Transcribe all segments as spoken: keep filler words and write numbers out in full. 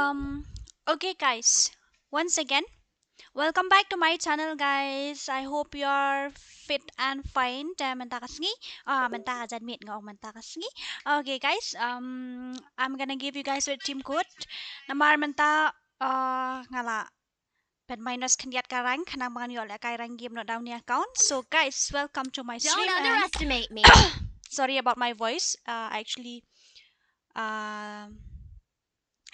Um, okay, guys. Once again, welcome back to my channel, guys. I hope you're fit and fine. Te mynta ka sngi, ah, mynta ka janmiet, nga ong mynta ka sngi. Okay, guys. Um, I'm gonna give you guys a team code. Namar mynta, ah, nga la pynminus khyndiat ka rank, khnang ba ngan ïoh lehkai rank game noh da une u account. So guys, welcome to my stream. Don't underestimate me. Sorry about my voice. Uh, actually, um,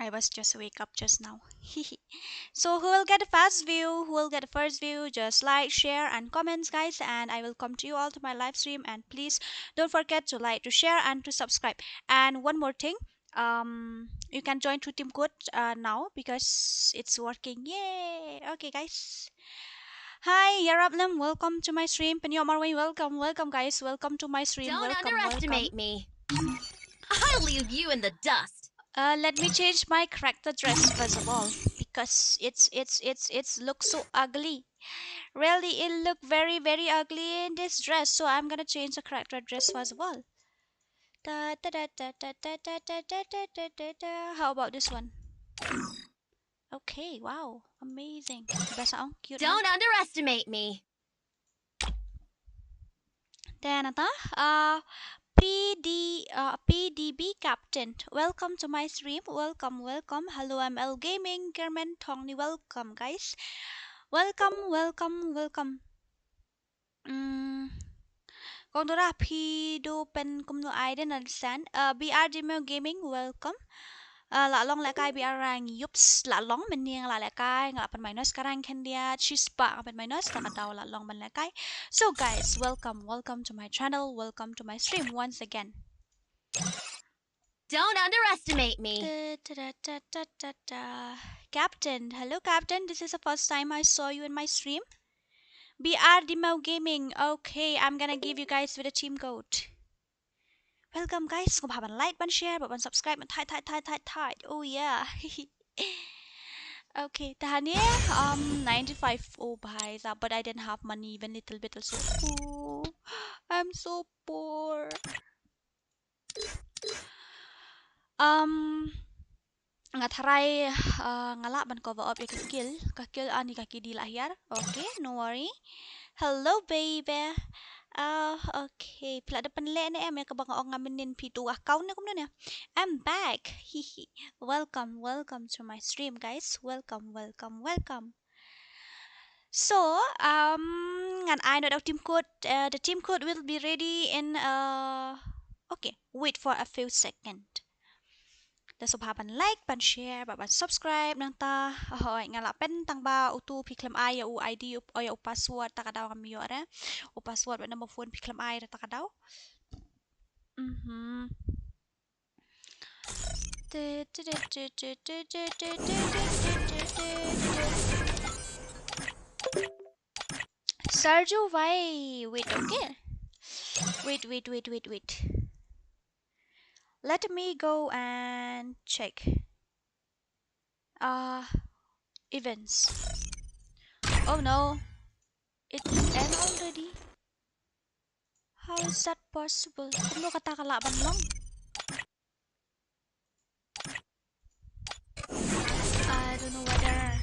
I was just wake up just now. So who will get the first view? Who will get the first view? Just like, share, and comments, guys. And I will come to you all to my live stream. And please don't forget to like, to share, and to subscribe. And one more thing, um, you can join to team code, uh, now because it's working. Yay! Okay, guys. Hi, Yarablim. Welcome to my stream. Pynïoh marwei, welcome, welcome, guys. Welcome to my stream. Don't welcome, underestimate welcome. Me. I'll leave you in the dust. Uh, let me change my character dress first of all because it's it's it's it's looks so ugly. Really, it look very, very ugly in this dress. So I'm gonna change the character dress first of all. Da, da, da, da. How about this one? Okay, wow, amazing. Basa ong, cute. Don't underestimate me. Then ata, uh, P D, uh, P D B Captain. Welcome to my stream. Welcome, welcome. Hello, M L Gaming, German Tongni. Welcome, guys. Welcome, welcome, welcome. Mm. Kong Dora, phi do pen kumno ai den understand. Uh, B R Demo Gaming, welcome. Uh, la long lehkai B R rank, yups, la long, mynne nga la lehkai, nga la pynminus ka rank khyndiat, shispah nga pynminus, ta ka daw la long ban lehkai. So guys, welcome, welcome to my channel, welcome to my stream once again. Don't underestimate me. Da, da, da, da, da, da. Captain, hello Captain, this is the first time I saw you in my stream. B R Demo Gaming, okay, I'm gonna give you guys with a team code. Welcome guys, khublei ban like, ban share, ban subscribe, ban thait, thait, thait, thait, thait. Oh yeah. Okay, ta hangne, um, ninety-five. Oh bhai sahab, but I didn't have money, even little bit also. Oh, I'm so poor. Um, nga tharai, uh, nga lah ban cover up ïa ka kill, ka kill ani ka kidi lah hiar. Okay, no worry. Hello baby. Uh, okay, phi la da pynleh ne em ïa kaba nga ong nga mynnin phi tu account ne kumno ne. I'm back. Hihi. Welcome, welcome to my stream guys. Welcome, welcome, welcome. So, um, ngan ai noh da u team code. Uh, the team code will be ready in, uh, okay, wait for a few seconds. Da sngewbha ban like, ban share, bad ban subscribe nangta. Hooid, nga lah pen tang ba utu phi khlem ai ïa u I D, u, ïa u password, ta ka daw ngam ïoh re. U password bad number phone phi khlem ai re ta ka daw. Mhm. Sarju, why? Wait, okay. Wait, wait, wait, wait, wait. Let me go and check. Uh, events. Oh no. It end already. How is that possible? Kumno kata ka lah ban long? I don't know whether,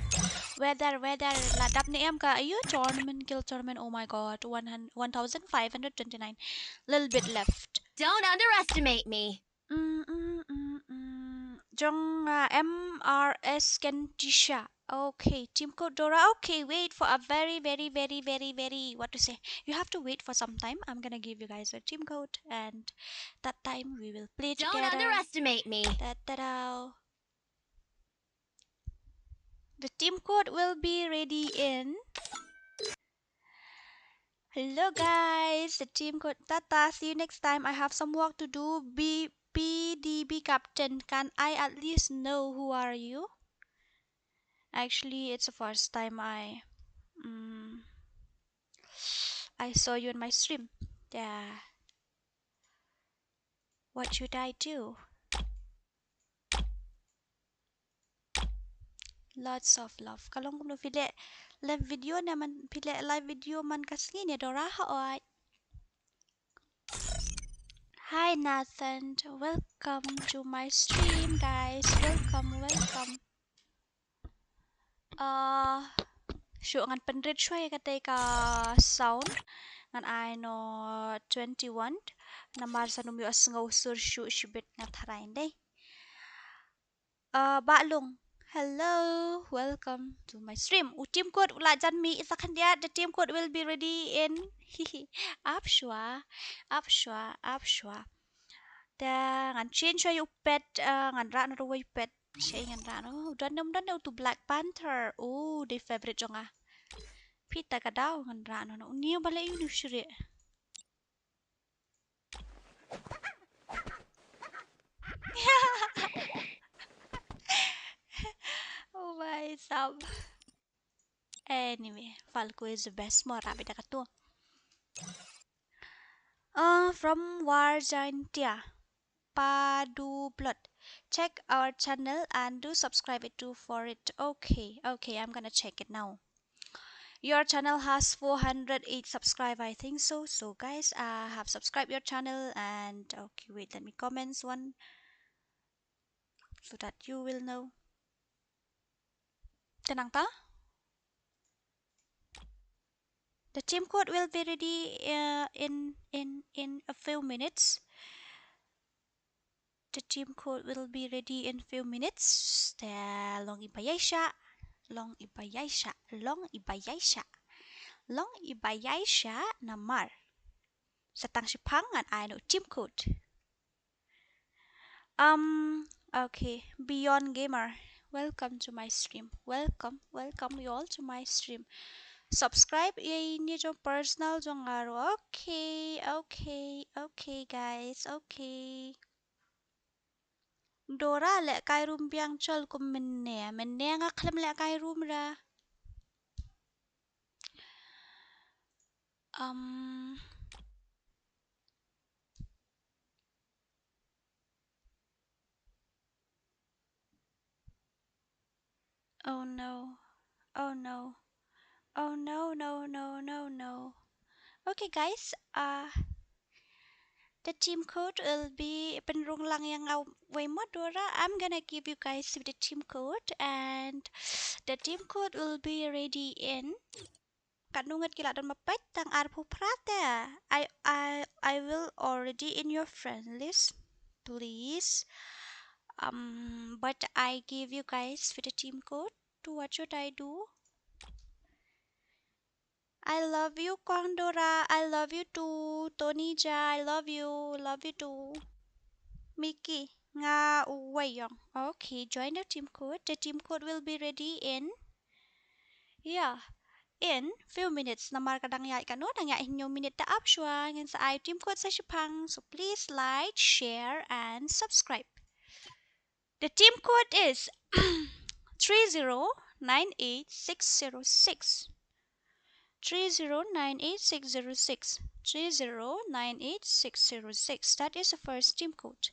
whether, whether la dap ne em ka, ayu, tournament, guild tournament. Oh my god, one hundred, one thousand five hundred twenty-nine. Little bit left. Don't underestimate me. Mm, mm, mm, mm. Jong, uh, M R S Kentisha. Okay, team code Dora. Okay, wait for a very, very, very, very, very, what to say? You have to wait for some time. I'm gonna give you guys a team code, and that time we will play together. Don't underestimate me. Da, da, da. The team code will be ready in. Hello guys, the team code. Tata, see you next time. I have some work to do. B P D B captain, can I at least know who are you? Actually, it's the first time I, mm, I saw you in my stream. Yeah. What should I do? Lots of love. Ka long kumno, phi leh live video ne man, phi leh live video man ka sngi ne Dora, hooid. Hi Nathan, welcome to my stream guys. Welcome, welcome. Ah, shuh ngan pynrit shuwa ïa katei ka sound. Ngan ai noh twenty-one. Namar sa nym ïohsngew sur shuh shibit, nga tharai dei. Ah, Bah Lung. Hello, welcome to my stream. U Team Code u la jan mih sa khyndiat. The Team Code will be ready in ap shuwa, ap shuwa, ap shuwa. Te ngan change shuwa ïa u pet, ah, ngan rah noh ruh ïa u pet. Shaei ngan rah noh? U don ne um don ne utu Black Panther. U dei favorite jong nga. Phi ta ka daw ngan rah noh. Une u ba leh ïa une u shrieh. Oh my, sap. Anyway, Falco is the best mo, rah beit da katu. Uh, from War Giantia. Padu Blood. Check our channel and do subscribe it too for it. Okay, okay, I'm gonna check it now. Your channel has four hundred eight subscribe, I think so. So guys, I have subscribed your channel and okay, wait, let me comments one so that you will know. Te nangta? The Team Code will be ready, uh, in, in, in a few minutes. The Team Code will be ready in few minutes. Te long i ba ïaishah, long i ba ïaishah, long i ba ïaishah, long i ba ïaishah namar sa tang shipang ngan ai noh u Team Code. Um, okay, Beyond Gamer. Welcome to my stream. Welcome, welcome you all to my stream. Subscribe ïa ine jong personal jong nga ruh. Okay, okay, okay guys, okay. Dora lehkai room biang chol kum mynne. Mynne nga khlem lehkai room ra. Um, Oh no. Oh no. Oh no, no, no, no, no. Okay, guys. Uh, the Team Code will be pynrung lang ïa nga wei mo Dora. I'm gonna give you guys the Team Code and the Team Code will be ready in Katno ngut ki la don ma peit? Tang arphew phra te. I, I, I will already in your friend list. Please. Um, but I give you guys with the Team Code. To what should I do? I love you, Kong Dora. I love you too. Tony Ja, I love you. Love you too. Mickey, nga uwei ïong. Okay, join the Team Code. The Team Code will be ready in Yeah, in few minutes. Namar ka dang ïaid katno, dang ïaid hynñiew minit, te ap shuwa, ngin sa ai Team Code sa shipang. So please like, share and subscribe. The Team Code is three zero nine eight six zero six. Three zero nine eight six zero six. Three zero nine eight six zero six. That is the first Team Code.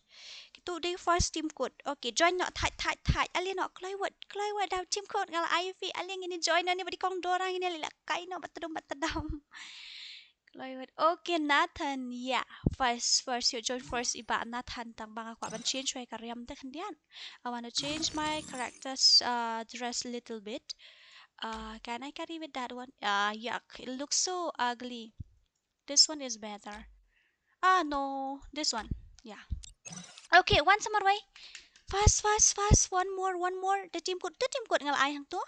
Kitu dei first Team Code. Okay, join noh, thait, thait, thait. Ale noh, kloi wut, kloi wut da u Team Code nga la ai ïa phi. Ale ngin join noh ne bad i Kong Dora, ngin lehkai noh bad tdum bad tdam. Kloi wut. Okay, Nathan, yeah. First, first, ïoh join first i Bah Nathan, tang ba nga kwah ban change wei ka riam te khyndiat. I want to change my character's, uh, dress a little bit. Uh, can I carry with that one? Uh, yuck, it looks so ugly. This one is better. Ah, no, this one. Yeah. Okay, wan sa marwei. Fast, fast, fast. One more, one more. The Team Code, the Team Code nga la ai hangto.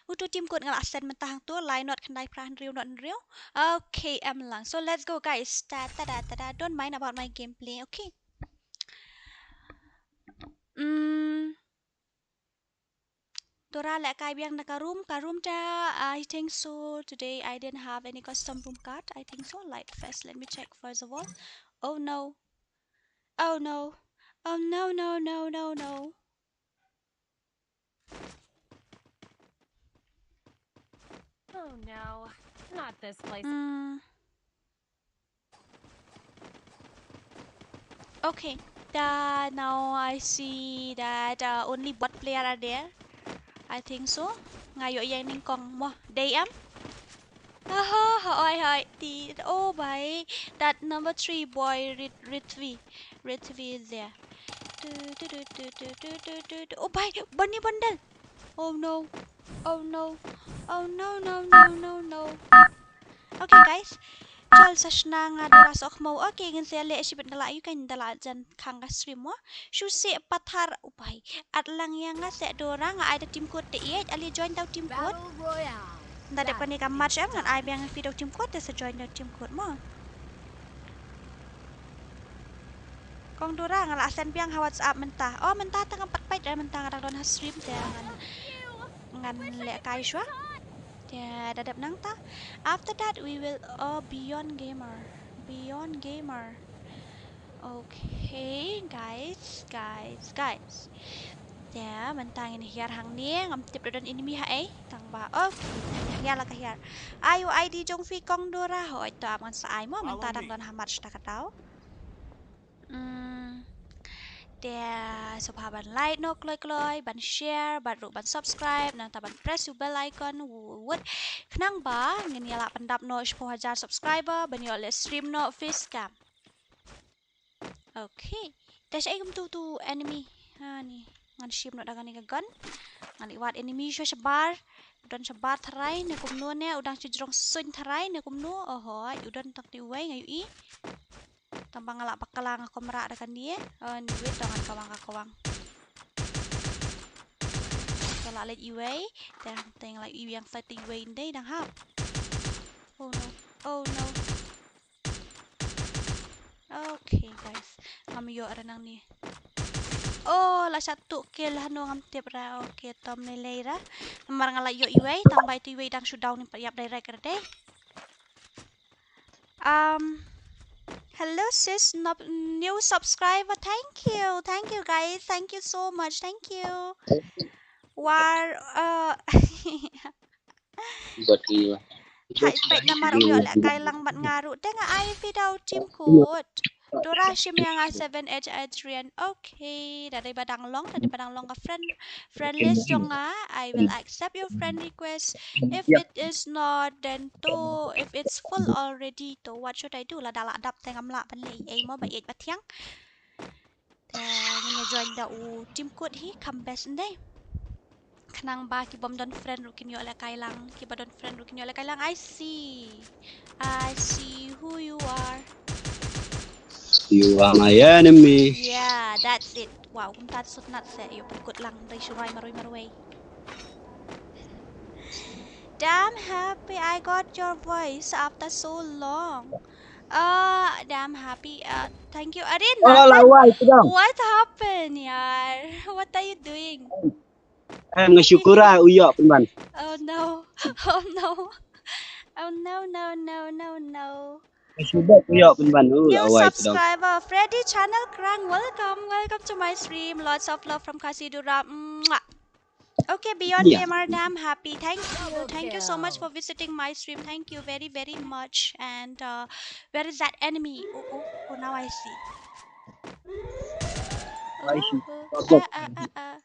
Utu Team Code nga la send mynta hangto. Lai not khyndai phra hynriew not hynriew. Okay, em lang. So let's go, guys. Ta ta da ta da. Don't mind about my gameplay. Okay. Mm. Dora lehkai biang na ka room, ka room te, I think so. Today I didn't have any custom room card. I think so. Light first. Let me check first of all. Oh no. Oh no. Oh no, no, no, no, no. Oh no. Not this place. Mm. Okay, uh, now I see that, uh, only bot player are there. I think so. Nga ïoh ïa nyngkong mo. Dei em? Aha, hoi, hoi. Ti, oh, bhai. That number three boy, Rit-, Ritvi. Ritvi is there. Tu, tu, tu. Oh, bhai. Bunny bundle. Oh no. Oh no. Oh no, no, no, no, no. Okay, guys. Chal sa shna nga Dora Sokhmo. Okay, ngin sa leh shibit da la ïa ka, da la jan khang ka stream mo. Shu se pathar u pai. At lang ïa nga se Dora, nga ai da team code te ïeit, ale join da u team code. Battle Royale. Da dep kane ka match em, ngan ai biang phi da u team code, te sa join da u team code mo. Kong Dora, nga la send biang ha WhatsApp mynta. Oh, mynta tang pat pait, mynta nga dang don ha stream te ngan, ngan leh kai shuwa. Te da dep nangta. After that we will, oh, Beyond Gamer. Beyond Gamer. Okay, guys, guys, guys. Te mynta ngin hiar hangne, ngam tip da don enemy ha ei. Tang ba, okay, hiar la ka hiar. Ai u ID jong phi Kong Dora, hooid to ap ngan sa ai mo, mynta dang don ha match ta ka daw. Mm. Te sngewbha ban like noh kloi kloi, ban share, bad ruh ban subscribe, nangta ban press u bell icon, wut. Khnang ba ngin ïa lah pyndap noh shiphew hajar subscriber, ban ïoh leh stream noh face cam. Okay. Te shaei kumtu tu enemy. Ha ni. Ngan shim noh da kane ka gun. Ngan leit wad enemy shuwa shabar. U don shabar tharai ne kumno ne, u dang shu jrong suiñ tharai ne kumno. Oho, u don tang te uwei nga ïohi. Tang ba nga lah bakla nga kumrah da kane. Oh, ni wei tang ngan kawang ka kawang. Te lah leit iwei. Te, te nga lah iwei yang sait te iwei ndei dang hap. Oh no. Oh no. Okay, guys. Ngam ïoh re nangne. Oh, la sha tu kill hano ngam tip re. Okay, tom ne lei re. Namar nga la ïoh iwei, tang ba itu iwei dang shu down ni pat ïap direct re dei. Um, hello sis, no, new subscriber. Thank you, thank you guys, thank you so much, thank you. War, uh, But we Hai peit namar u ïoh leh kai lang bad nga ruh te nga ai phi da u team code. Dora shim ïa nga seven H Adrian. Okay, da dei ba dang long, da dei ba dang long ka friend, friend list jong nga. I will accept your friend request. If it is not, then to, if it's full already, to what should I do? Lada la dap te ngam lah ban leh ei mo ba ïeit ba thiang. Te ngin ïa join da u team code hi, kham best ndei. Khnang ba ki bym don friend ruh kin ïoh leh kai lang, kiba don friend ruh kin ïoh leh kai lang. I see. I see who you are. You are my enemy. Yeah, that's it. Wow, kumta sut nat se ïoh pynkut lang dei shuwai marwei marwei. Damn happy I got your voice after so long. Uh, damn happy. Uh, thank you. Arin, Oh, la wai, tu dong. What happened, yaar? What are you doing? Em, nga shukura u ïoh pynban. Oh no. Oh no. Oh no, no, no, no, no. Nga shukura u ïoh pynban. Oh, la New wai, tu dong. Subscriber, Freddy Channel Krang. Welcome. Welcome to my stream. Lots of love from Khasi Dura. Mwah. Okay, Beyond Gamer, damn happy. Thank you. Thank you so much for visiting my stream. Thank you very, very much. And uh, where is that enemy? Oh, oh, oh, now I see. I see. Oh, oh, ah, ah, ah, ah.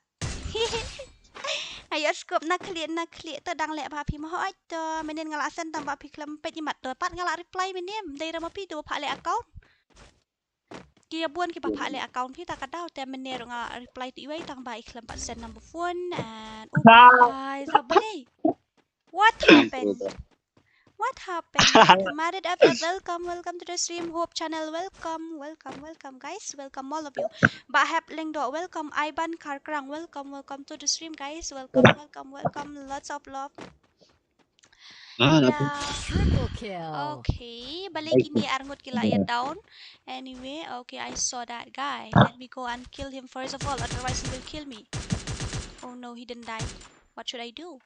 Ayo scope na khlieh, na khlieh to dang leh ba phi mo hoi to. Mynnin nga la send tang ba phi khlem peit imat to. Pat nga la reply mynnin. Dei ra ma phi to ba pha leh account. Ki ïa bun kiba pha leh account phi ta ka daw te mynne ruh nga reply to iwei tang ba i khlem pat send number phone and oh guys, ha balei? What happened? What happened? Marit F F, welcome, welcome to the stream. Hope Channel, welcome, welcome, welcome guys, welcome all of you. Ba Hep Lengdo, welcome. Iban Karkrang, welcome, welcome to the stream guys. Welcome, welcome, welcome. Lots of love. Ah, triple kill. Okay, balei kine arngut ki la ïa down. Anyway, okay, I saw that guy. Let me go and kill him first of all, otherwise he will kill me. Oh no, he didn't die. What should I do?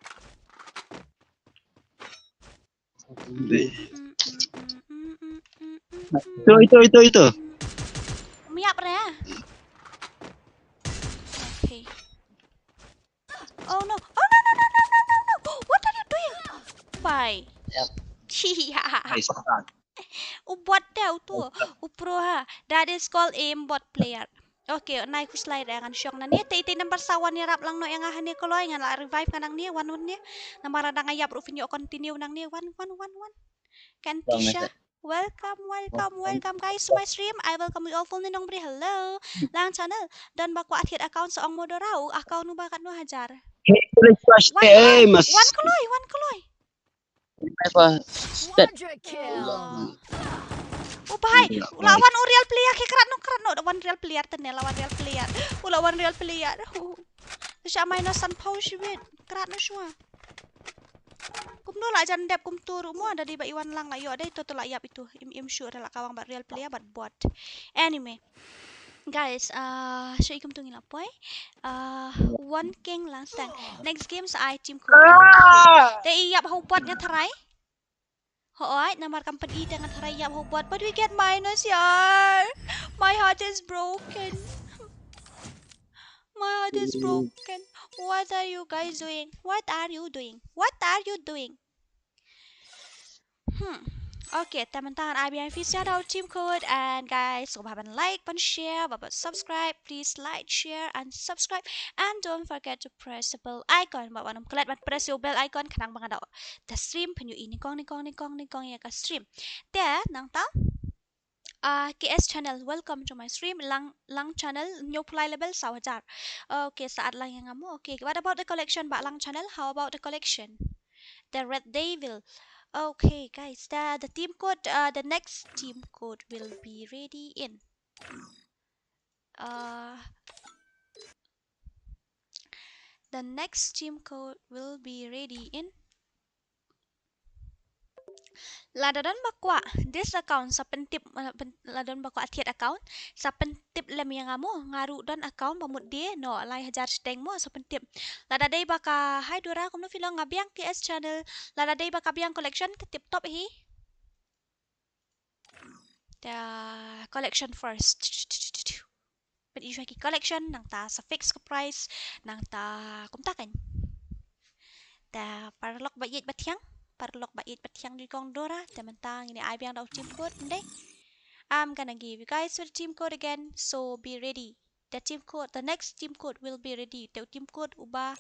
Itu, itu, itu, itu. Miap re. Okay. Oh no. Oh no, no, no, no, no, no. What are you doing? Bye. Yep. Cia. Nice. U bot te u tu. U pro ha. That is called aimbot player. Okay, nai khuslai re ngan shong na ne. Te te number sa wan ïarap lang noh ïa nga ha ne kloi ngan la revive nga nang ne wan wan ne. Namar dang ïap ruh phin ïoh continue nang ne wan wan wan wan. Kantisha. Welcome, welcome, welcome guys to my stream. I welcome you all full ni nong bri. Hello. Lang channel. Don ba kwah thied account sa ong mo Dora u account u ba katno hajar. Hey, let's rush. Wan kloi, wan kloi, wan kloi. Never step. Quadra kill. Oh, bhai, u la wan u real player, ki krat no, krat no, da wan real player te ne, la wan real player. U la wan real player. Sha minus san phew shibit, krat no shuwa. Kumno la jan dep kumtu ruh mo, da dei ba i wan lang la ïoh dei, to to la ïap itu. Im im shuh re la kawang bad real player bad bot. Anyway. Guys, uh, shu i kumtu ngi la poi. Uh, one king last time. Next game sa ai team ko. Ah! Te i ïap ha u bot nga tharai. Hooid, namar kam pyn-i te nga tharai ïap ha u bot. But we get minus yar. My heart is broken. My heart is broken. What are you guys doing? What are you doing? What are you doing? Hmm. Okay, te mynta ngan ai biang ïa phi sa da u team code, and guys, sngewbha ban like, ban share, bad ban subscribe. Please like, share and subscribe, and don't forget to press the bell icon. Bad wat nym klet ban press ïa u bell icon khnang ba nga da da stream phin ïohi nyngkong nyngkong nyngkong nyngkong ïa ka stream. Te nangta, ah, K S channel, welcome to my stream. Lang, Lang channel, hynñiew phew lai level, saw hajar. Okay, sa add lang ïa nga mo. Okay, what about the collection, Bah Lang channel? How about the collection? The Red Devil. Okay, guys, the, the team code, uh, the next team code will be ready in. Uh, the next team code will be ready in. Lada don ba kwah this account sa pyntip, uh, pyn-, lada don ba kwah thied account sa pyntip lem ïa nga mo, nga ruh don account ba mut die, no, lai hajar shiteng mo, sa pyntip. Lada dei ba ka, hi Dora, kumno phi long, nga biang K S channel. Lada dei ba ka biang collection ka tip top hi. The collection first. Pyn-i shuwa ki collection, nangta sa fix ka price, nangta kumta kan. Te paralok ba ïeit ba thiang, paralok ba ïeit ba thiang jong i kong Dora, te mynta ngin ai biang da u team code, ym dei? I'm gonna give you guys the team code again, so be ready. The team code, the next team code will be ready. Te u team code uba,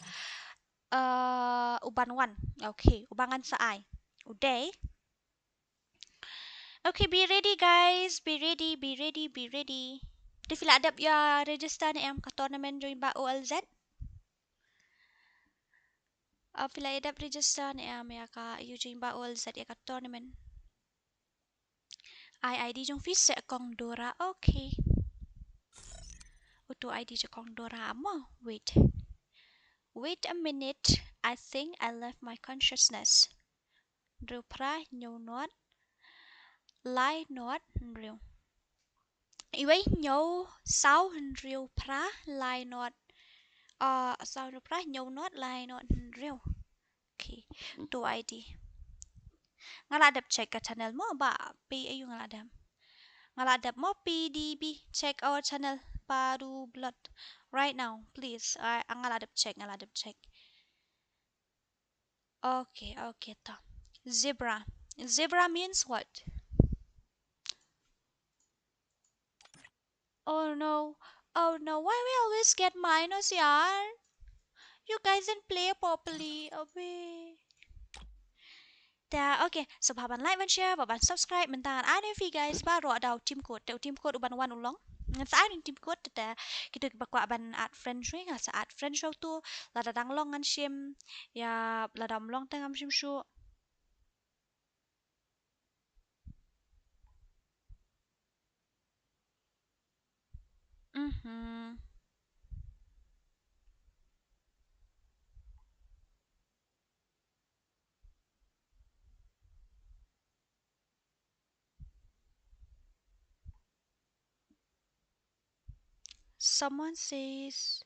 uh, uban wan. Okay, uba ngan sa ai u dei. Okay, be ready guys, be ready, be ready, be ready. Te phi la dep ïa register ne em ka tournament jong i Bah O L Z? Ah, phi la dep register ne em ïa ka, ïa jong i Bah O L Z ïa ka tournament? Ai I D jong phi seh kong Dora. Okay. Uto I D jong kong Dora mo. Wait. Wait a minute. I think I left my consciousness. Hynriew phra hynñiew nod lai nod hynriew. Iwei hynñiew saw hynriew phra lai nod. Ah, saw hynriew phra hynñiew nod lai nod hynriew. Okay, to I D. Nga la dep check ka channel mo, ba phi ayu nga la dep. Nga la dep mo P D B, check our channel Paru Blood right now, please. Ah, nga la dep check, nga la dep check. Okay, okay, to. Zebra. Zebra means what? Oh no. Oh no. Why we always get minus, yaar? You guys didn't play properly. Abe. Ta, okay. Sngewbha ban like, ban share, bad ban subscribe. Mynta ngan ai ne phi guys baroh da u team code. Te u team code uban wan u long. Ngan sa ai ne team code te, te kito kiba kwah ban add friend shuh, ngan sa add friend shuh tu. Lada dang long ngan shim. Ïa, lada ym long te ngam shim shuh. Mhm. Someone says,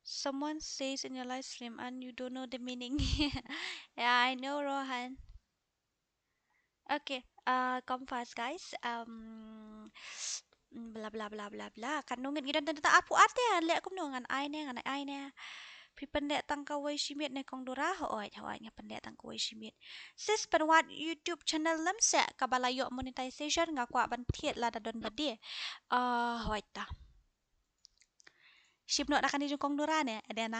someone says in your live stream and you don't know the meaning. Yeah, I know, Rohan. Okay, uh, come fast, guys. Um, bla bla bla bla bla. Kan nongit ngi don tang apu arte, leh kumno ngan ai ne, ngan ai ne. Phi pyndep tang kawei shi miet ne kong Dora? Hooid, hooid, nga pyndep tang kawei shi miet. Sis, pynwad YouTube channel lem seh, kaba la ïoh monetization, nga kwah ban thied lada don ba die. Ah, hooid ta. Shim noh da kane jong kong Dora ne, dei na.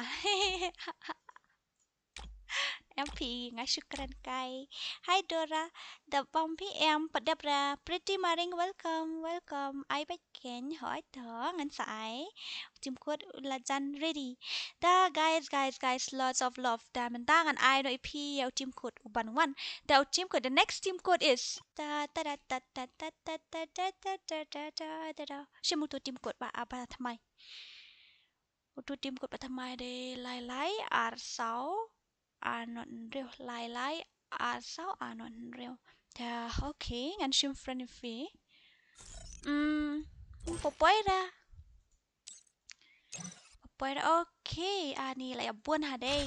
Em phi, nga shukran kai. Hi Dora, da bang phi em, pat dep ra. Pretty Maring, welcome, welcome. Ai bad ken, hoi to, ngan sa ai. Team code u la jan ready. Da guys, guys, guys, lots of love. Da mynta ngan ai noh ïa phi ïa u team code uban wan. Da u team code, the next team code is da da da da da da da da da da da da da da. Shim uto u team code ba, ah, ba thymmai. Uto u team code ba thymmai de lai lai ar saw ar nod hynriew, lai lai ar saw ar nod hynriew. Da, okay, ngan shim friend ïa phi. Hmm, poi poi da. Poi poi da, okay, ani la ïa bun ha dei.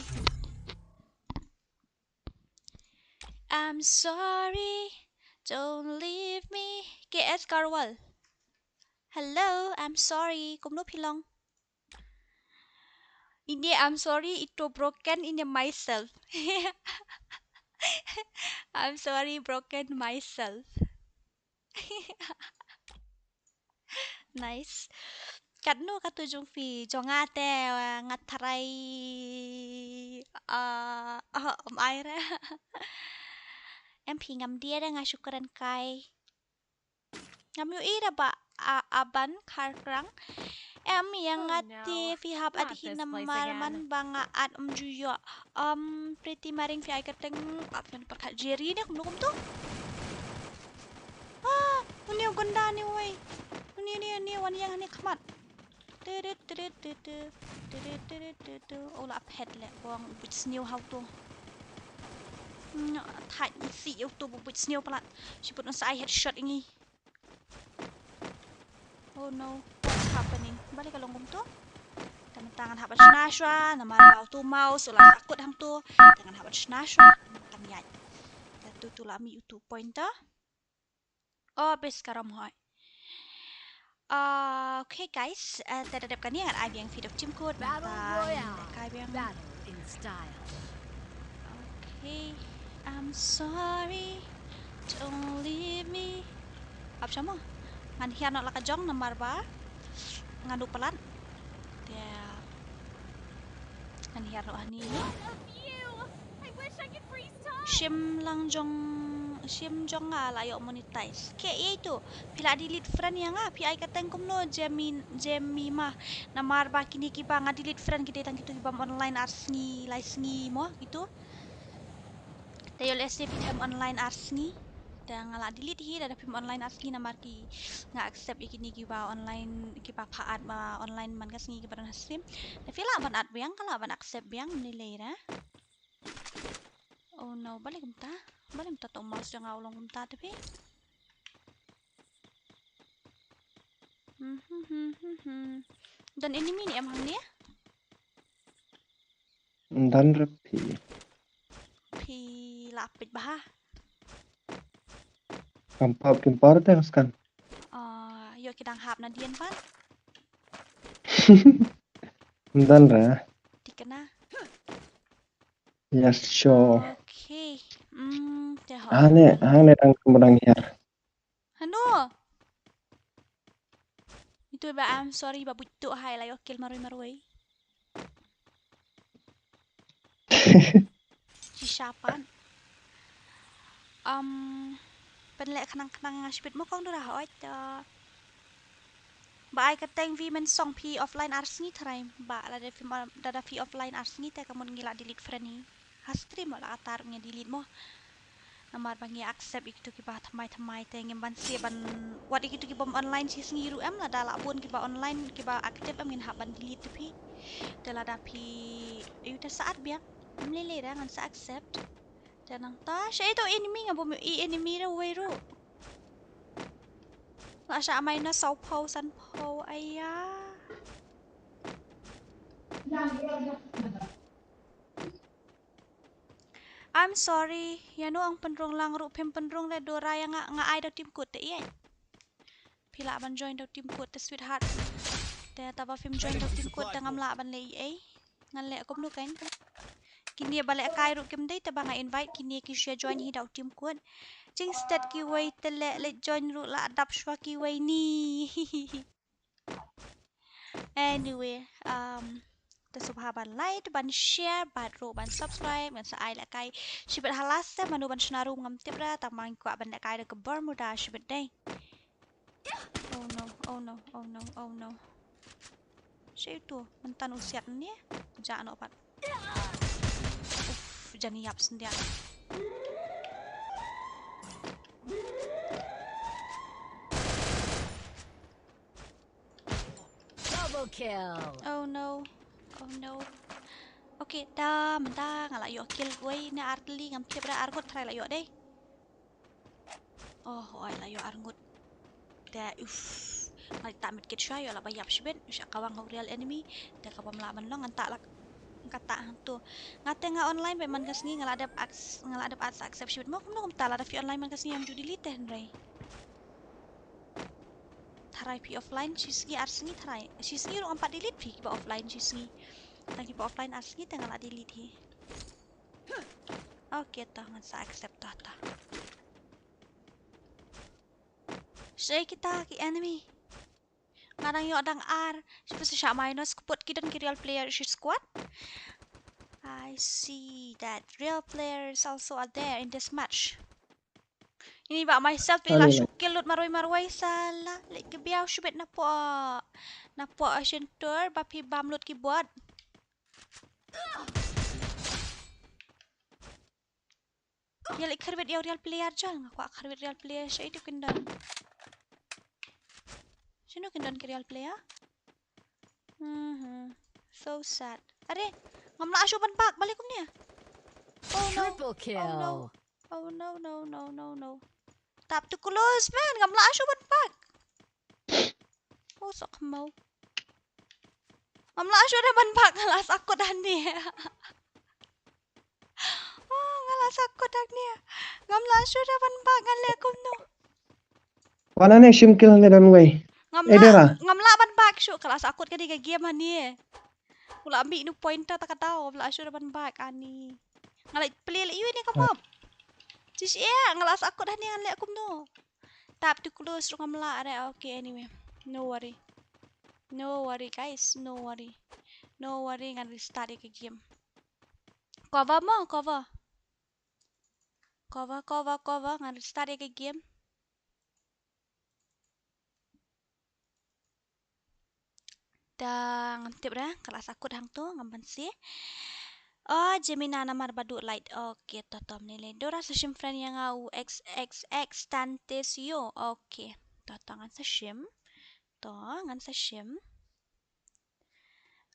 I'm sorry, don't leave me. K S Karwal. Hello, I'm sorry. Kumno phi long? Ine I'm sorry, ito broken ine myself. I'm sorry, broken myself. Nice. Katno katu jong phi, jong nga te, uh, nga tharai, uh, uh, um ai re. Em phi ngam die re, nga shukran kai. Ngam ïohi re ba, a, Aban Kharkrang. Em ïa nga te phi hap add hi namar man ba nga add um ju ïoh. Um, Pretty Maring phi ai kyrteng, ap phi pyrkhat Jerry ne kumno kumto. Ah, une u gunda ne wei. Une, une, une wan ïeng hane khmat. Tut, tut, tut, tut. Tut, tut, tut, tut, tut. Oh, la phet leh bong, u buit sniew ha uto. Hmm, thait ngi sih ïa uto, u buit sniew palat. Shiput un sa ai headshot ïa ngi. Oh no, what's happening? Balei ka long kumto? Te mynta ngan hap ban shna shuwa, namar ba uto u mouse u la sah kut hangto. Te ngan hap ban shna shuwa, kan ïaid. Te uto, uto la mih uto u pointer. Oh, bes ka rom hoi. Ah, okay guys, eh, te da dep kane ngan ai biang phi da u team code. Battle Royale. Kai biang. Battle in style. Okay, I'm sorry, don't leave me. Ap shamo. Ngan hiar noh la ka jong namar ba ngan u palat. Te ngan hiar noh hani. Shim lang jong, shim jong nga la ïoh monetize. Ke ïa itu. Phi la delete friend ïa nga, phi ai kyrteng kumno Jemmy, Jemmy ma. Namar ba kine kiba nga delete friend ki dei tang kitu kiba online ar sngi, lai sngi mo kitu. Te ïoh lehse phi them online ar sngi. Te nga la delete hi, lada phim online ar sngi namar ki nga accept ïa kine kiba online, kiba pha add ba online man ka sngi kiba don ha stream. Te phi lah ban add biang, ka lah ban accept biang, ym lei lei re. Oh no, balei kumta? Balei kumta to mouse jong nga u long kumta te phi? Hmm, hmm, hmm, hmm, hmm. Don enemy ne em hangne? Ym don re phi. Phi la peit bha. Kam pap kim par te scan. Ah, ïoh ki dang hap na dien pat. Ym don re. Thikna. Yes, sure. Okay. Hmm, te ho. Hangne, hangne dang, dang hiar. Hano? Itu ba, I'm sorry ba buit tu hai la ïoh kill marwei marwei. Shisha pat. Um, pynleh khnang khnang nga shipit mo kong dura hoi ta. Ba ai kyrteng phi mynsong phi offline ar sngi tharai ba lada phi, lada phi offline ar sngi te ka mut ngi la delete friend hi. Ha stream mo la katta ruh ngi delete mo. Namar ba ngi accept ïa kitu kiba thymmai thymmai te ngim banse ban wad ïa kitu kibym online shi sngi ruh em, lada la bun kiba online kiba active em ngin hap ban delete te phi. Te lada phi ïu te sa add biang. Ym lei lei re ngan sa accept. Te nangta sha ito enemy nga bym ïohi enemy re uwei ruh. Nga shah mai na saw phew san phew aya. I'm sorry, ïano ong pynrung lang ruh phim pynrung re Dora ïa nga, nga ai da u team code te ïa. Phi lah ban join da u team code te sweetheart. Te taba phim join da u team code te ngam lah ban leh ei ei. Ngan leh kumno kein. Kine ba leh kai ruh kim dei te ba nga invite kine ki shu join hi da u team code. Jingstet kiwei te leh leh join ruh la dap shuwa kiwei ni. Anyway, um, Te sngewbha ban like, ban share, bad ruh ban subscribe, ngan sa ai lehkai shibit ha last te, mano ban shna ruh ngam tip re, tang ma ngi kwah ban lehkai da ka Bermuda shibit dei. Oh no, oh no, oh no, oh no. Shi tu, mynta u siat ni, ja noh pat. Uff, jan ïap syndiat. Double kill. Oh no. Oh no. Okay, da mynta nga la ïoh kill wei ne ar tylli, ngam tip re, ar ngut tharai la ïoh dei. Oh, oi, la ïoh ar ngut. Te, uff. Nga la tah medkit shuwa, ïoh la ba ïap shibit, sha ka wang hok real enemy. Te ka bym lah ban long, ngan tah lak. Nga tah hangto. Nga te nga online bad man ka sngi nga la dep ac-, nga la dep ac-, accept shibit. Mo kumno kumta lada phi online man ka sngi ym ju delete te hynrei. Tharai phi offline shi sngi ar sngi tharai. Shi sngi ruh ngam pat delete phi kiba offline shi sngi. Tang kiba offline ar sngi te nga la delete hi. Okay, to ngan sa accept to, to. Shi kita ki enemy. Nga dang ïoh dang ar. Shi phi sa shah minus, ka put ki don ki real player shi squad. I see that real players also are there in this match. Ini ba myself i la shu kill lut marwei marwei sala. Leh ki biaw shibit napoh, napoh Ocean Tour ba phi bam lut ki bot. Ïa leh kharbit ïa u real player jol, nga kwah kharbit real player, shaei tip kin don. Shano kin don ki real player? Mhm. So sad. Are, ngam lah shuh ban bak, balei kumne? Oh no. Triple kill. Oh no. Oh no, no, no, no, no. Tap too close, man. Ngam lah shuh ban bak. Oh, sok mau. Ngam lah shuh da ban bak, nga la sakut hangne. Oh, nga la sakut hangne. Ngam lah shuh da ban bak, ngan leh kumno. Wan hangne shim kill hangne don wei. Ngam lah, ngam lah ban bak shuh, ka la sakut ka dei ka game hangne. U la mih nu pointer ta ka daw, ngam lah shuh da ban bak ani. Nga la play leh ïa ine ka map. Jish ïa, nga la sakut hangne ngan leh kumno. Tap too close ruh ngam lah re. Okay, anyway. No worry. No worry, guys. No worry. No worry, ngan restart ïa ka game. Cover mo, cover. Cover, cover, cover. Ngan restart ïa ka game. Da ngam tip re, ka la sakut hangto, ngam banse. Oh, Jemina namar ba duh light. Okay, to to ym lei lei. Dora sa shim friend ïa nga u X X X Tantesio. Okay, to to ngan sa shim. To ngan sa shim.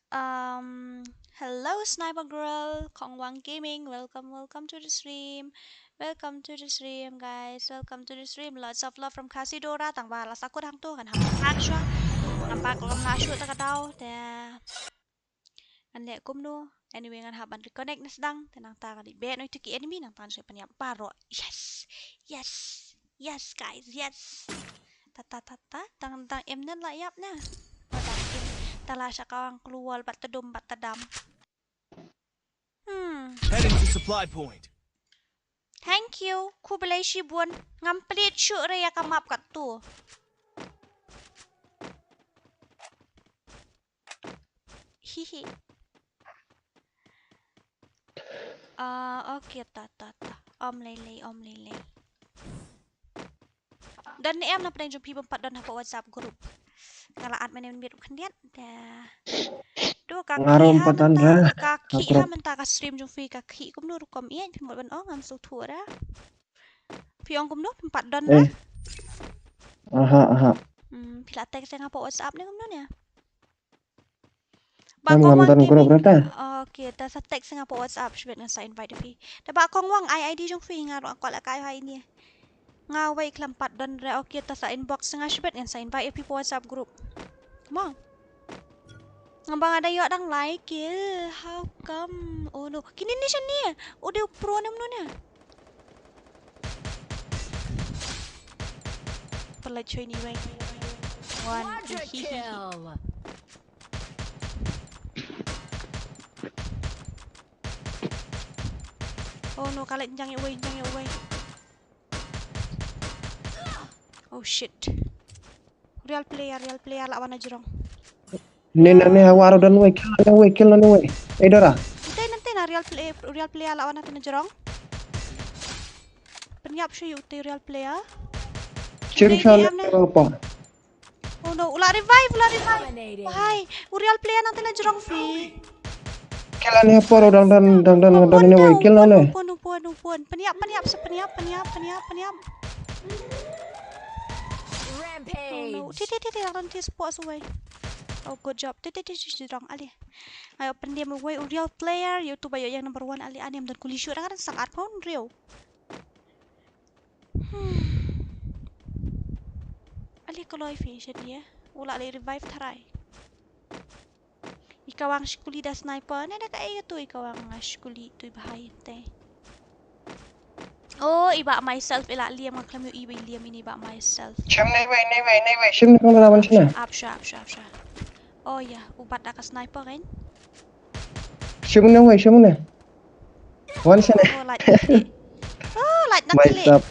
Um, hello Sniper Girl, Kongwang Gaming, welcome, welcome to the stream. Welcome to the stream, guys. Welcome to the stream. Lots of love from Khasi Dora. Tang ba la sakut hangto ngan hap ban shuwa. Ngam pat, ngam lah shuh ta ka daw. Te ngan leh kumno? Anyway, ngan hap ban reconnect na sdang. Te nangta ngan leit bad noh ïa ki enemy, nangta ngan sa pynïap baroh. Yes. Yes. Yes, guys. Yes. Ta ta ta ta. Tang tang em nan la ïap na. Tang em. Ta la sha ka wang klur bad ta dum bad ta dam. Hmm. Heading to supply point. Thank you. Khublei shibun. Ngam plie shuh re ïa ka map katto. Hihi. Ah, okay, ta ta ta. Ym lei lei, ym lei lei. Don ne em na pdeng jong phi bym pat don hapoh WhatsApp group? Nga la add mynne mynmiet ruh khyndiat. Da. To ka khih ha mynta, ka khih ha mynta ka stream jong phi ka khih kumno rukom ïa phi mut ban ong ngam sngewthuh ra. Phi ong kumno, phi pat don ra? Aha, aha. Hmm, phi la text ïa nga hapoh WhatsApp ne kumno ne? Ba Kong Wang Gaming. Okay, ta sa text ïa nga hapoh WhatsApp shibit ngan sa invite phi. Da ba Kong Wang, ai I D jong phi nga ruh kwah leh kai ha ini. Nga wei khlem pat don re. Okay, ta sa inbox ïa nga shibit ngan sa invite ïa phi hapoh WhatsApp group. Mo. Nga ba nga da ïoh dang lai kill. How come? Oh no. Kine ne shane. U dei u pro ne mano ne. Pynlait choi ni wei. One. Quadra kill. Oh no, ka leit jang ïa uwei, jang ïa uwei. Oh shit. Real player, real player la wan na jrong. Ne, ne, ne, hawa ro don wei, kill ne wei, kill ne wei. Ei, Dora. Ute nante na real play, real player la wan nante na jrong. Pynïap shu ute real player. Chim Ute shon ne ne. Pom. Oh no, u la revive, u la revive. Dominating. Wahai, u real player nante na jrong phi. Kill ne por dang dan, dang dan, dang ne wei, kill ne. Pun, pun, pun, pun. Pynïap, pynïap, sa pynïap, pynïap, pynïap, pynïap. Oh no. Rampage. Ti, ti, ti, ti, dang ti spot suwei. Oh, good job. Ti, ti, ti, ti, ti, dang ali. Ayo, pyndem wei u real player, YouTube ayo yang number one ali anem dan kuli shoot dang sak ar pound rew. Hmm. Ali koloi fi shen ye. U la li revive tharai. Ika wang shkuli da sniper. Ne da ka ei tu ika wang shkuli tu bahai te. Oh, iba myself ila liam nga khlem yu iba liam ini iba myself. Shim ne wei, ne wei, ne wei. Shim ne kong rawan shina. Ap sha, ap sha, ap sha. Oh ya, u bat da ka sniper kan. Shim ne wei, shim ne. Wan shane. Oh, light na klik. Oh, light na klik. Myself.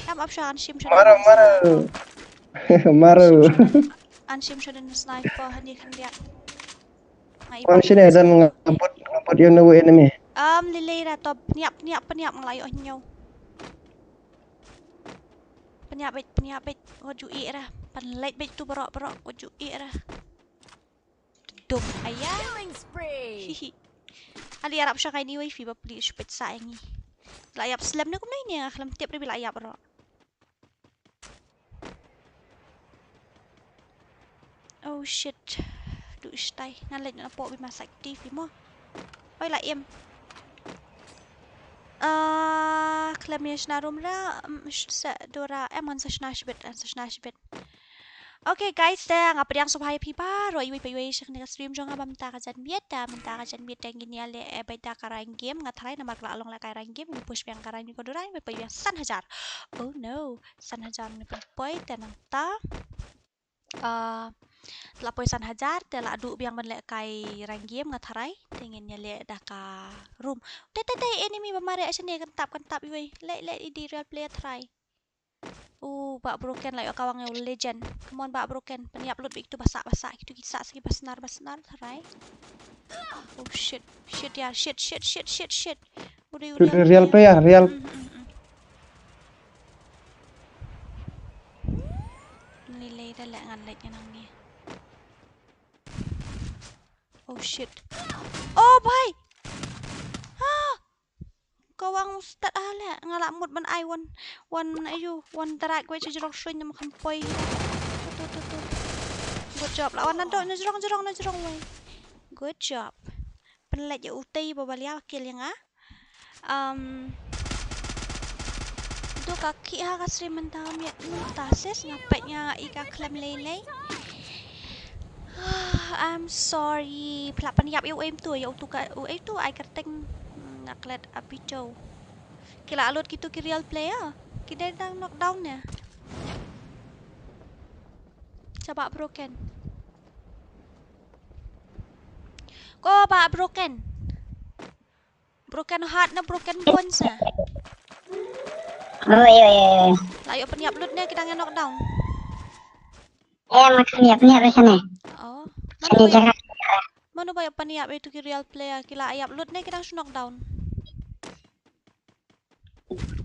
Am ap sha an shim sha. Maro, maro. Maro. An shim sha den sniper hani khandiak. Wan shane dan ngabot, ngabot yon na enemy. Am lilei ra top pniap pniap pniap ngalai oh nyau. Pniap bet, pniap bet. Ko ju i ra. Pan light bet tu barok barok ko ju i ra. Dum aya. Killing spree. Hihi. Ali arap sha kai ni wei fi ba pli shupet sa ngi. La yap slem ne kumne ni nga khlem tip re bi la yap ro. Oh shit. Du shtai. Ngan leit na pok bi masak T V mo. Oi la im. Ah, khlem ïa shna rum ra, mm, sh-, sa Dora, em ngan sa shna shibit, ngan sa shna shibit. Okay guys, te nga pdiang sngewbha ïa phi baroh iwei pa iwei sha kane ka stream jong nga ba mynta ka janmiet, te mynta ka janmiet te ngin ïaleh eh beit da ka rank game, nga tharai namar ka la long la ka rank game, ngin push biang ka rank game ko Dora, iwei pa iwei san hajar. Oh no, san hajar ne pynpoi te nangta. Ah, te la poi san hajar, te la duh biang ban leh kai rank game nga tharai, te ngin ïaleh da ka room. Te, te, te, enemy ba mareh shane, kan tap, kan tap iwei. Leh, leh, idi real player tharai. U, Bah Broken la ïoh ka wang ïa u legend. Come on, Bah Broken. Pynïap lut bik tu ba sah, ba sah. Kitu ki sah sagi ba snar, ba snar tharai. Oh shit. Shit ya, shit, shit, shit, shit, shit. Udah, udah. Real player, real. Mm, mm, mm. Ngi lei da leh ngan leit ngan ngi. Oh shit. Oh bhai. Ah. Ka wang stad ah leh nga la mut ban ai wan, wan ayu, wan drak wei jrong shuin nam kham poi. Tu, tu, tu, tu. Good job. La wan nan to, na jrong, jrong, na jrong wei. Good job. Pynlait ïa u tei ba balia kill ïa nga. Um, tu ka ki ha ka stream mynta miet mynta sis nga peit nga i ka khlem lei lei. I'm sorry. Pla pynïap ïa u em tu, ïa u tu ka, u em tu ai kyrteng nga klet abito. Ki la lut kitu ki real player. Ki dei dang knockdown ne. Chaba Broken. Ko ba Broken. Broken heart na broken bones na. Oh, ïa, ïa, ïa. La ïoh pynïap lut ne ki dang ïa knockdown. Eh, ma pynïap, pynïap lut ne. Oh. Mano ba ïoh pynïap itu ki real player ki la ïap lut ne ki dang shu knockdown.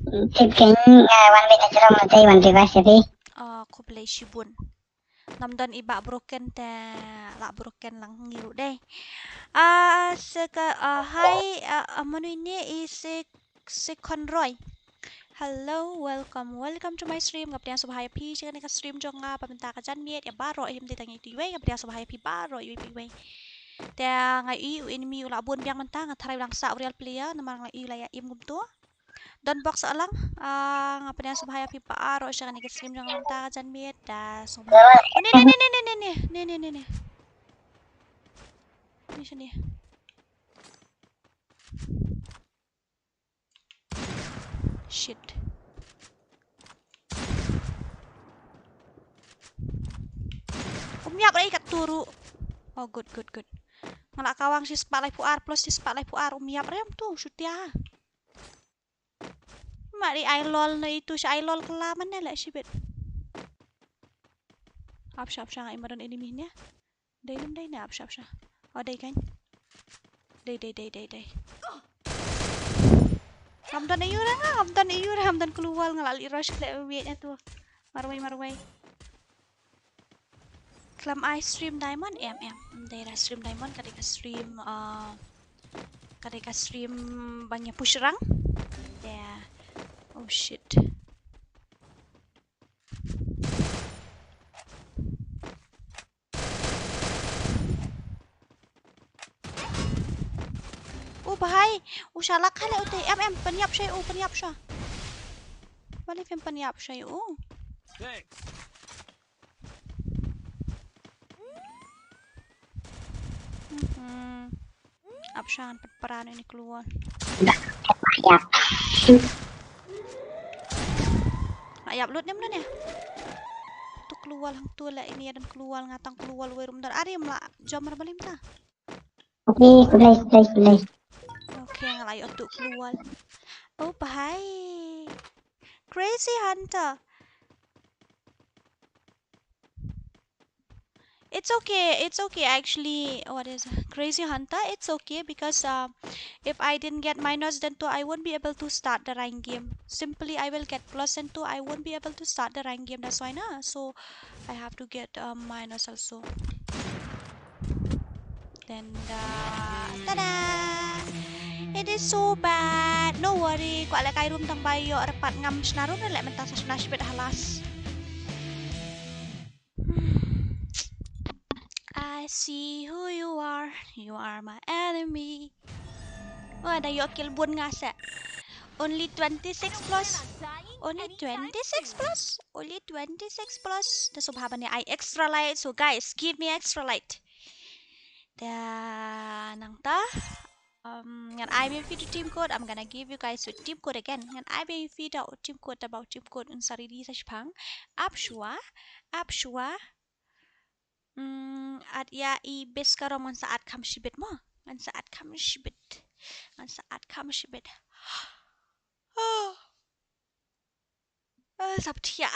Tip keng, eh, wan bit na jrong na tei wan device ya pi. Oh, khublei shibun. Nam don i Bah Broken te la Broken lang ngi ruh dei. Ah, seka, ah, hi, ah, ah, mano ini i se, se Conroy. Hello, welcome, welcome to my stream. Nga pdiang sngewbha ïa phi sha kane ka stream jong nga ba mynta ka janmiet ïa baroh him dei tang itu iwei, nga pdiang sngewbha ïa phi baroh iwei pa iwei. Te nga i u enemy u la bun biang mynta nga tharai u dang sah u real player namar nga i u la ïa im kumto. Don box alang, ah, nga pdiang sngewbha ïa phi baroh sha kane ka stream jong nga mynta ka janmiet da sngewbha. Oh, ne, ne, ne. Ni shane. Shit. Um ïap rei kat turu. Oh, good, good, good. Nga la kawang shi spah laiphew ar plus shi spah laiphew ar, um ïap rei um tu, shutia. Mari ai lol na itu sha ai lol kala man ne la shibit. Ap sha, ap sha, nga i ma don enemy ne. Dei nym dei na, ap sha, ap sha. O, dei kan. Dei, dei, dei, dei, dei. Ngam don aiu re, ngam don aiu re, ngam don klewal, nga la leit rush khlem miet na tu. Marwei, marwei. Khlem ai stream diamond, em, em. Ym dei ra stream diamond, ka dei ka stream, uh, ka dei ka stream ban ïa push rank. Yeah. Oh shit. O bhai, u shalak hale u te, em, em, pynïap sha u, pynïap sha. Balei phim pynïap sha u? Thanks. Mhm. Ap sha ngan pynpra ïa une u klewal. Nga ïap lut ne mano ne. Tu klewal hangtu leh, ine don klewal, nga tang klewal wei ruh ym don. Are ym lah jump ar balei mynta. Okay, khublei, khublei, khublei. Okay, nga la ïoh tu klewal. Oh bhai. Crazy Hunter. It's okay, it's okay actually. What is Crazy Hunter? It's okay because, uh, if I didn't get minus, then too I won't be able to start the rank game. Simply I will get plus and too I won't be able to start the rank game. That's why na. So I have to get, um, minus also. Then, uh, tada! It is so bad. No worry. Kwah leh kai room tang ba ïoh re pat, ngam shna room re leh mynta, sa shna shibit ha last. I see who you are. You are my enemy. Wah, da ïoh kill bun nga seh. Only twenty-six plus. Only twenty-six plus. Only twenty-six plus. Da sngewbha ban ai extra light. So guys, give me extra light. Da nangta. Um, ngan ai biang ïa phi u team code, I'm gonna give you guys u team code again. Ngan ai biang ïa phi da u team code, da ba u team code un sa ready sa shipang. Ap shuwa, ap shuwa. Hmm, at ïa i bes ka rom ngan sa at kham shibit mo. Ngan sa at kham shibit. Ngan sa at kham shibit. Oh. Eh, sap thiah.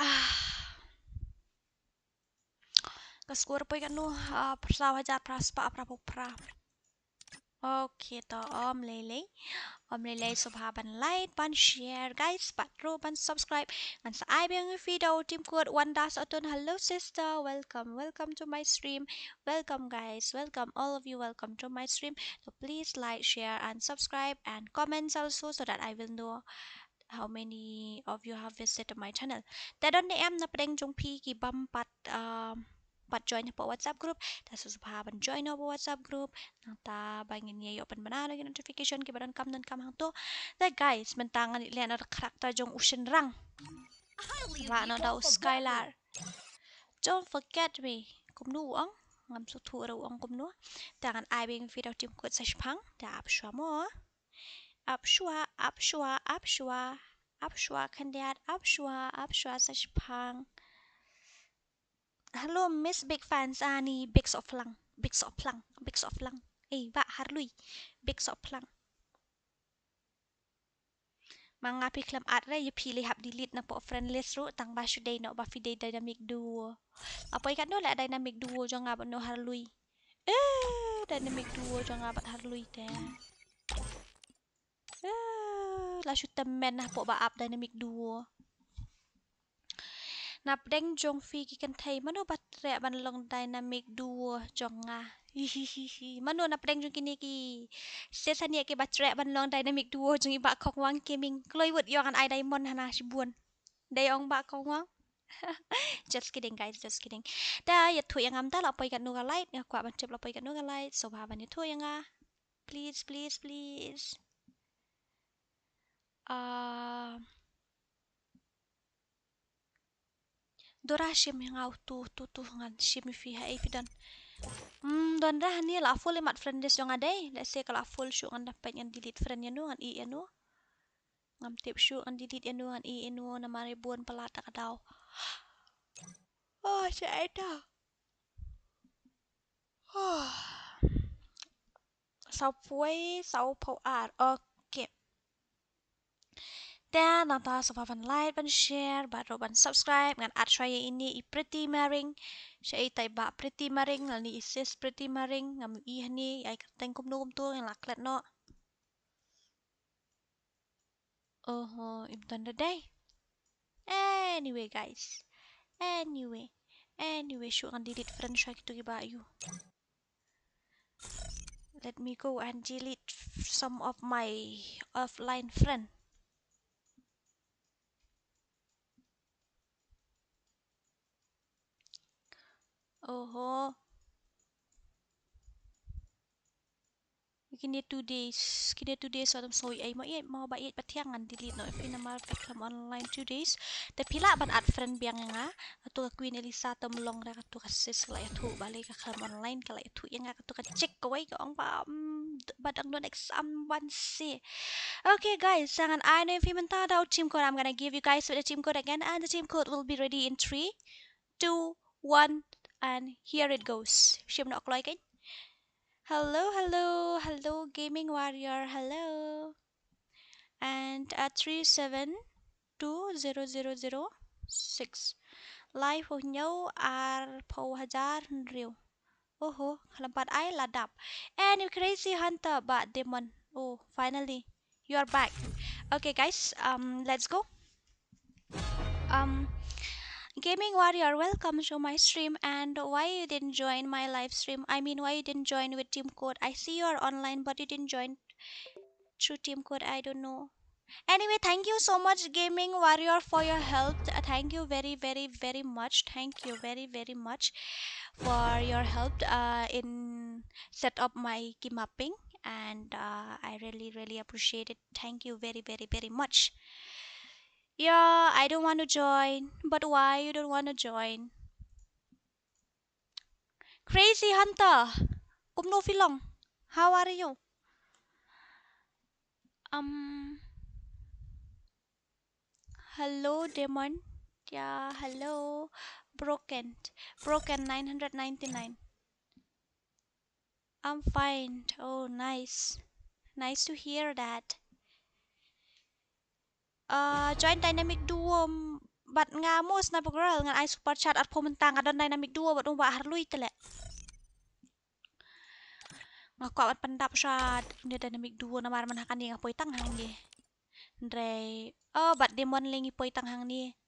Ka score poi katno, ah, phra hajar phra spah phra phew phra. Okay, to ym lei lei. Ym lei lei, sngewbha ban like, ban share, guys, bad ruh ban subscribe. Ngan sa ai biang ïa phi da u team code Wanda Sotun. Hello sister, welcome, welcome to my stream. Welcome guys, welcome all of you, welcome to my stream. So please like, share and subscribe and comments also so that I will know how many of you have visited my channel. Te don ne em na pdeng jong phi ki bym pat, um, pat join hapoh WhatsApp group, te sngewbha ban join hapoh WhatsApp group, nangta ba ngin ïa ïoh pynbna ïa ki notification kiba donkam donkam hangto. Te guys, mynta ngan leh na character jong u shynrang. Lah noh da u Skylar. Don't forget me. Kumno u ong? Ngam sngewthuh ruh u ong kumno. Te ngan ai biang ïa phi da u team code sa shipang. Te ap shuwa mo. Ap shuwa, ap shuwa, ap shuwa. Ap shuwa khyndiat, ap shuwa, ap shuwa sa shipang. Hello, Miss Big Fans, ani Big Soplang, Big Soplang, Big Soplang. Eh, Bah Harlui, Big Soplang. Ma nga phi khlem add re, ïa phi lei hap delete na poh friend list ruh, tang ba shu dei noh ba phi dei dynamic duo. Apoi katno leh dynamic duo jong nga bad u Harlui. Eh, dynamic duo jong nga bad Harlui te. Eh, la shu tymmen hapoh ba ap dynamic duo. Na pdeng jong phi ki kynthei mano ba treh ban long dynamic duo jong nga? Hihihihi. Mano na pdeng jong kine ki sis hangne kiba treh ban long dynamic duo jong i Bah Khongwang Gaming? Kloi wut, ïoh ngan ai diamond hana shibun. Dei ong Bah Khongwang? Just kidding guys, just kidding. Te ïathuh ïa nga mynta la poi katno ka light, nga kwah ban tip la poi katno ka light, sngewbha ban ïathuh ïa nga. Please, please, please. Ah, Dora shim ïa nga utu, utu, utu, ngan shim ïa phi ha ei phi don. Hmm, don re hangne la full imat friend list jong nga dei. Lehse ka la full shuh, ngan da peit ngan delete friend ïano, ngan ïeh ïano. Ngam tip shuh ngan delete ïano, ngan ïeh ïano namar i bun palat da ka daw. Oh, shaei ta. Oh. Saw phew, saw phew ar. Okay. Te nangta sngewbha ban like, ban share, bad ruh ban subscribe. Ngan add shuwa ïa ine i Pretty Maring. Sha itai ba Pretty Maring, lane i sis Pretty Maring, ngam i hani, ai kyrteng kumno kumto, ngan la klet noh. Oho, im don da dei. Anyway, guys. Anyway. Anyway, shu ngan delete friend shuwa kito kiba ïoh. Let me go and delete some of my offline friend. Oho. Kine two days, kine two days wat ym sngew ïeit mo, ïeit mo ba ïeit ba thiang, ngan delete noh ïa phi namar phi khlem online two days. Te phi lah ban add friend biang ïa nga. Kato ka Queen Elisa te ym long re, kato ka sis ka la ïathuh balei ka khlem online, ka la ïathuh ïa nga, kato ka chick kawei ka ong ba, mm, d-, ba dang don exam wan se. Okay guys, sa ngan ai noh ïa phi mynta da u team code. I'm gonna give you guys with the team code again, and the team code will be ready in three, two, one, and here it goes. Shim noh kloi kein. Hello, hello, hello, Gaming Warrior, hello. And at three seven two zero zero zero six. Lai hynñiew arphew hajar hynriew. Oho, khlem pat ai la dap. And you Crazy Hunter, Bah Demon. Oh, finally. You're back. Okay, guys, um, let's go. Um, Gaming Warrior, welcome to my stream. And why you didn't join my live stream? I mean, why you didn't join with Team Code? I see you are online, but you didn't join through Team Code. I don't know. Anyway, thank you so much, Gaming Warrior, for your help. Th-, thank you very, very, very much. Thank you very, very much for your help, uh, in set up my key mapping, and, uh, I really, really appreciate it. Thank you very, very, very much. Yeah, I don't want to join. But why you don't want to join? Crazy Hunter, kumno phi long? How are you? Um, hello, Demon. Yeah, hello. Broken. Broken nine hundred ninety-nine. I'm fine. Oh, nice. Nice to hear that. Uh, join Dynamic Duo, mm, bad nga mo Sniper Girl, ngan ai super chat arphew mynta, nga don Dynamic Duo bad u Bah Harlui te leh. Nga kwah ban pyndap sha ne Dynamic Duo namar man ha kane nga poi tang hangne. Hynrei, oh, bad Demon lei ngi poi tang hangne.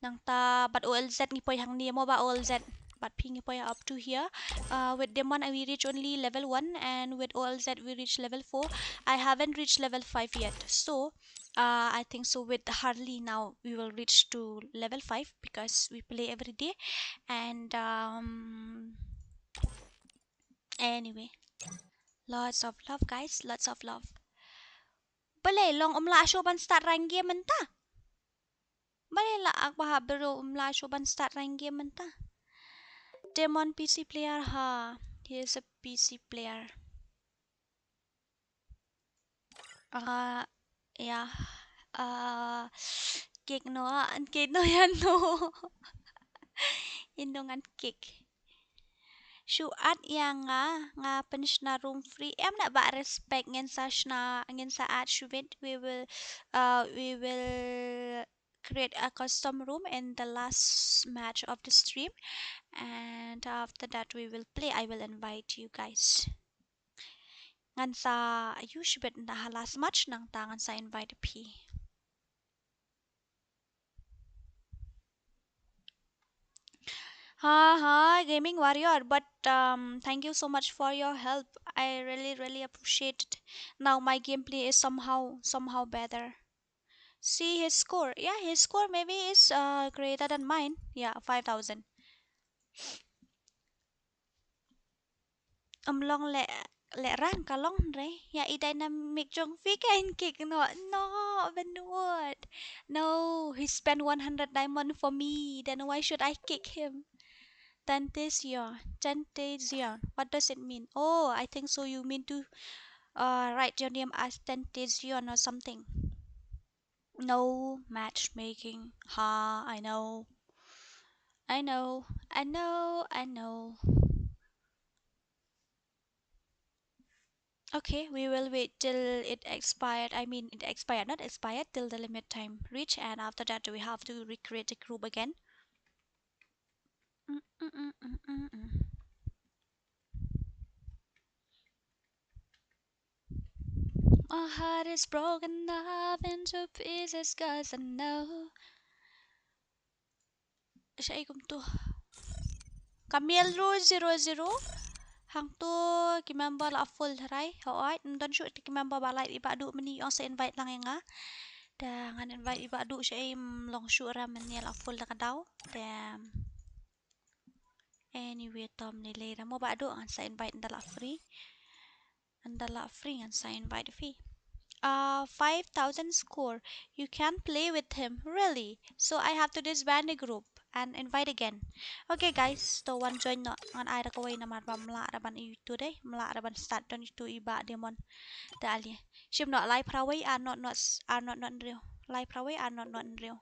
Nangta bad O L Z ngi poi hangne, mo Bah O L Z. Bad phi ngi poi up to here. Uh, with Demon, uh, we reach only level one, and with O L Z we reach level four. I haven't reached level five yet. So, uh, I think so with Harley now we will reach to level five because we play every day. And, um, anyway, lots of love, guys, lots of love. Balei long ym lah shuh ban start rank game mynta? Balei la ak ba ha bro ym lah shuh ban start rank game mynta? Demon P C player ha. He is a P C player. Ah, yeah. Ah, kick noh, ah, kick noh, ïa noh. Ïa noh ngan kick. Shu add ïa nga, nga pynshna room free. Em na ba respect, ngin sa shna, ngin sa add shuh beit. We will, uh, we will create a custom room in the last match of the stream, and after that we will play. I will invite you guys. Ngan sa ïoh shuh beit na ha last match, nangta ngan sa invite phi. Ha ha, Gaming Warrior, but, um, thank you so much for your help. I really, really appreciate it. Now my gameplay is somehow, somehow better. See his score. Yeah, his score maybe is, uh, greater than mine. Yeah, five thousand. Ym long leh, leh rank, ka long hynrei. Ïa i dynamic jong phi kan kick noh, noh, Benoit. No, he spent one hundred diamond for me. Then why should I kick him? Tantezia, Tantezia. What does it mean? Oh, I think so you mean to, uh, write your name as Tantezia or something. No matchmaking. Ha, I know. I know. I know. I know. Okay, we will wait till it expired. I mean, it expired, not expired, till the limit time reach, and after that we have to recreate the group again. Mm, mm, mm, mm, mm, mm. My heart is broken up into pieces 'cause I know. Shaei kumtu. Ka miel ruh zero zero. Hangtu ki member la full tharai. Hooid, ym don shuh ki member ba lait i Bah Duh mynne, ong sa invite lang ïa nga. Te ngan invite i Bah Duh shaei, ym long shuh ra mynne la full da ka daw. Te anyway, tom lei lei ra mo Bah Duh, ngan sa invite ynda la free. Ynda la free ngan sa invite phi. Uh, five thousand score. You can play with him. Really? So I have to disband the group and invite again. Okay guys, to wan join noh. Ngan ai da kawei namar ba ym lah ra ban ïa utu dei. Ym lah ra ban start don utu i Bah Demon. Da ali. Shim noh, lai phra wei ar not not, ar not not hynriew. Lai phra wei ar not not hynriew.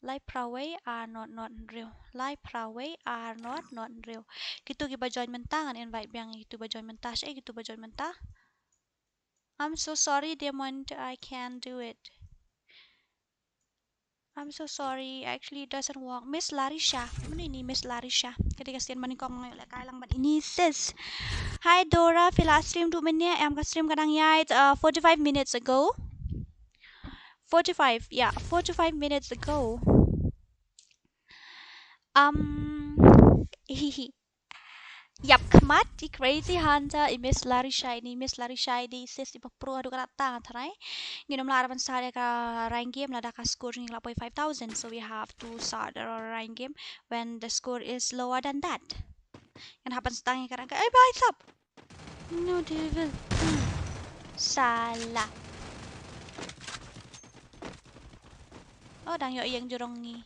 Lai phra wei ar not not hynriew. Lai phra wei ar not not hynriew. Kitu kiba join mynta ngan invite biang, kitu ba join mynta. Shaei kitu ba join mynta? I'm so sorry, Demon, I can't do it. I'm so sorry, actually it doesn't work. Miss Larisha. Mano ini Miss Larisha? Ka dei ka sien ba nyngkong nga ïoh lehkai lang bad ini, sis. Hi Dora, phi la stream duh mynne? Em, ka stream ka dang ïaid, uh, forty-five minutes ago. Forty-five, yeah, forty-five minutes ago. Um, hihi. Yap, khmat i Crazy Hunter, i Miss Larisha ini, Miss Larisha ini, sis, iba pro haduh katta tang tharai. Ngin ym lah ra ban start ïa ka rank game lada ka score jong ngi la poi five thousand, so we have to start a rank game when the score is lower than that. Ngan hap ban start ïa ka rank, eh, bai sap. No devil. Hmm. Salah. Oh, dang ïoh ïeng jrong ngi.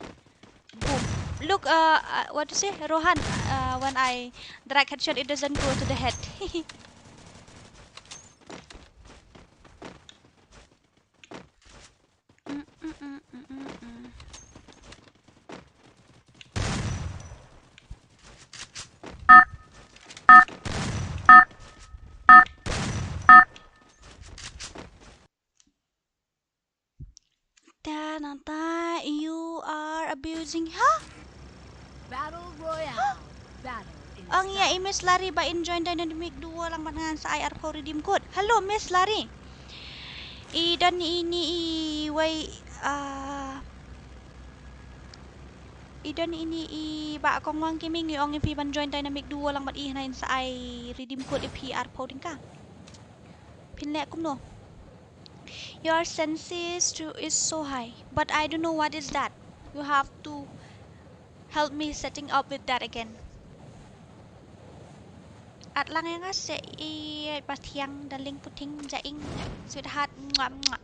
Boom. Look, uh, uh, what to say? Rohan, uh, when I drag headshot, it doesn't go to the head. Mm, mm, mm, mm, mm, mm. Ta, nangta, you are abusing, ha? Battle Royale. Battle in style. Ong ïa i Miss Lari ba in join Dynamic Duo lang bad ngan sa ai arphew redeem code. Hello, Miss Lari. I don ini i wei, ah, i don ini i Bah Kongwang Gaming, i ong ïa phi ban join Dynamic Duo lang bad i, hynrei in sa ai redeem code ïa phi arphew tyngka. Phin leh kumno? Your senses to is so high, but I don't know what is that. You have to help me setting up with that again. At lang ïa nga seh i Pathiang, darling Puting Jaing, sweetheart, mwah, mwah.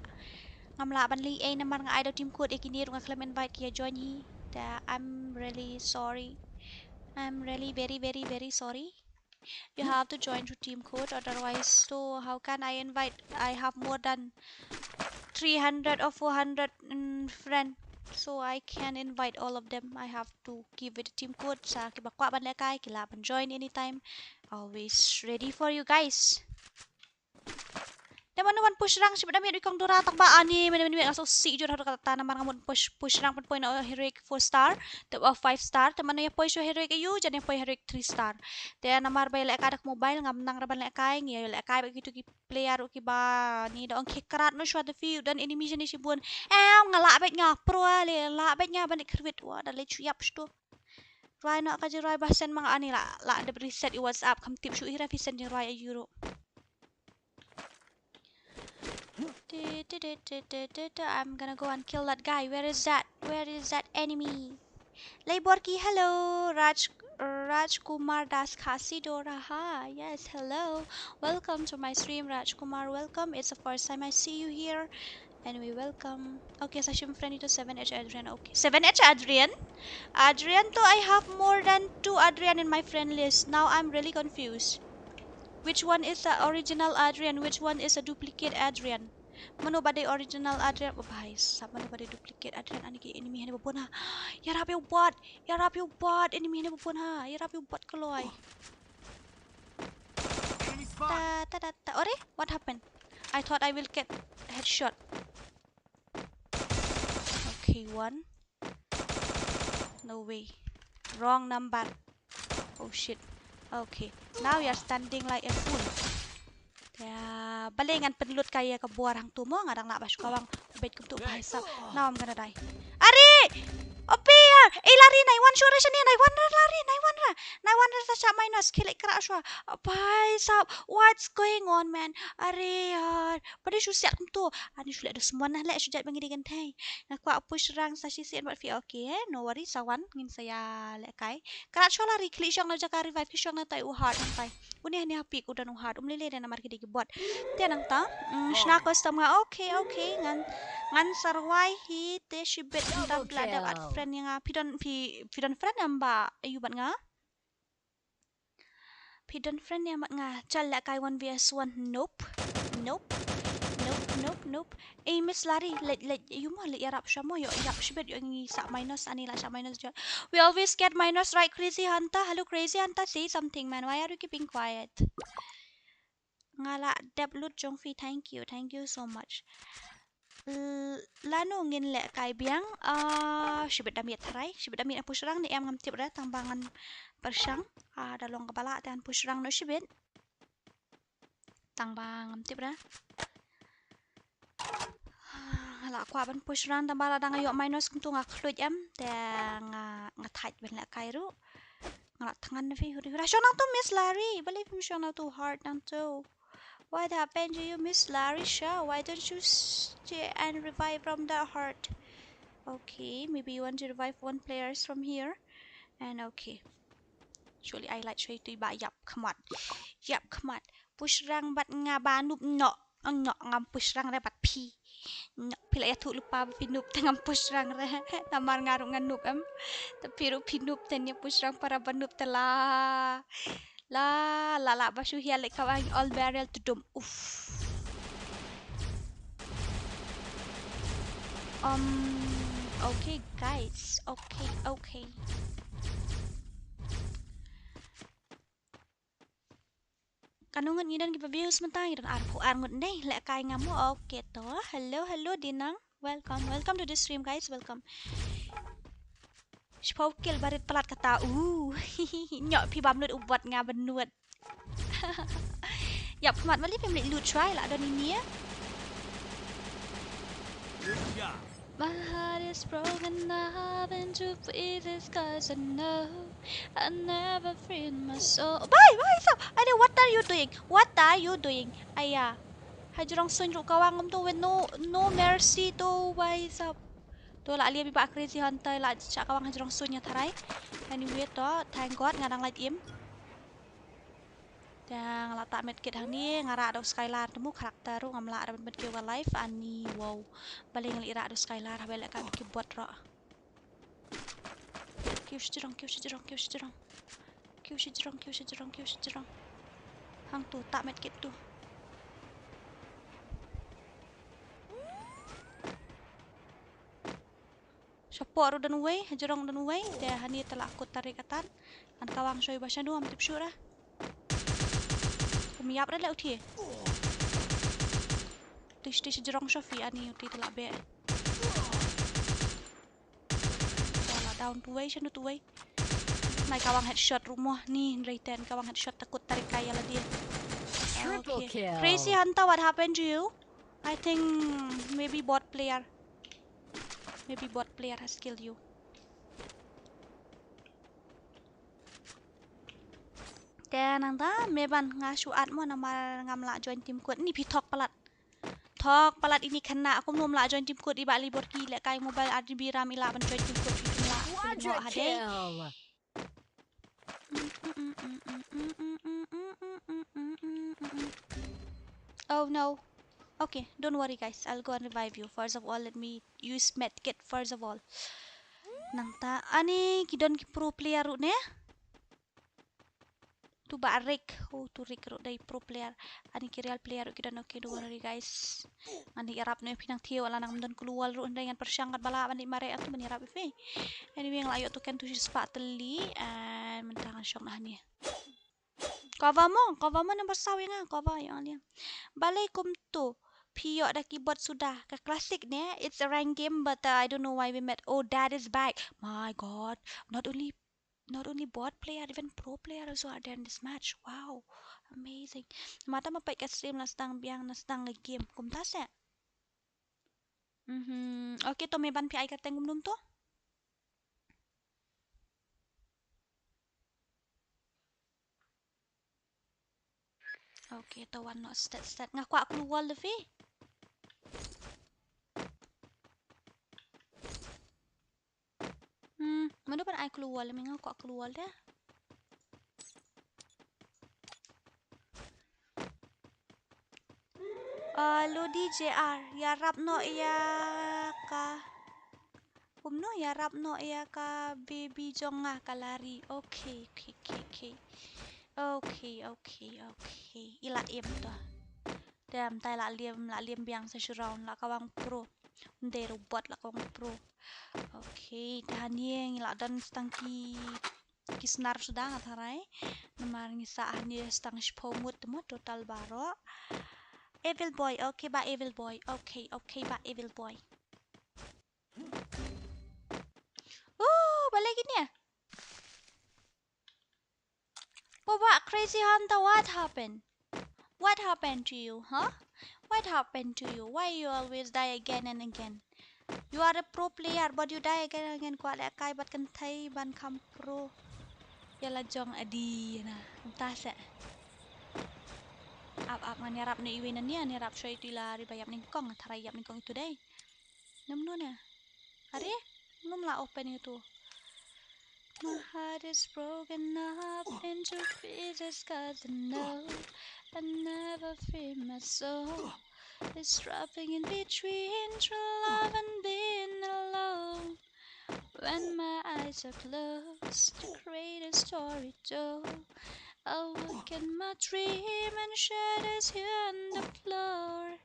Ngam lah ban leh ei namar nga ai da u team code ïa kine ruh nga khlem invite ki ïa join hi. Da, I'm really sorry. I'm really very, very, very sorry. You have to join through team code, otherwise, so how can I invite? I have more than three hundred or four hundred, mm, friend, so I can invite all of them. I have to give it a team code. Sa kiba kwah ban lehkai ki lah ban join anytime. Always ready for you guys. Te mano ban push rank, shibit da miet i kong Dora, tang ba ani mynne mynne nga sngewsih jur haduh katta namar nga mut push, push rank ban poi na heroic four star, te, uh, five star, te mano ïa poi shuh heroic aïu, jan ïa poi heroic three star. Te namar ba ïa lehkai da ka mobile ngam nang ra ban lehkai, ngi ïa lehkai bad kitu ki player ruh kiba ni da ong khie krat noh shuwa da phi, u don enemy shane shibun. Em, nga lah beit nga pro le, lah beit nga ban leit kyrwit, wa da leit shu ïap shto. Rwai noh ka jingrwai ba send ma nga ani, la, la dep reset i WhatsApp, kham tip shuh hi ra phi send jingrwai aïu ruh. I'm gonna go and kill that guy. Where is that? Where is that enemy? Leiborki, hello. Raj, Rajkumar Das Khasi Dora. Hi, yes, hello. Welcome to my stream, Rajkumar. Welcome. It's the first time I see you here. Anyway, welcome. Okay, sa shim friend ito seven H Adrian. Okay, seven H Adrian? Adrian to I have more than two Adrian in my friend list. Now I'm really confused. Which one is the original Adrian? Which one is a duplicate Adrian? Mano ba dei original Adrian? Oh, bhai sahab, mano ba dei duplicate Adrian? Ani ki enemy hane ba bun ha. Ïarap ïa u bot. Ïarap ïa u bot. Enemy hane ba bun ha. Ïarap ïa u bot kloi. Enemy spot. Ta, Ore, what happened? I thought I will get headshot. Okay, one. No way. Wrong number. Oh shit. Okay. Now you're standing like a fool. Ya, balei ngan pynlut ka ïa ka bor hangtu mo, nga dang lah ba shu kawang. Beit kumtu, bhai sab. Now I'm gonna die. Are! Opia! Eh, lari, nine one shuh ra shane, nine one ra, lari, nine one ra. Nine one ra, sa shah minus, khie leit kra shuwa. Bhai sab, what's going on, man? Are yaar, balei shu siat kumtu? Ani shu leh da suan na leh, shu jait ba ngi dei kynthei. Nga kwah push rank sa shisien bad phi, okay, eh? No worry, sa wan, ngin sa ïa lehkai. Kra shuwa lari, khie leit shong na jaka revive, khie shong na tai u heart, na tai. Une hane ha pik u don u heart, um lei lei de namar ki dei ki bot. Te nangta, mm, shna custom nga, okay, okay, ngan, ngan sa rwai hi, te shibit nangta phi la dep add friend ïa nga, phi don, phi, phi don friend em ba, aïu bad nga? Phi don friend ïa nga, chal lehkai one v one. Nope. Nope. Nope, nope, nope. Eh, Miss Lari, leit, leit, ïa mo, leit ïarap sha mo, ïoh ïarap shibit, ïoh ngi sah minus, ani la sah minus jot. We always get minus, right, Crazy Hunter? Hello, Crazy Hunter, say something, man. Why are you keeping quiet? Nga la dep loot jong phi, thank you, thank you so much. L-, lano ngin lehkai biang, ah, shibit da miet tharai, shibit da miet na push rank ne em ngam tip re, tang ba ngan pyrshang, ah, da long kaba lah te ngan push rank noh shibit. Tang ba ngam tip re. Ah, nga la kwah ban push rank tang ba la dang ïoh minus kumtu nga khluit em, te nga, nga thait ban lehkai ruh. Nga la thngan na phi, huri hura. Shong nangtu Miss Lari, balei phim shong nangtu heart nangtu? What happened to you, Miss Larisha? Why don't you stay and revive from the heart? Okay, maybe you want to revive one players from here. And okay. Surely I like shuwa itu ba ïap khmat. Ïap khmat. Push rank bad nga ba noob noh. Noh ngam push rank re bad phi. Noh phi la ïathuh lypa ba phi noob te ngam push rank re. Namar nga ruh nga noob em. Te phi ruh phi noob te ïa push rank para ba noob te la. La, la, la, ba shu hiar leh ka ba all barrel to dum. Uff. Um, okay, guys. Okay, okay. Kano ngut ngi don kiba views mynta, ngi don arphew ar ngut ne. Lehkai nga mo. Okay to. Hello, hello, Dinang. Welcome, welcome to the stream, guys. Welcome. Shiphew kill barit palat kata. Uh. Nyok phi bam lut u bot nga ban nud. Ïap khmat, mali phi mlik lut shuwa la don ini ya. My heart is broken, I've been to pieces 'cause I know I never free my soul. Bye, bye, so, I know, what are you doing? What are you doing? Aya. Hajrong suin ruh kawang ngam tu with no, no mercy tu, bye, sap. Tu la liam i ba Crazy Hunter la shah kawang hajrong suin ïa tharai. Anyway to, thank God nga dang light aim. Te nga la tah medkit hangne, nga rah da u Skylar te mo, character ruh ngam lah rah medkit wa life ani, wow. Balei nga la rah da u Skylar, haba leh ka medkit bot rah. Kiew shajrong, kiew shajrong, kiew shajrong. Kiew shajrong, kiew shajrong, kiew shajrong. Hangtu, tah medkit tu. Shapoh ruh don uwei, hajrong don uwei, te hani te la kut tarik atan. Ngan kawang shoi ba shano, ngam tip shuh ra. Kum ïap ra leh uti. Tish tish hajrong shofi ani uti te la beh. Te la down tu uwei, shano tu uwei. Nai kawang headshot ruh mo ni, hynrei ten kawang headshot te kut tarik kai ïa lade. Triple kill. Crazy Hunter, what happened to you? I think maybe bot player. Maybe bot player has killed you. Te nangta, me ban nga shu at mo namar ngam lah join team kut. Ni phi thok palat. Thok palat ini khynnah, kumno ym lah join team kut, i ba li bor ki leh kai mobile R G B RAM i lah ban join team kut, phi ym lah. Quadra kill. Oh no. Okay, don't worry guys. I'll go and revive you. First of all, let me use medkit first of all. Nangta, ani ki don ki pro player ruh ne? Tu ba Rick. Oh, tu Rick ruh dei pro player. Ani ki real player ruh ki don, okay, don't worry guys. Ani ïarap ne phi nang thiew ala nang don kluwal ruh, hynrei ngan pyrshang kat ba lah ban dei mareh atu ban ïarap phi. Anyway, nga la ïoh token tu shispah tylli and mynta ngan shong na hani. Cover mo, cover mo number saw ïa nga, cover ïa nga. Balei kumto? Phi ïoh da keyboard suda, ka classic ne? It's a rank game, but uh, I don't know why we met. Oh, dad is back. My God, not only not only bot player, even pro player also are there in this match. Wow, amazing. Mata ma peit ka stream la sdang biang, la sdang ka game. Kumta se. Mhm. Okay, to me ban phi ai ka teng kumno to. Okay, to wan noh stet stet. Nga kwah clue wall da phi. Hmm, mano ban ai clue wall, me nga kwah clue wall da. Ah, Lodi J R, ïarap noh ïa ka. Kumno ïarap noh ïa ka baby jong nga ka Lari. Okay, okay, okay, okay. Okay, okay, okay. I la im to. Dam tai la liam, la liam biang sa shu round la kawang pro. Nde robot la kawang pro. Okay, ta hanie ngi la don stang ki ki snar suda nga tharai. Namar ngi sa hanie stang shiphew ngut mo total baroh. Evil boy, okay ba evil boy. Okay, okay ba evil boy. Oh, balei kine? Oh, what crazy Hunter, what happened? What happened to you, huh? What happened to you? Why you always die again and again? You are a pro player, but you die again and again. Kwah lehkai bad kynthei ban kham pro. Ïa la jong adi na. Kumta se. Ap ap ngan ïarap na iwei na nia, ïarap shuwa itu ila riba ïap nyngkong, tharai ïap nyngkong itu dei. Namno na. Are? Ngam lah open itu. My heart is broken up into pieces 'cause I know I never free my soul. It's dropping in between true love and being alone. When my eyes are closed, the greatest story told. I look in my dream and shadows here on the floor.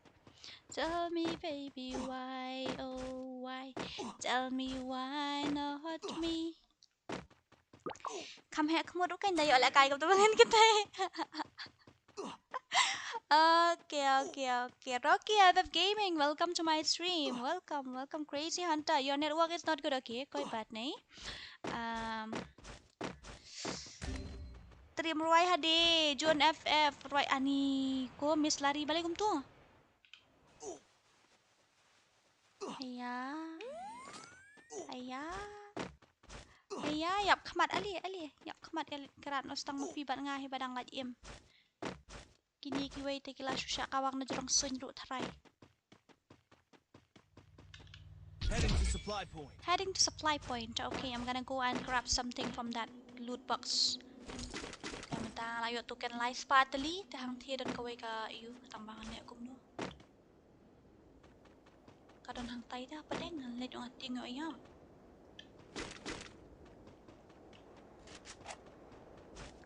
Tell me, baby, why, oh, why? Tell me why not me? Kham heh khmut ruh kein da ïoh lehkai kumta ba ngan kynthei. Okay, okay, okay. Rocky L F Gaming, welcome to my stream. Welcome, welcome, Crazy Hunter. Your network is not good, okay? Koi baat nahi. Um, Trim Roy Hade, John F F, Roy Ani, ko Miss Lari, balei kumto? Aya. Aya. Aya, ïap khmat ale, ale. Ïap khmat ale, krat noh stang ma phi bad nga hi ba dang lait im. Kine kiwei te ki la shu shah kawang na jrong suiñ ruh tharai. Heading to supply point. Heading to supply point. Okay, I'm gonna go and grab something from that loot box. Te mynta la ïoh token lai spah tylli, te hangthie don kawei ka ïu, tang ba ngan leh kumno. Ka don hangtai da, pat ngan leit ong ating ïoh ïam.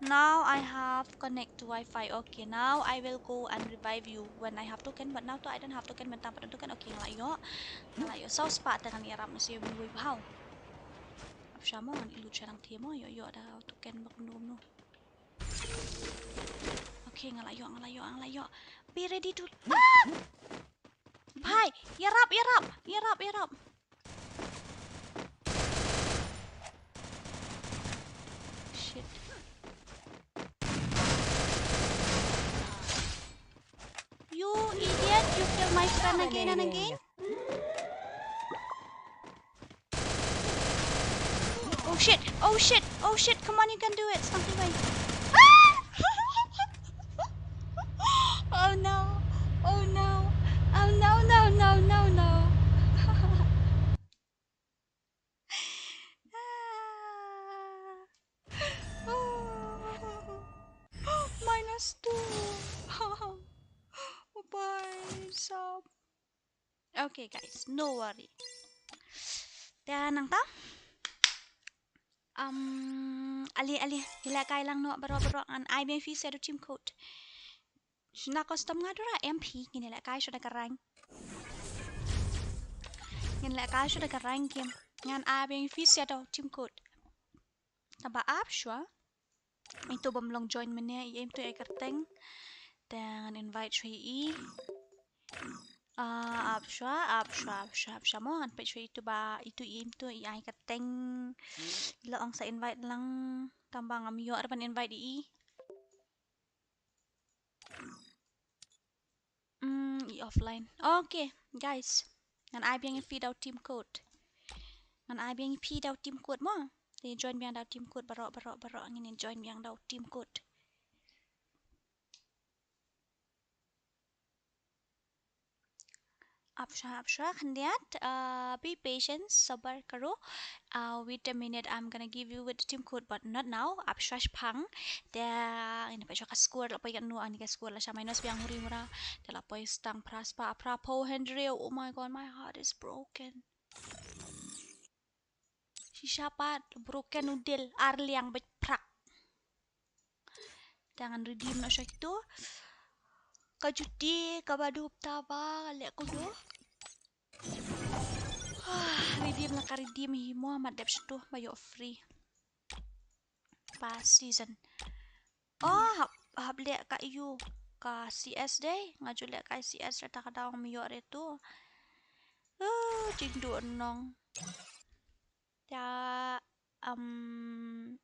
Now I have connect to Wi-Fi. Okay, now I will go and revive you when I have token. But now to I don't have token, mynta pat don token. Okay, nga la ïoh. Nga la ïoh saw spah te ngan ïarap na sha ïoh wei bhau. Ap sha mo ngan i lut sha nang thie mo, ïoh ïoh da token bak nu nu. Okay, nga la ïoh, nga la ïoh, nga la ïoh. Be ready to, ah! Bhai, ïarap, ïarap, ïarap, ïarap. Shit. You idiot, you kill my friend again and again. Oh shit, oh shit, oh shit, come on, you can do it, something right. Ah! Oh no, oh no, oh no, no, no, no, no. Ah. Oh. Minus two. Bye, sub. Okay, guys, no worry. Te nangta. Um, ale, ale, ila kai lang noh baroh baroh ngan ai biang phi shadow team code. Shna custom nga dura M P, ngin ila kai shuwa da ka rank. Ngin ila kai shuwa da ka rank game. Ngan ai biang phi shadow team code. Taba ap shuwa. Ito bym long join mynne, i em to i kyrteng. Te ngan invite shuwa i. Ah, ap shuwa, ap shuwa, ap shuwa, ap shuwa mo, ngan peit shuwa ito ba, ito i em to i ai kyrteng. I la ong sa invite lang, tang ba ngam ïoh ruh ban invite i. Hmm, i offline. Okay, guys. Ngan ai biang ïa phi da u team code. Ngan ai biang ïa phi da u team code mo. Te join biang da u team code baroh, baroh, baroh. Ngin join biang da u team code. Ap shuwa, ap shuwa, khyndiat. Uh, be patient, sabar karo. Uh, wait a minute, I'm gonna give you with the team code, but not now. Ap shuwa shipang. Te, ina pa shuwa ka score, la poi katno, ani ka score la sha minus biang huri hura. Te la poi stang phra spah, phra phew hynriew. Oh my God, my heart is broken. Shisha pat broken u dil, ar liang bad phrak. Te ngan redeem noh sha kito. Ka juti kaba dup ta ba leh kudo. Ah, redeem la ka redeem hi mo, mat dep sha to ba ïoh free. Past season. Oh, hap, hap leh ka ïu ka C S dei. Nga ju leh ka C S re ta ka daw ngam ïoh re tu. Uh, jingduh nong. Te, um,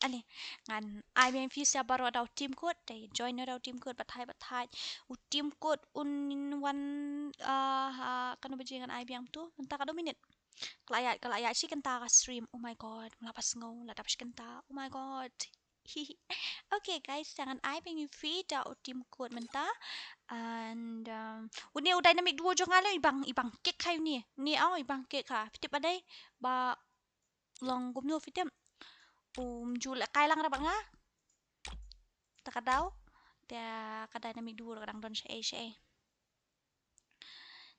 ale, ngan ai biang phi sa baroh da u team code, te join da u team code, batai, batai. U team code un wan, uh, ha, kano baje ngan ai biang to, mynta ka dua minit. Ka la ïaid, ka la ïaid shi kynta ka stream. Oh my God, nga la pas sngew, la dap shi kynta. Oh my God. Okay, guys, te ngan ai biang ïa phi da u team code mynta. And, um, une u dynamic duo jong nga leh, i bang, i bang kick ha une. Une, oh, i bang kick ha. Phi tip ba dei ba long kumno, phi tip? Um, ju lehkai lang ra bad nga. Ta ka daw. Te ka dynamic duo ka dang don shaei shaei.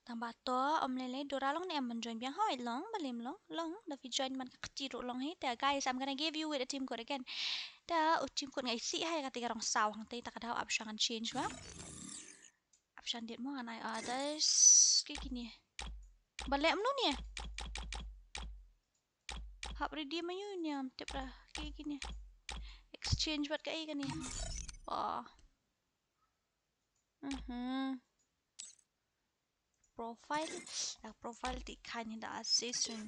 Tang ba to, ym lei lei, Dora long ne em ban join biang? Hooid long, balei ym long, long, da phi join man ka kti ruh long hi. Te guys, I'm gonna give you with a team code again. Te u team code nga isih ha ïa kata ka rong saw hangtei, ta ka daw ap shuwa ngan change ba. Ap shuwa dit mo, ngan ai others. Ki kine. Balei mano ne? Hap redeem ïa u ne, ym tip ra. Ki kine. Exchange bad kaei kane. Oh. Mhm. Profile. Ah, profile te i khaiñ hi da assassin.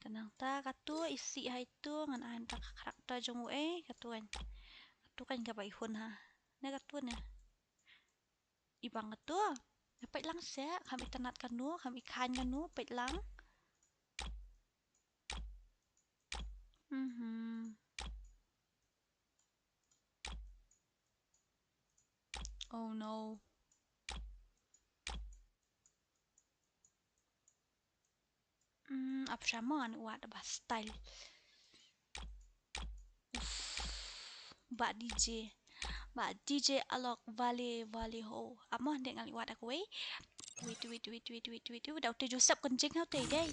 Te nangta katu isih ha itu, ngan ai da ka character jong u, eh, katu kan. Katu kan kaba i hun ha. Ne katu ne. I bang katu. Peit lang seh, kham itynnad kano, kham i khaiñ kano, peit lang. Mhm. Oh no. Hmm, ap sha mo ngan wad ba style. Uff. Ba D J. Ba D J Alok vale vale ho. Ap mo ngan wad kawei. Wait, wait, wait. Da u te Joseph kan jing ha u te dei.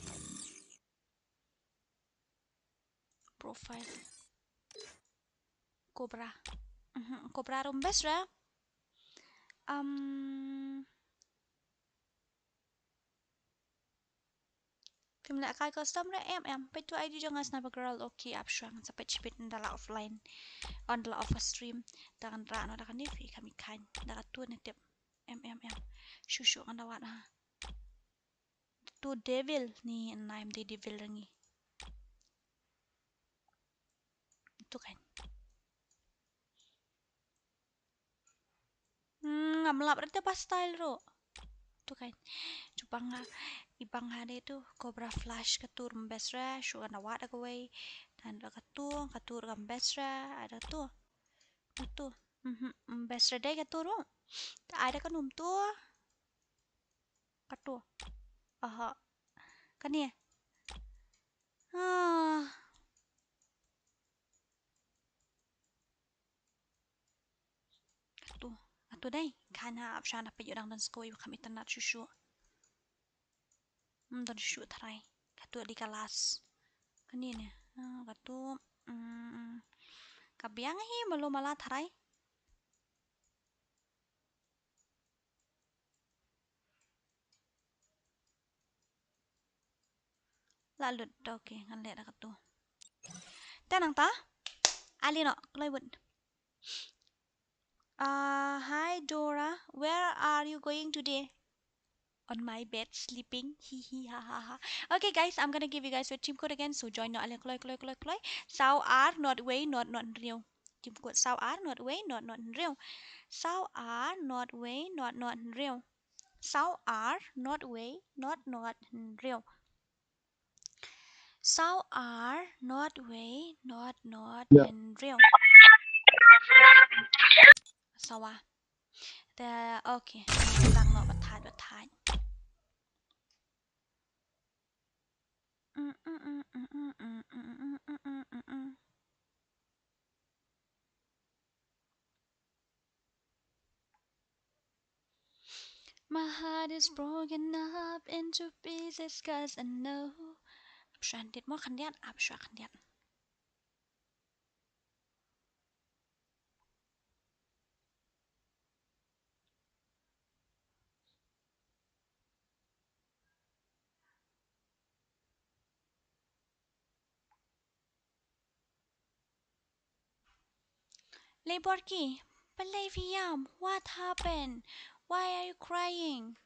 Profile. Cobra. Mhm, Cobra ruh ym best ra. Um, phim lehkai custom re em em. Peit tu I D jong nga Sniper Girl. Okay, ap shuwa ngan sa peit shibit ynda la offline. Ynda la off stream. Te ngan rah noh da kane phi kham i khaiñ. Da katu ne tip. Em em em. Shu shu ngan da wad ha. Tu devil ni, nai em dei devil ra ngi. Tu kan. Hmm, ngam lap ra te ba style ruh. Tu kan. Ju bang ha, i bang ha dei tu Cobra Flash katu ruh ym best ra, shu ngan da wad da kawei. Te ngan da katu, katu ruh kam best ra, ai da katu. Katu. Mhm, ym best ra dei katu ruh. Te ai da kano tu. Katu. Aha. Kane. Ah. Katu. Katu dei. Kan ha ap sha na peit u dang don skoi u kham itynnad shuh shuh. Hmm, don shuh tharai. Katu dei ka last. Kane ne. Ah, katu. Hmm. Ka biang hi malu mala tharai. La lut, to, okay, ngan leh da katu. Te nangta, ale noh, kloi bud. Uh, hi Dora, where are you going today? On my bed, sleeping. Hi hi ha ha ha. Okay guys, I'm gonna give you guys a team code again. So join noh, ale kloi kloi kloi kloi. Saw ar not wei not not hynriew. Team code saw ar not wei not not hynriew. Saw ar not wei not not hynriew. Saw ar not wei not not hynriew. Saw ar not wei not not hynriew. Sawa. Te, okay. Tang noh, ba thait, ba thait. My heart is broken up into pieces 'cause I know. Ap shuwa khyndiat mo, khyndiat, ap shuwa khyndiat. Lei Borki, balei phi ïam? What happened? Why are you crying?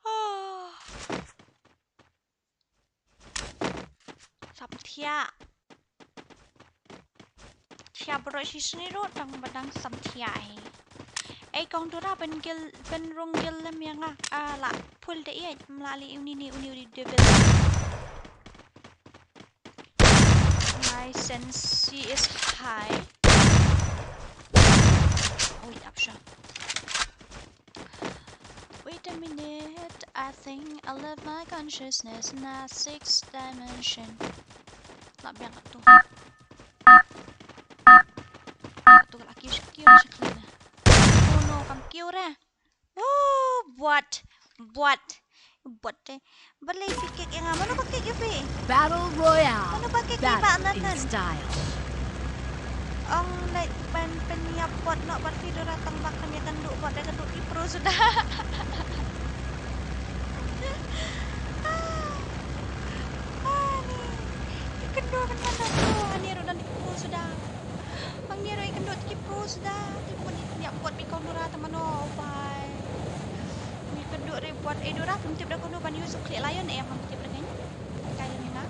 Oh. Samthiah. Thiah baroh shisha ni ruh tang ba dang samthiah hi. Ei kong Dora, pynrung guild lem ïa nga. Ah, la full da ïa, mla li uni ni uni uni devil. My sensi is high. Oi, ap shuwa. Wait a minute, I think I left my consciousness in a sixth dimension. Lah biang katto. Katto ka la kiew sha kiew sha kiew na. Oh no, kam kiew re. Oh, bot. Bot. Bot te. Balei phi kick ïa nga? Mano ba kick ïa phi? Battle Royale. Mano ba kick ïa nga? Battle in style. Ong leit ban pynïap bot noh bad phi Dora tang ba kam ïakynduh bot, da kynduh ki pro suda. Ah. Ah, ni. Kynduh ban mano pro, ani ruh don ki pro suda. Hangne ruh ïakynduh ki pro suda. Te ban ïa bot bad kong Dora te mano, oh bhai. Ïakynduh re bot, eh Dora, phim tip da kumno ban use u khlieh lion, eh, phim tip da kane. Kai lem ïa nga.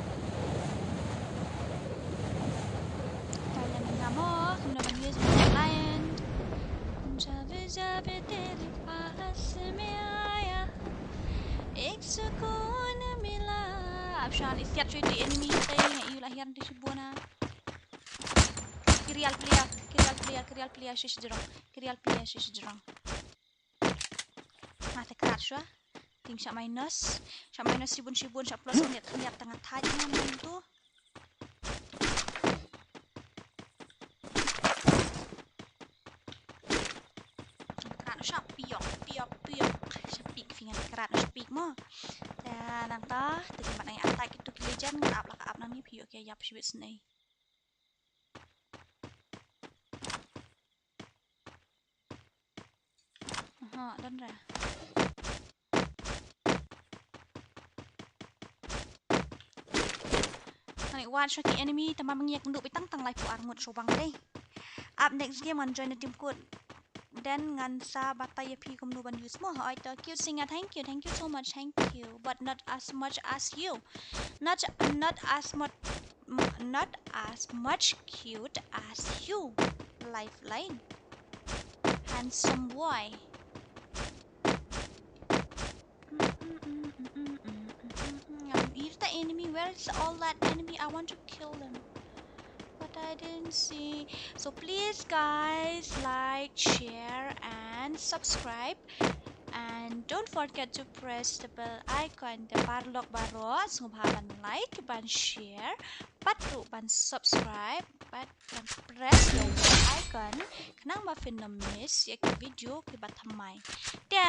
Kai lem ïa nga mo, kumno ban use u khlieh lion. Jab jab tere paas mein aaya, ek sukoon mila. Ap shuwa, i thiat shuwa ïa ki enemy te, nga ïohi la hiar te shibun na. Ki real player, ki real player, ki real player shisha jrong. Ki real player shisha jrong. Nga te krat shuwa. Team shah minus. Shah minus shibun shibun, shah plus khyndiat khyndiat, tang nga thait nga mynta. Krat noh shah piok, piok, piok. Shah piok phi, ngan krat noh shah piok mo. Te nangta, te ki mat ngan attack kito ki Legion, ngan ap la ka ap nangne, phi ïoh ki ïap shibit sngewbha. Aha, don re. Ngan ïa wad shuwa ki enemy, tang ba ma ngi ïakynduh beit tang tang laiphew ar ngut shuwa bang dei. Up next game ngan join na team code. Then ngan sa batai ïa phi kumno ban use mo. Hooid to, cute singer, thank you, thank you so much, thank you. But not as much as you. Not, not as much, not as much cute as you. Lifeline. Handsome boy. Ngam ïohi ïa ki enemy. Where is all that enemy? I want to kill them. But I didn't see. So please guys, like, share and subscribe. And don't forget to press the bell icon. Te paralok baroh, sngewbha ban like, ban share, bad ruh ban subscribe, bad press ïa u bell icon khnang ba phin ym miss ïa ki video kiba thymmai. Te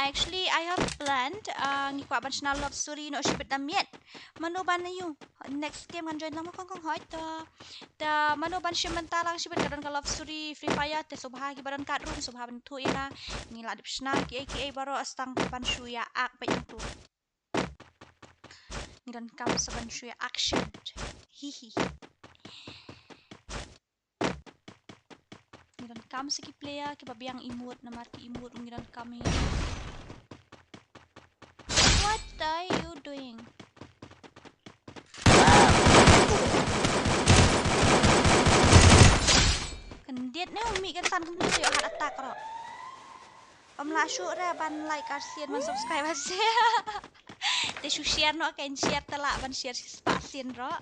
actually I have planned, uh, ngi kwah ban shna love story noh shibit da miet. Mano ban ïa u next game ngan join lang mo kong kong? Hooid to. Te mano ban shim bynta lang shibit, ka don ka love story Free Fire, te sngewbha kiba don card room sngewbha ban thoh ïa nga. Ngi la dep shna kiei kiei baroh, tang ban shu ïa ak beit nangtu. Ngi donkam sa ban shu action. Hihi. Ngi donkam sa ki player kiba biang emote namar ki emote ngi donkam hi. What are you doing? Khyndiat ne u mih kan san kumtu te ïoh heart attack ruh. Ym lah shuh re ban like arsien ban subscribe arsien. Te shu share noh kein, share te lah ban share shispah sien ruh.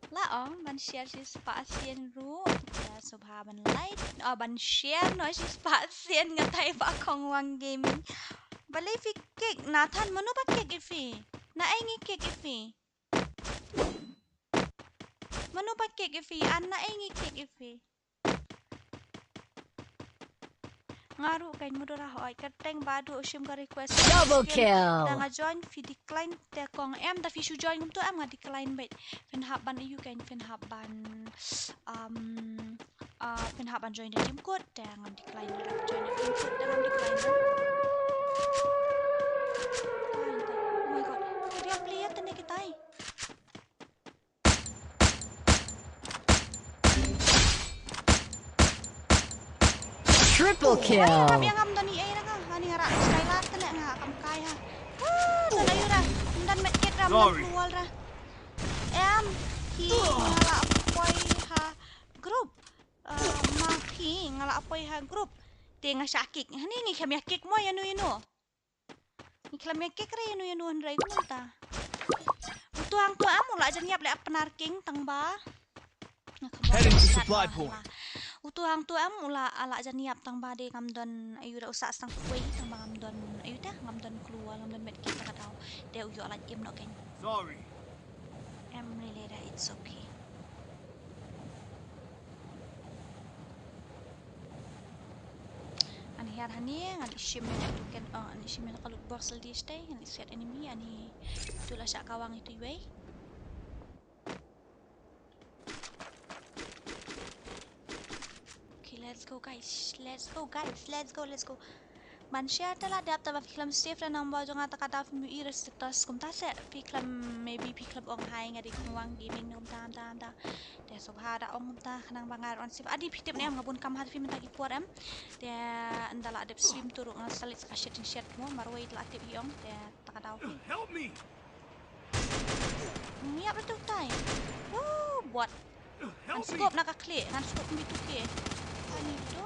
Lah ong ban share shispah sien ruh. Te sngewbha ban like, oh, ban share noh shispah sien, ngatai Bah Khongwang Gaming. Balei phi kick Nathan, mano ba kick ïa phi? Na ei ngi kick ïa phi? Mano ba kick ïa phi? An, na ei ngi kick ïa phi? Nga ruh kein mudura hoi, kyrteng Badu, u shim ka request. Double kill. Da nga join phi decline te kong, em da phi shu join kumtu em nga decline beit. Phin hap ban ïa u kein, phin hap ban, um, uh, phin hap ban join da team code te ngam decline, da join da team code te ngam decline. Ai, tai. Oh my God. Real player te ne kitai. Triple kill. Ani ngam don i ei ra ka. Ani nga ra Skylar te ne nga kam kai ha. Woo, don ayu ra. Don med kit ra, don wall ra. Em, hi nga la poi ha group. Ah, ma hi nga la poi ha group. Te nga shah kick. Hani ngi khlem ïa kick mo ïa nu ïa nu. Ngi khlem ïa kick re ïa nu ïa nu hynrei kumta. Utu hangtu em u la jan ïap leh Pnar King tang ba. Heading to supply point. Utu hangtu em u la, la jan ïap tang ba de ngam don ayu da u sah stang wei tang ba ngam don ayu te ngam don clue ngam don med kit ta ka daw. De u ïoh la im noh kein. Sorry. Em, really, it's okay. Ngan hiar hani, ngan ïa shim ïa ka token, oh, ngan ïa shim ïa ka loot box lei shatei, ngan ïa set enemy, ani tu la shah kawang itu iwei. Okay, let's go guys, let's go guys, let's go, let's go. Ban share te la dep, te ba phi khlem save re number jong nga te ka daw phim ïohi re status kumta se, phi khlem, maybe phi khlem ong hi nga dei Khongwang Gaming ne kumta kumta kumta. Te sngewbha da ong kumta khnang ba nga ruh ngan save. Ani phi tip ne em nga bun kam ha te phi mynta ki por em. Te ynda la dep stream tu ruh nga sa leit sa ka shet shet mo marwei te la tip hi ong te ta ka daw phi. Help me. Ngiap ruh tu tai. Woo, bot. Help me. Ngan scope na ka khlieh, ngan scope kumbi tu ke. Ani tu.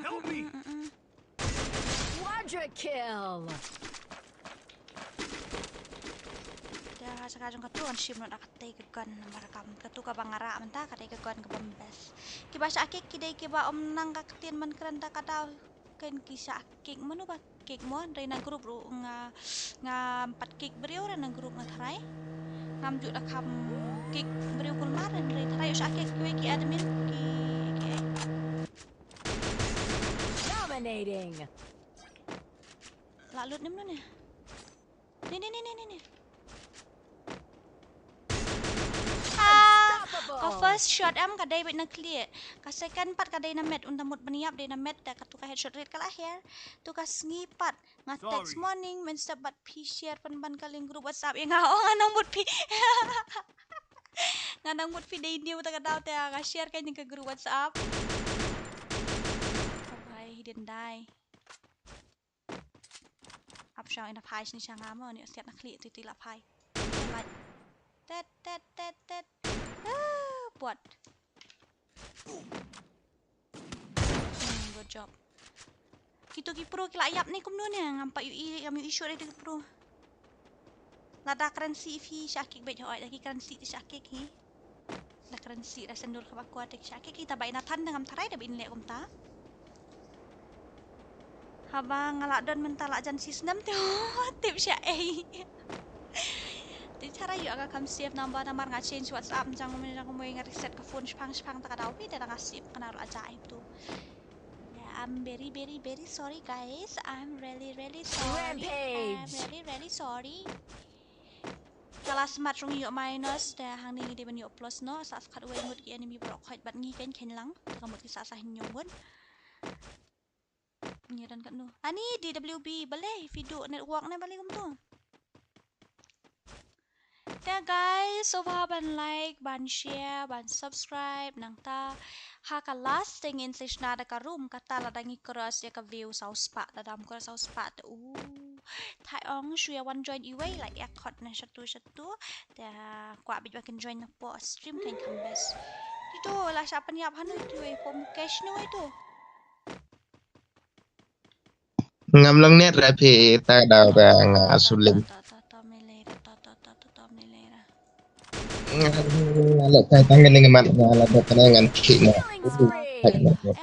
Help me. Quadra kill. Te ha sha ka jong katu ngan shim noh da katei ka gun namar kam katu kaba nga rah mynta katei ka gun kaba best. Kiba shah kick ki dei kiba ym nang ka ktien ban kren da ka daw. Kein ki shah kick mano ba kick mo, hynrei na group ruh nga, ngam pat kick briew re na group nga tharai. Ngam ju da kham kick briew kulmar hynrei tharai u shah kick kiwei ki admin ki, ki. Dominating. La lut nim nun ne. Ni, ni, ni, ni, ni, ni. Ah, ka first shot em ka dei beit na khlieh. Ka second pat ka dei na met, ynda mut ban ïap dei na met, te katu ka headshot rate ka la hiar. Tu ka sngi pat nga text morning mynstep bad phi share pynban ka link group WhatsApp ïa nga, oh nga nang mut phi. Nga nang mut phi dei new ta ka daw te nga share ka ïa ka group WhatsApp. Oh bhai, he didn't die. Ap shang ina phai shini shang amo ni siat na khlieh tu tu la phai. Like. Tet, tet, tet, tet. Ah, buat. Hmm, good job. Kitu ki pro ki la ïap ne kumno ne ngam pat ïohi, ngam ïohi shuh ïa kitu ki pro. Lada kren sih phi shah kick beit hoi, da ki kren sih te shah kick hi. Da kren sih da sendul kaba kwah te shah kick hi, ta bai na than da ngam tharai da ba in leh kumta. Haba nga la don mynta la jan shi snem te tip shah ei. Te tharai ïoh ka kham save number namar nga change WhatsApp jang kumne jang kumne nga reset ka phone shipang shipang ta ka daw phi te da nga save ka na la jai tu. Yeah, I'm very, very, very sorry, guys. I'm really, really sorry. Rampage. I'm really, really sorry. Ka la smat rung ïoh minus, te hangne ngi dei ban ïoh plus noh, sa sa khatwei ngut ki enemy baroh khoit bad ngi kein kein lang, te ka mut ki sa sa hynñiew ngut. Ngi don katno? Ani D W B, balei phi duh network ne balei kumto? Te guys, sngewbha ban like, ban share, ban subscribe, nangta ha ka last te ngin sa shna da ka room, kata lada ngi cross ïa ka view saw spah, lada ym cross saw spah te u. Thai ong shu ïa wan join iwei la ïa khot na shatu shatu. Te kwah bit ba kin join na po stream kan kham best. Ti to la sha pynïap hanu tu e po Mukesh no e to. Ngam long net ra phi ta daw ba nga sulim. To to to to me le ra to to to to to me le ra. Nga nga lek tai tang ngi mat nga la dok na ngan ki na.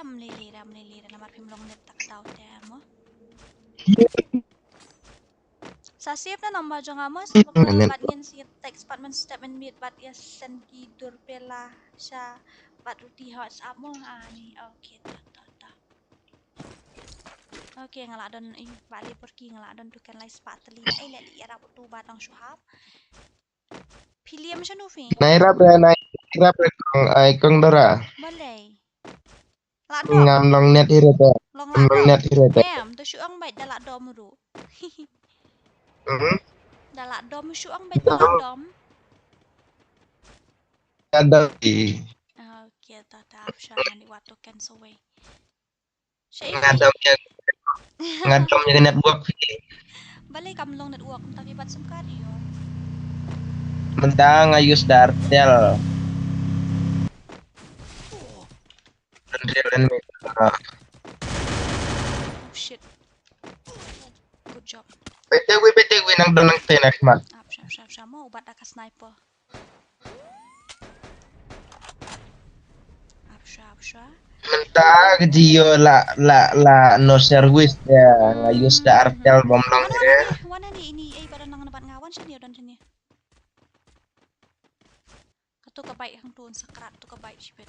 Em le le ra em le le ra namar phim long net tak daw te mo. Sa save na number jong nga mo, sa ba nga bad ngin sa text pat man step man miet bad ïa send ki dur pela sha bad ruti ha WhatsApp mo. Ah ni, okay, ta ta ta. Okay, nga la don i ba li por ki nga la don tu kan lai spah teli na ai le li ïarap tu ba tang shuhap. Phi liam shano phi? Nai rap re nai rap re kong ai kong dara. Balei? La dom. Ngam long net hi re te. Long la dom. Ngam long net hi re te. Em, to shu ong bait da la dom ruh. Mhm. Da la dom shu ong bait da la dom. Da dom. Okay, ta ta ap sha ngan i wat to cancel wei. Sha i. Nga dom ïa nga dom ïa network phi. Balei kam long network mynta phi bat sim card ïo. Mynta nga use da Airtel. Airtel and me. Oh shit. Good job. Bete wi bete wi nang dong nang te nak mat. Ap sha ap sha ap sha mo ubat da ka sniper. Ap sha ap sha. Mynta ka jio la la la no service ya nga use da Airtel bom long. Wan wan ni wan ni ini ei ba don nang na bat nga wan shini don shini. Katu ka bike hangtu un sakrat tu ka bike shipit.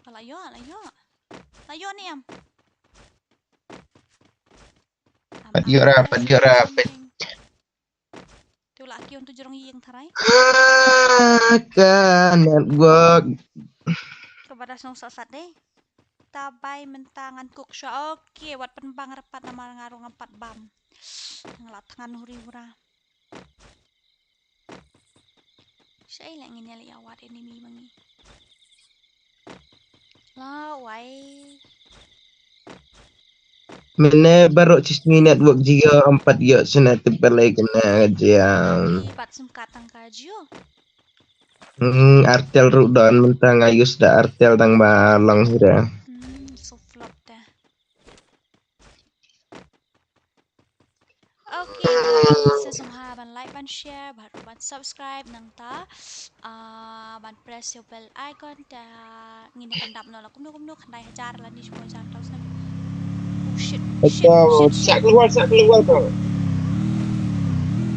Ka la ïoh, la ïoh. La ïoh ni em. Pat ïoh ra, pat ïoh ra, pat. Tu la ki un tu jrong ïing tharai. Ah, ka network. Ka bada song sat sat deh. Ta bai mynta ngan cook shuwa. Okay, wat pynbang rapat namar nga ruh ngam pat bam. Nga la thngan huri hura. Shai la ngin ïa la ïa wat enemy ma ngi. La wai. Mene baroh shisngi network jio em pat ïoh shuh na tip balei kane ka jia. Ni pat sim card tang ka jio. Hmm, Airtel ruh don mynta nga use da Airtel tang ba long hi re. Hmm, so flop te. Okay guys, sa sngewbha ban like, ban share, bad ruh ban subscribe nangta, ah, ban press ïa u bell icon te ngin ïa pyndap noh la kumno kumno khyndai hajar lane shiphew hajar tau snem. Oh shit, shit, shit, shit. Sak luar, sak luar tu.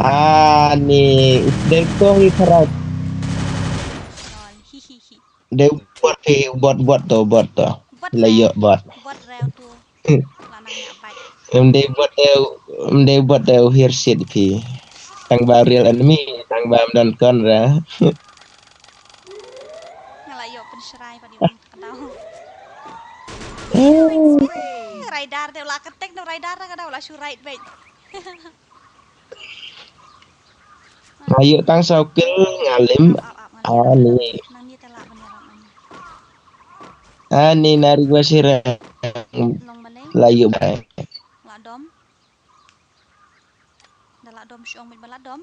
Ah, ni dei tong i tharai. Lol, hi hi hi. Dei bot hi, bot bot tu, bot tu. Bot la ïoh bot. Bot reu tu. Em dei bot eu, em dei bot eu hir sit phi. Tang ba real enemy, tang ba em don kon ra. Nga la ïoh pynshrai pa di um ka dau. Radar dei la ketek no radar ka dau la shu right bait. Ayo tang saw kill ngalim. Ani. Ani nari gua sirang. Layu bai. La dom. Da la dom syong mit ba la dom.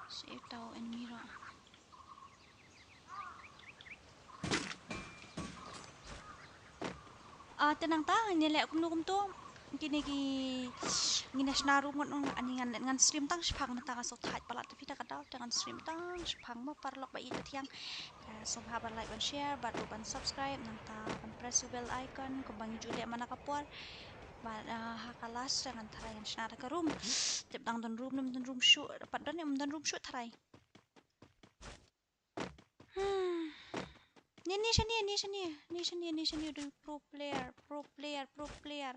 Si tau enemy ro. Ah, te nangta ngi leh kumno kumto. Kine ki ngin ïa shna ruh ngut ngan, ngan stream tang shipang mynta nga sngewthuh palat te phi ta ka daw te ngan stream tang shipang ma paralok ba ïeit ba thiang. Eh, sngewbha ban like ban share bad ruh ban subscribe nangta ban press u bell icon kumba ngi ju leh man la ka por. Bad, ah, ha ka last te ngan tharai ngan shna da ka room. Tip dang don room ne ym don room shuh, pat don ne ym don room shuh tharai. Hmm. Ni, ni shane, ni shane, ni shane, ni shane, du pro player, pro player, pro player.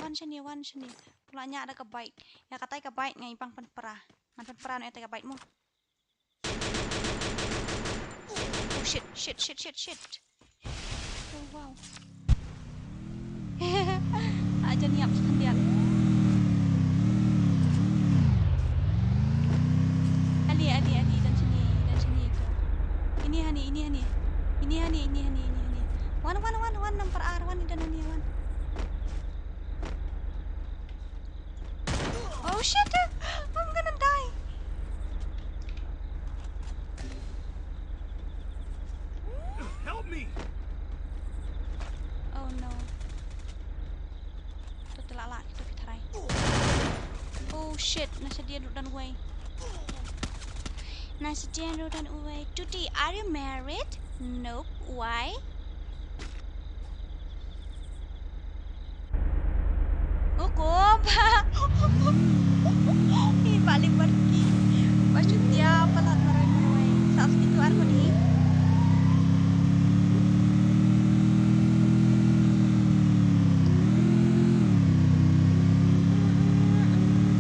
Wan shane, wan shane. Pula nya da ka bike. Ïa katai ka bike ngai pang pynpra. Ngan pynpra na katai ka bike mo. Oh shit, shit, shit, shit, shit. Oh, Jan ïap khyndiat. Ali, ali, ali, don shane, don shane to. Ini hani, ini hani. Ini hani, ini hani, ini hani. Wan, wan, wan, wan, nambar ar, wan, i don hani, wan. Oh shit, I'm gonna die. Help me! Oh no. To te la la, to phi tharai. Oh shit, na shadien ruh don uwei. Na shadien ruh don uwei. Tuti, are you married? Nope. Why? Hukum. Ih, paling pergi. Pas dia palat marai-marai. Sa segitu ar ko di.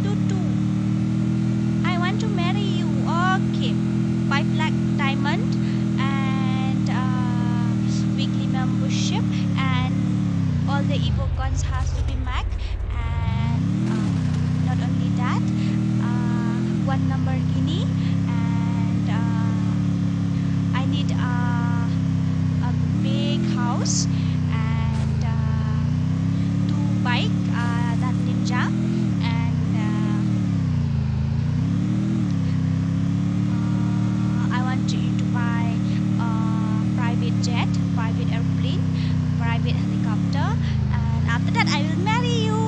Tutu. I want to marry you. Okay. Five lakh diamond and uh, weekly membership and all the evo coins has to be max and um, not only that, uh, one Lamborghini and uh, I need a, a big house and uh, two bike, uh, that Ninja and uh, uh, I want you to buy a private jet, private airplane, private helicopter, and after that I will marry you.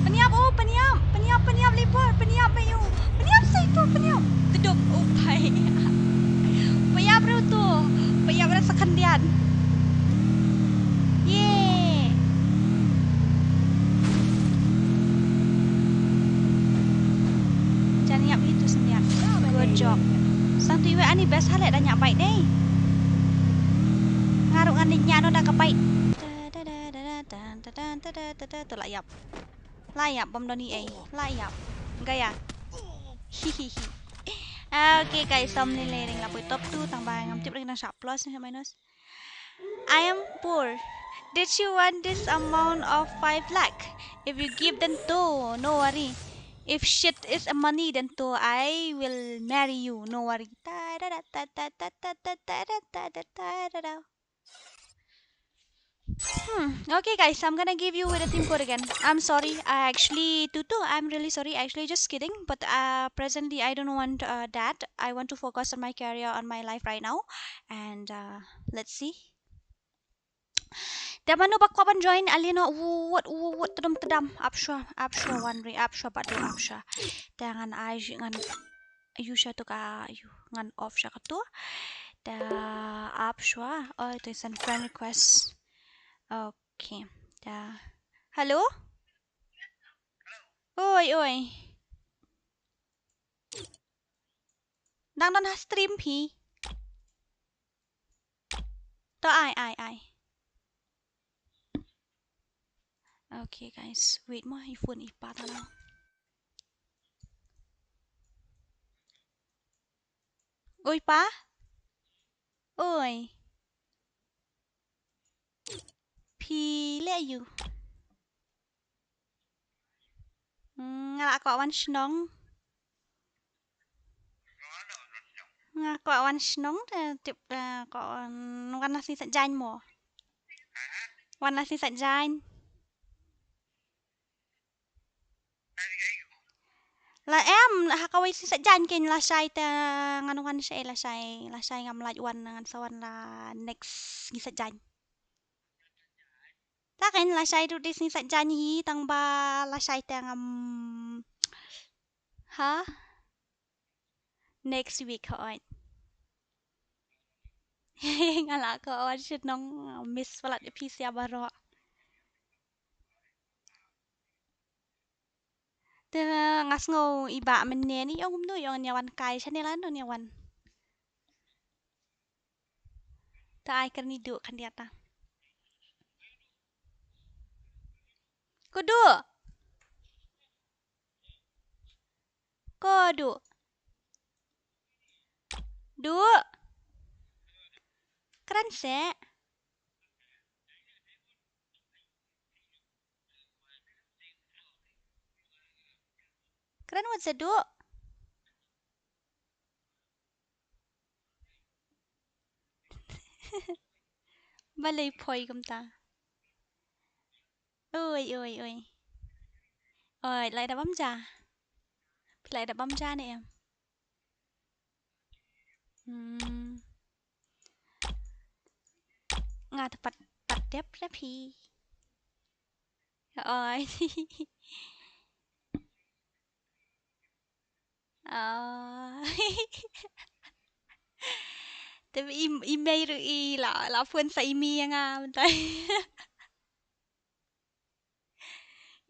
Pynïap, oh, pynïap, pynïap, pynïap, Libor, pynïap, ayo. Pynïap sa itu, pynïap. Teduk, oh, pai. Pynïap ruh tu. Pynïap ruh sa khyndiat. Ye. Jan ïap itu sa khyndiat. Good job. Sang tu iwei ani best hale da ïap bike dei. Nga ruh ngan ïap noh da ka bike. Tu la ïap. La ïap bam doni ei. La ïap. Gaya. Hihihi. Okay guys, som ni le ring la poi top two tang ba ngam tip ring nang sha plus ne minus. I am poor. Did she want this amount of five lakh? If you give then to, no worry. If shit is a money then to, I will marry you, no worry. Ta da da ta ta ta ta ta ta da ta da ta da da. Hmm. Okay, guys, I'm gonna give you with a team code again. I'm sorry. I actually, Tutu, I'm really sorry. Actually, just kidding. But uh, presently, I don't want uh, that. I want to focus on my career, on my life right now. And uh, let's see. Te mano ba kwah ban join, ale noh, wut, wut, wut, tedam, tedam. Ap shuwa, ap shuwa, wan re, ap shuwa, bad ap shuwa. Te ngan ai, ngan Ayu sha tu ka, ayu ngan off sha ka tu. Da ap shuwa. Oh, tu send friend request. Okay. Da. Hello? Oi, oi. Dang don ha stream phi. To ai, ai, ai. Okay, guys. Wait mo, i phone i pa ta na. Oi, pa? Oi. Phi leh ayu? Hmm, nga la kwah wan shnong. Nga kwah wan shnong te tip, eh, kwah wan, wan na sni sat jain mo. Wan na sni sat jain. La em, ha kawei sni sat jain kein lashai te ngan wan shai lashai, lashai ngam lait wan ngan sa wan la next sni sat jain. Ta kein lashai tu di sni sat jain hi tang ba lashai te ngam. Ha? Next week hooid. Nga la kwah wan shnong, miss palat ïa phi sia baroh. Te nga sngew i bah mynne ni ong kumno ong ïa wan kai shane la no ïa wan. Ta ai kyrni duh khyndiat ta. Ko duh. Ko duh. Duh. Kren seh. Kren wat seh Duh. Balei poi kumta. Oi, oi, oi. Oi, la dep bam ja. Phi la dep bam ja ne em? Hmm. Nga te pat, pat dep da phi. Oi. Ah. Te i, i mei ruh i la, la phone sa i mei ïa nga mynta.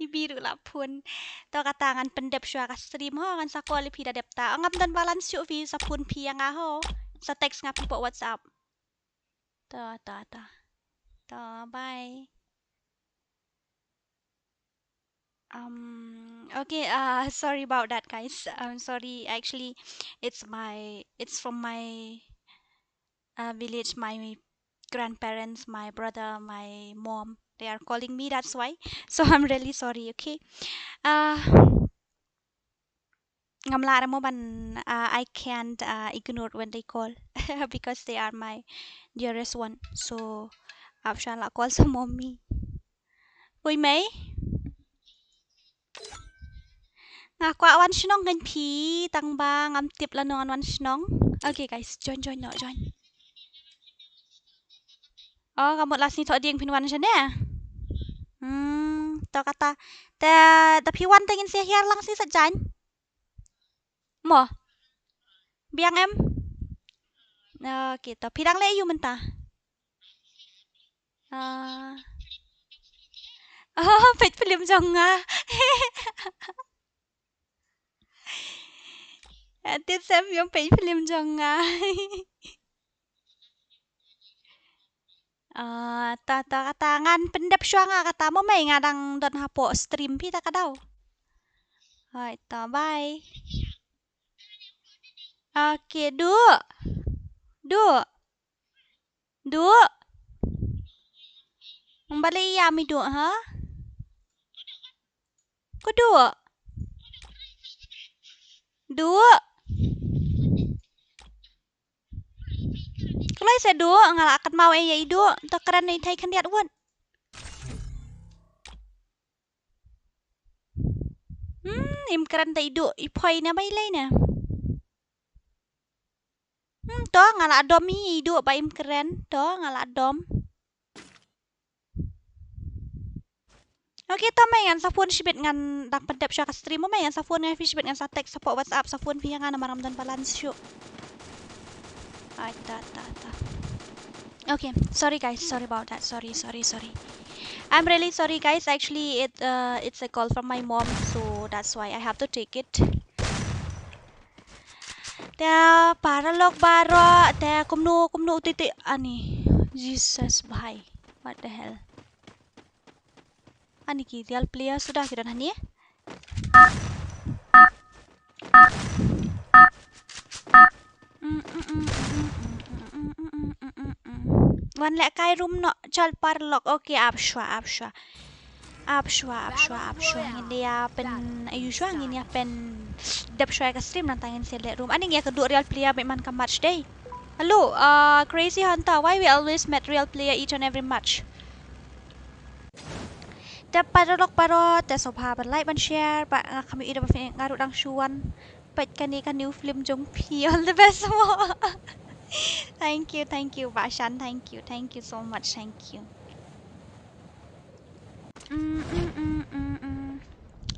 I mei ruh la phone. To kata ngan pyndep shuwa ka stream ho, ngan sa call ïa phi da dep ta. Ngam don balance shuh, phi sa phone phi ïa nga ho. Sa text nga phi hapoh WhatsApp. To, to, to. To, bye. Um, okay, uh, sorry about that, guys. I'm sorry. Actually, it's my, it's from my, uh, village, my grandparents, my brother, my mom. They are calling me, that's why. So I'm really sorry, okay? Uh, ngam lah re mo ban, uh, I can't, uh, ignore when they call because they are my dearest one. So, ap sha lah call sa mommy. Hui mei? Nga kwah wan shnong kein phi, tang ba ngam tip lano ngan wan shnong. Okay guys, join, join, no, join. Oh, ka mut last ni thoh ding phin wan shane. Hmm, to kata. Te, te phi wan te ngin sa hiar lang shi sa jan. Mo. Biang em? Okay, to phi dang leh aïu mynta? Ah. Oh, peit film jong nga. Atit sem ïong peit film jong nga. Ah, ta, ta, kata ngan pyndep shuwa nga kata mo mei, nga dang don hapoh stream phi ta ka daw. Hai, ta, bye. Okay, Duh. Duh. Duh. Balei ïa mi Duh, ha? Ko Duh. Duh. Kloi seh Duh, nga la kat maw ïa i Duh, to kren ïa i thei khyndiat wat. Hmm, im kren te i Duh, i phoi ne ba i lei ne. Hmm, to nga la dom i Duh ba im kren, to nga la dom. Okay, to mei ngan sa phone shibit, ngan dang pyndep shuwa ka stream mo mei, ngan sa phone ïa phi shibit, ngan sa text hapoh WhatsApp, sa phone phi ïa nga namar ngam don balance shuh. Ai, ta, ta, ta. Okay, sorry guys, sorry about that. Sorry, sorry, sorry. I'm really sorry guys. Actually, it, uh, it's a call from my mom, so that's why I have to take it. Te paralok baroh, te kumno, kumno uti ti ani. Jesus bhai. What the hell? Ani ki real player suda ki don hani. Wan leh kai room noh, chal paralok. Okay, ap shuwa, ap shuwa. Ap shuwa, ap shuwa, ap shuwa. Ngin ïa pyn, ayu shuwa, ngin ïa pyndep shuwa ka stream nangta ngin sa leh room. Ani ngi ïa ka duh real player bad man ka match dei. Hello, uh, Crazy Hunter, why we always met real player each and every match? Te paralok baroh, te sngewbha ban like, ban share, ba nga kham ïohi da ba phi nga ruh dang shu wan. Peit kane ka new film jong phi, all the best mo. Thank you, thank you, Bashan, thank you, thank you so much, thank you. Mm, mm, mm, mm, mm.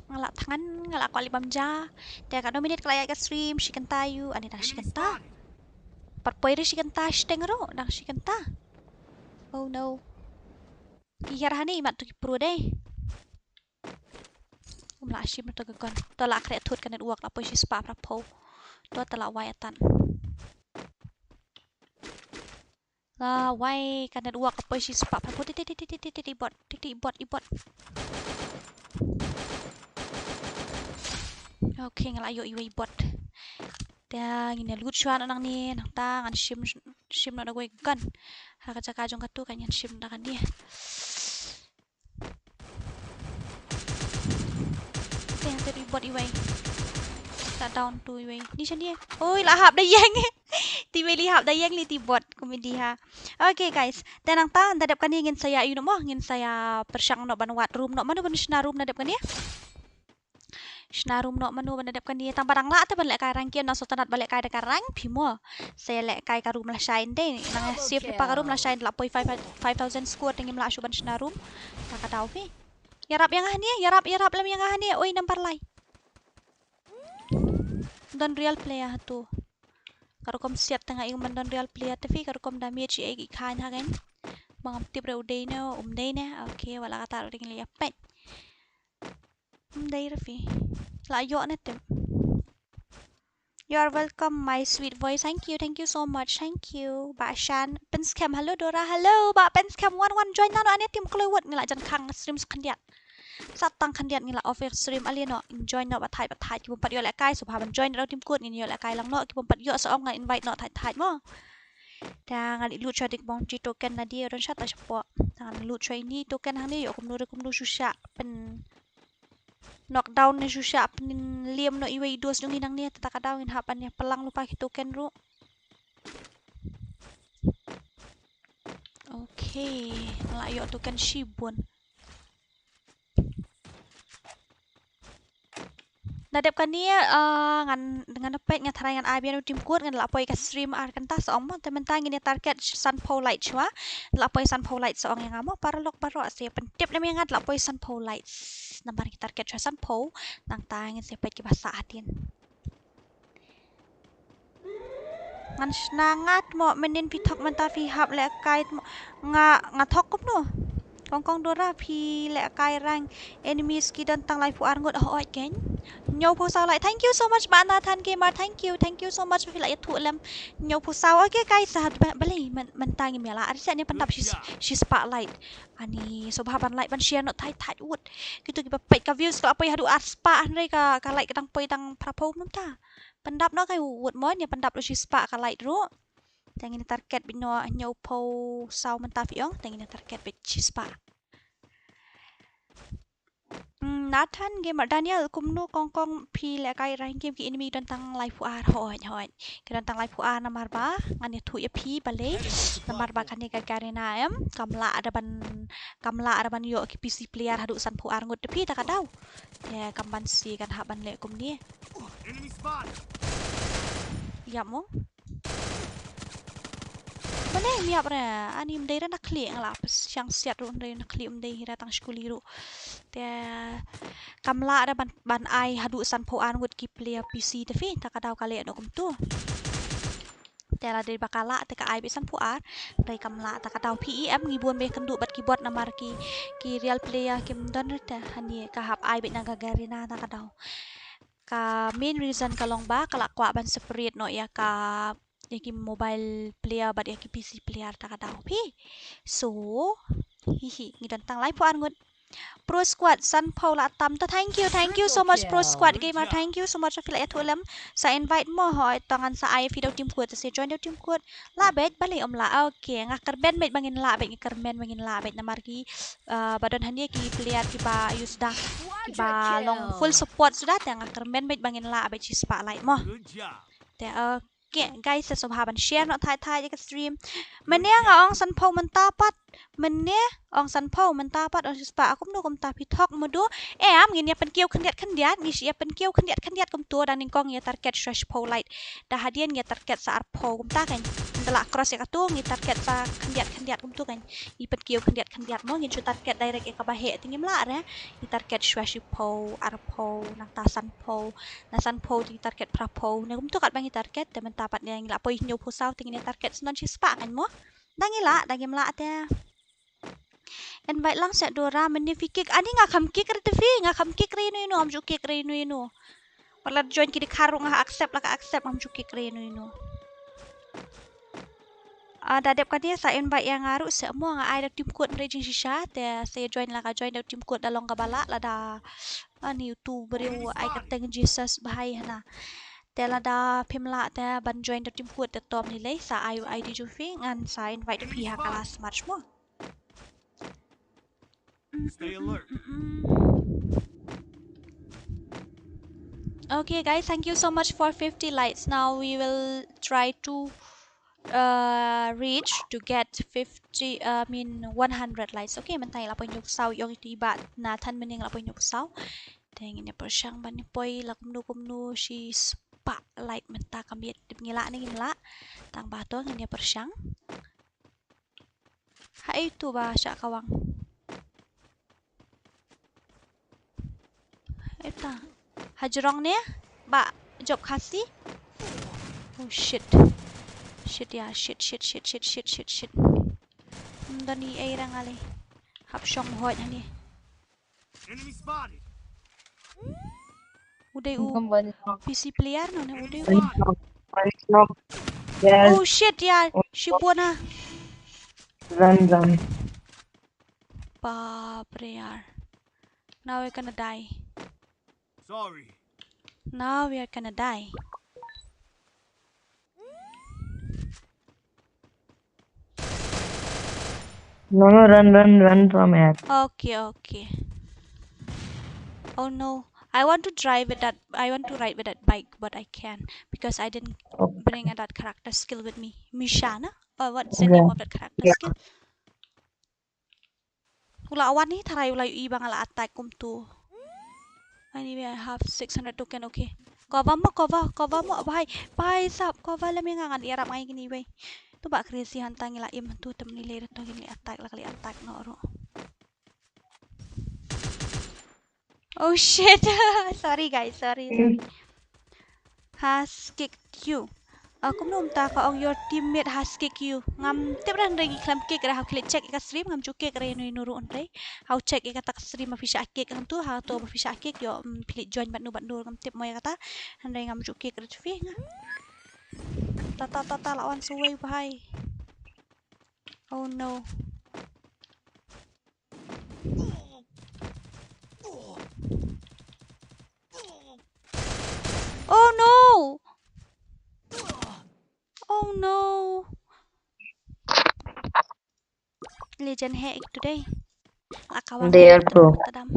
Nga la thngan, nga la kwah leh bam ja. Te ka dominate ka la ïaid ka stream, shi kynta ïu, ani dang shi kynta. Pat poi re shi kynta, shteng ruh, dang shi kynta. Oh no. Ki hiar hani mat tu ki pro dei. Kum la shim to ka gun. To la khreh thut ka network la poi shi spah phra phew. To ta la wai atan. La wai ka network ka poi shi spah phra phew. Ti ti ti ti ti ti bot. Ti ti bot i bot. Okay, nga la ïoh iwei i bot. Te ngin ïa loot shuwa noh nangne, nangta ngan shim, shim noh da kawei ka gun. Ha ka jaka jong katu kan ngan shim da kane. Te hangta i bot iwei. Ta down tu iwei. Ni shane. Oi, la hap da ïeng. Te iwei la hap da ïeng lei te bot. Comedy ha. Okay guys. Te nangta da dep kane ngin sa ïa ïoh noh mo, ngin sa ïa pyrshang noh ban wad room noh. Mano ban shna room na dep kane? Shna room noh mano ban da dep kane, tang ba dang lah te ban lehkai rank ki, ym sngewtynnat ban lehkai da ka rank phi mo. Sa ïa lehkai ka room lashai dei, nang ïa save lypa ka room lashai, la poi five, five thousand score te ngim lah shuh ban shna room. Ta ka daw phi. Ïarap ïa nga hangne, ïarap, ïarap lem ïa nga hangne, oi number lai. Don real player hato. Ka rukom siat te nga ïohi ban don real player te phi, ka rukom damage ei ki khain ha kein. Ba ngam tip re u dei ne, um dei ne. Okay, wat la katta ruh te ngin leit ïa peit. Ym dei re phi. La ïoh ne tip. You are welcome, my sweet voice. Thank you, thank you so much. Thank you. Bah Shan, Pynskhem. Hello, Dora. Hello, Bah Pynskhem. Wan, wan, join lang noh hangne te ym kloi wut, ngi la jan khang stream sa khyndiat. Sa tang khyndiat ngi la off stream ale noh. Join noh, ba thait, ba thait. Ki bym pat ïoh lehkai, sngewbha ban join da u team code, ngin ïoh lehkai lang noh. Ki bym pat ïoh sa ong ngan invite noh thait, thait mo. Te ngan ïa loot shuwa da ki bong chi token na die don sha ta shapoh. Te ngan loot shuwa ine i token hangne, ïoh kumno re kumno shu shah pyn knockdown ne shu shah pynliem noh iwei i dos jong ngi nangne, te ta ka daw ngin hap ban ïa pynlang lypa ki token ruh. Okay, nga la ïoh token shibun. Na dep kane, ah, ngan, ngan peit, nga tharai ngan ai biang u team code, ngan la poi ka stream ar kynta sa ong mo, te mynta ngin ïa target sanphew like shuwa, la poi sanphew like sa ong ïa nga mo, paralok baroh, sa pyntip lem ïa nga la poi sanphew like. Namar ngi target shuwa sanphew, nangta ngin sa peit kiba sah hadien. Ngan shna ngat mo, mynnin phi thok mynta phi hap lehkai mo. Nga, nga thok kumno? Kong kong Dora phi lehkai rank, enemies ki don tang laiphew ar ngut, oh, oi keiñ. Hynñiewphew saw like. Thank you so much, Bah Nathan Gamer. Thank you, thank you so much phi la ïathuh lem. Hynñiewphew saw. Okay guys, sa ba-, balei myn-, mynta ngim ïa lah re seh ne pyndap shi, shi spah like. Ani, sngewbha ban like ban share noh thait thait wut. Kito kiba peit ka views ka la poi haduh ar spah, hynrei ka, ka like ka dang poi tang phraphew mynta. Pyndap noh kai wut mo, ïa pyndap noh shi spah ka like ruh. Te ngin target beit noh hynñiewphew saw mynta phi ong, te ngin target beit shi spah. Hmm, Nathan Gamer, Daniel, kumno kong kong phi lehkai rank game, ki enemy don tang laiphew ar, hooid, hooid. Ki don tang laiphew ar namar ba ngan ïathuh ïa phi balei, namar ba kane ka Garena em, kam lah da ban, kam lah da ban ïoh ki P C player haduh sanphew ar ngut da phi ta ka daw. Te kam bansi kan hap ban leh kumne. Enemy spot. Ïap mo. Mane ym ïap re, ani ym dei re na khlieh, nga la pyrshang siat ruh ym dei na khlieh, ym dei hi re tang shi kuli ruh. Te kam lah re ban, ban ai haduh sanphew ar ngut ki player P C te phi, ta ka daw ka leh noh kumto. Te lada dei ba ka lah te ka ai beit sanphew ar, hynrei kam lah ta ka daw phi, em ngi bun ba ïakynduh bad ki bot namar ki, ki real player kim don re te, hani ka hap ai beit na ka Garena ta ka daw. Ka main reason ka long ba ka la kwah ban separate noh ïa ka, ïa ki mobile player bad ïa ki P C player ta ka daw phi. So, hi hi, ngi don tang laiphew ar ngut. Pro Squad sanphew la tam ta. Thank you, thank you so much Pro Squad Gamer. Thank you so much phi la ïathuh lem. Sa invite mo, hooid, to ngan sa ai phi da u team code, sa join da u team code. Lah beit, balei ym lah. Okay, nga kyrmen beit ba ngin lah beit, nga kyrmen ba ngin lah beit namar ki, uh, ba don hangne ki player kiba use da, kiba long full support suda, te nga kyrmen beit ba ngin lah beit shi spah like mo. Te, uh, Okay, guys, sa sngewbha ban share noh thait thait ïa ka stream. Mynne nga ong sanphew mynta pat. Mynne ong sanphew mynta pat ong shi spah, kumno kumta phi thok madu. Em, ngin ïa pynkiew khyndiat khyndiat, ngi shu ïa pynkiew khyndiat khyndiat kumto, dang nyngkong ïa target shuwa shiphew like. Da hadien ïa target sa arphew kumta kan. Ynda la cross ïa kato ngi target sa khyndiat khyndiat kumto kan. Ngi pynkiew khyndiat khyndiat mo, ngin shu target direct ïa kaba heh te ngim lah re. Ngi target shuwa shiphew, arphew, nangta sanphew. Na sanphew te ngi target phraphew. Na kumto katba ngi target, te mynta pat ne ngi la poi hynñiewphew saw te ngin ïa target snon shi spah kan mo. Da ngi lah, da ngim lah te. Invite lang seh Dora, mynne phi kick. Ani nga kham kick re te phi, nga kham kick re ïano ïano, ngam ju kick re ïano ïano. Wat la join ki dkhar ruh nga accept, la ka accept, ngam ju kick re ïano ïano. Ah, da dep kane sa invite ïa nga ruh seh mo, nga ai da team code re jingshisha, te sa ïa join la ka join da team code da long kaba lah, lada ani utu briew ai ka teng Jesus bha hana. Te lada phim lah te ban join da team code te to mynne lei, sa ai u I D jong phi ngan sa invite phi ha ka last match mo. Stay alert. Okay, guys, thank you so much for fifty likes. Now we will try to uh, reach to get fifty, uh, I mean, one hundred likes. Okay, mynta la poi hynñiew saw, ïong itu i Bah Nathan mynne la poi hynñiew saw. Te ngin ïa pyrshang ban poi la kumno kumno shi spah like mynta ka miet. Dep ngi lah ne ngim lah. Tang ba to ngin ïa pyrshang. Ha itu ba shah kawang. Ita. Hajrong ne? Ba Job Khasi? Oh shit. Shit ya, shit, shit, shit, shit, shit, shit, shit. Hmm, don i ei rang ali. Hap shong hoj hani. Enemy spotted. U dei u P C player no ne u dei u. Yes. Oh shit ya, shipona. Run, run. Bapre yaar. Now we're gonna die. Sorry. Now we are gonna die. No, no, run, run, run from here. Okay, okay. Oh no. I want to drive with that. I want to ride with that bike, but I can't because I didn't bring that character skill with me. Misha, na? Oh, what's the name of that character skill? U la wan hi tharai u la ïohi ba nga la attack kumtu. Anyway, I have six hundred token, okay. Cover mo, cover, cover mo, bhai. Bhai sab, cover lem ïa nga ngan ïarap ngai kine bhai. Tu ba crazy hangta ngi la im tu te mynne lei to kine attack la kali attack noh ruh. Oh shit. Sorry guys, sorry, sorry. Has kick you. Ah, kumno mynta ka ong your teammate has kick you. Ngam tip re hynrei ngi khlem kick re, hap khie check ïa ka stream, ngam ju kick re ïano ïano ruh hynrei. Hap check ïa kata ka stream ba phi shah kick hangtu, hato ba phi shah kick ïoh, mm, phi leit join bad no bad no ngam tip mo ïa kata. Hynrei ngam ju kick re tu phi nga. Ta ta ta ta la wan suwei bhai. Oh no. Oh no! Oh no! Legend heh ik today. La ka wang. They are pro. Tadam.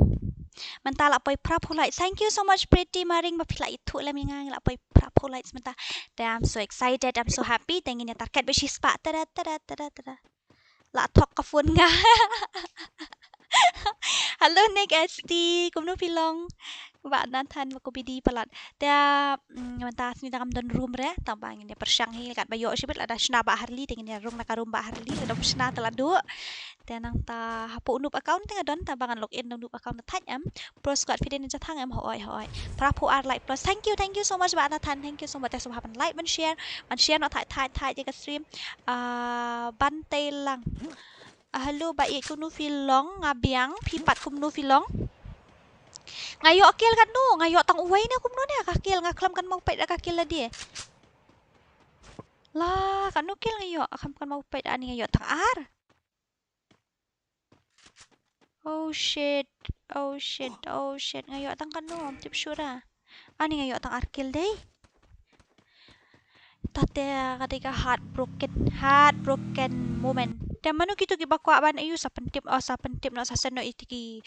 Mynta la poi phra phew likes. Thank you so much Pretty Maring ba phi la ithuh lem ïa nga, la poi phra phew likes mynta. Te I'm so excited, I'm so happy. Te ngin ïa target bad shi spah. Tada tada tada tada. La thok ka phone nga. Hello Nick S T, kumno phi long? Ba Nathan ba ko bidi palat. Te, mm, mynta sngi da ngam don room re, tang ba ngin ïa pyrshang hi kat ba ïoh shibit lada shna Bah Harley, te ngin ïa rung na ka room Bah Harley, lada shna te la duh. Te nangta hapoh u noob account te nga don, tang ba ngan log in da u noob account te thait em. Pro squad phi dei na jathang em, hooid hooid. Phra phew ar like plus. Thank you, thank you so much Bah Nathan, thank you so much. Te sngewbha ban like, ban share, ban share noh thait thait thait ïa ka stream. Ah, ban tei lang. Ah, hello ba ïeit, kumno phi long, nga biang, phi pat kumno phi long? Nga ïoh kill katno, nga ïoh tang uwei ne kumno ne ka kill, nga khlem kan mong peit da ka kill lade. La, katno kill nga ïoh, khlem kan mong peit ani nga ïoh tang ar. Oh shit, oh shit, oh shit, nga ïoh tang katno, ngam tip shuh ra. Ani nga ïoh tang ar kill dei. Tate ka dei ka heartbroken, heartbroken moment. Te mano kito kiba kwah ban ïoh sa pyntip, oh, sa pyntip noh sa send noh ïa ki,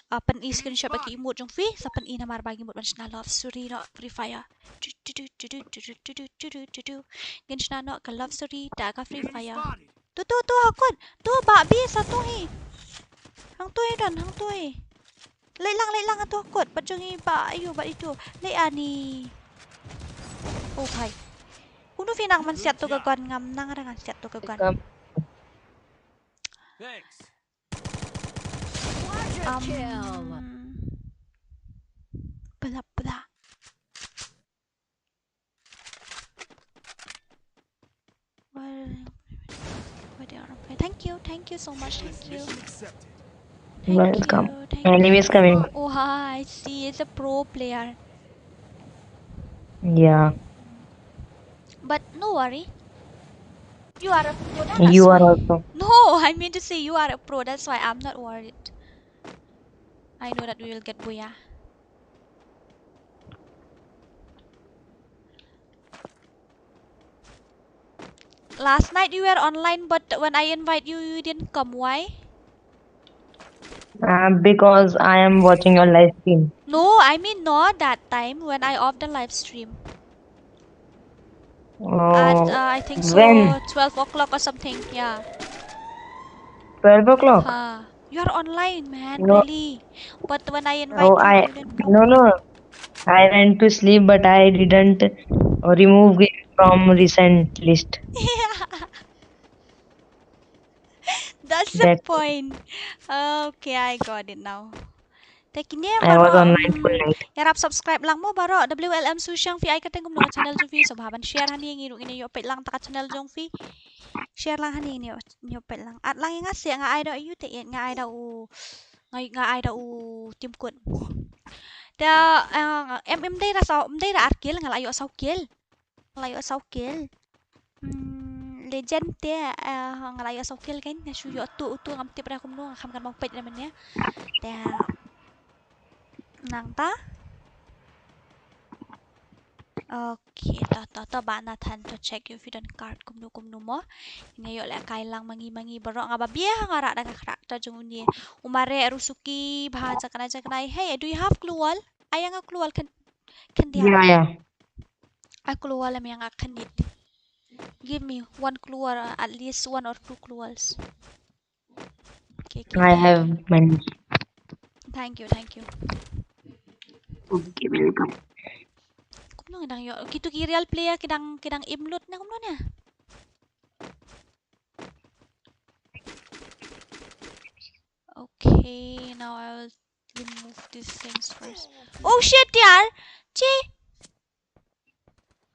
ah, pyni screenshot ba ki emote jong phi, sa pyni namar ba ki emote ban shna love story noh Free Fire. Ngin shna noh ka love story da ka Free Fire. Tu tu tu ha kut. Tu ba bi sa tu hi. Hangtu hi don, hangtu hi. Leit lang, leit lang, atu ha kut. Bad jong i ba ayu bad itu. Leit ani. Oh bhai. Kumno phi nang man siat tu ka gun, ngam nang re ngan siat tu ka gun. Thanks. Quadra kill. Um, bla bla. Well, where they are. Okay. Thank you, thank you so much, thank you. Thank you, thank you. Enemies coming. Oh, hi, I see, it's a pro player. Yeah. But no worry. You are a pro, that's why. You are also. No, I mean to say you are a pro, that's why I'm not worried. I know that we will get booyah. Last night you were online, but when I invite you, you didn't come. Why? Uh, because I am watching your live stream. No, I mean not that time when I off the live stream. At Oh, uh, I think so when? twelve o'clock or something. Yeah. Twelve o'clock? Ha. You're online, man, No. Really. But when I invite Oh, you, I you didn't come. no no. I went to sleep, but I didn't remove it from recent list. That's the That point. Okay, I got it now. Te kine I was baroh online full mm, night. ïarap subscribe lang mo baroh. W L M Sushang phi ai kyrteng kumno ka channel jong phi, sngewbha ban share hangne, ngi ruh ngin ïoh peit lang ta ka channel jong phi. Share lang hangne, ngin ïoh peit lang. Add lang ïa nga seh, nga ai da u ïu te ïa nga ai da u nga, nga ai da u Tim Kut. Te uh, em em dei da saw, em dei da ar kill, nga la ïoh saw kill. Nga la ïoh saw kill. Hmm, legend te uh, nga la ïoh saw kill kan, nga shu ïoh tu tu ngam tip ra kumno, nga kham kan mong peit ra mynne. Te nangta. Okay, to to to ba na than to check if you don't card kumno kumno mo. Nga ïoh leh kai lang mangi mangi baroh, nga ba bia nga rah da ka character jong uni. U Mare Rusuki ba jakanai jakanai. Hey, do you have clue wall? Ai nga clue wall kan kan dia. Yeah, yeah. Ai clue wall em nga kan dit. Give me one clue wall, uh, at least one or two clue walls. Okay, okay, I okay. have many. Thank you, thank you. Okay, welcome. Kumno dang ïoh. Kitu ki real player ki dang ki dang im lut na kumno na. Okay, now I will remove these things first. Oh shit, yaar. Che.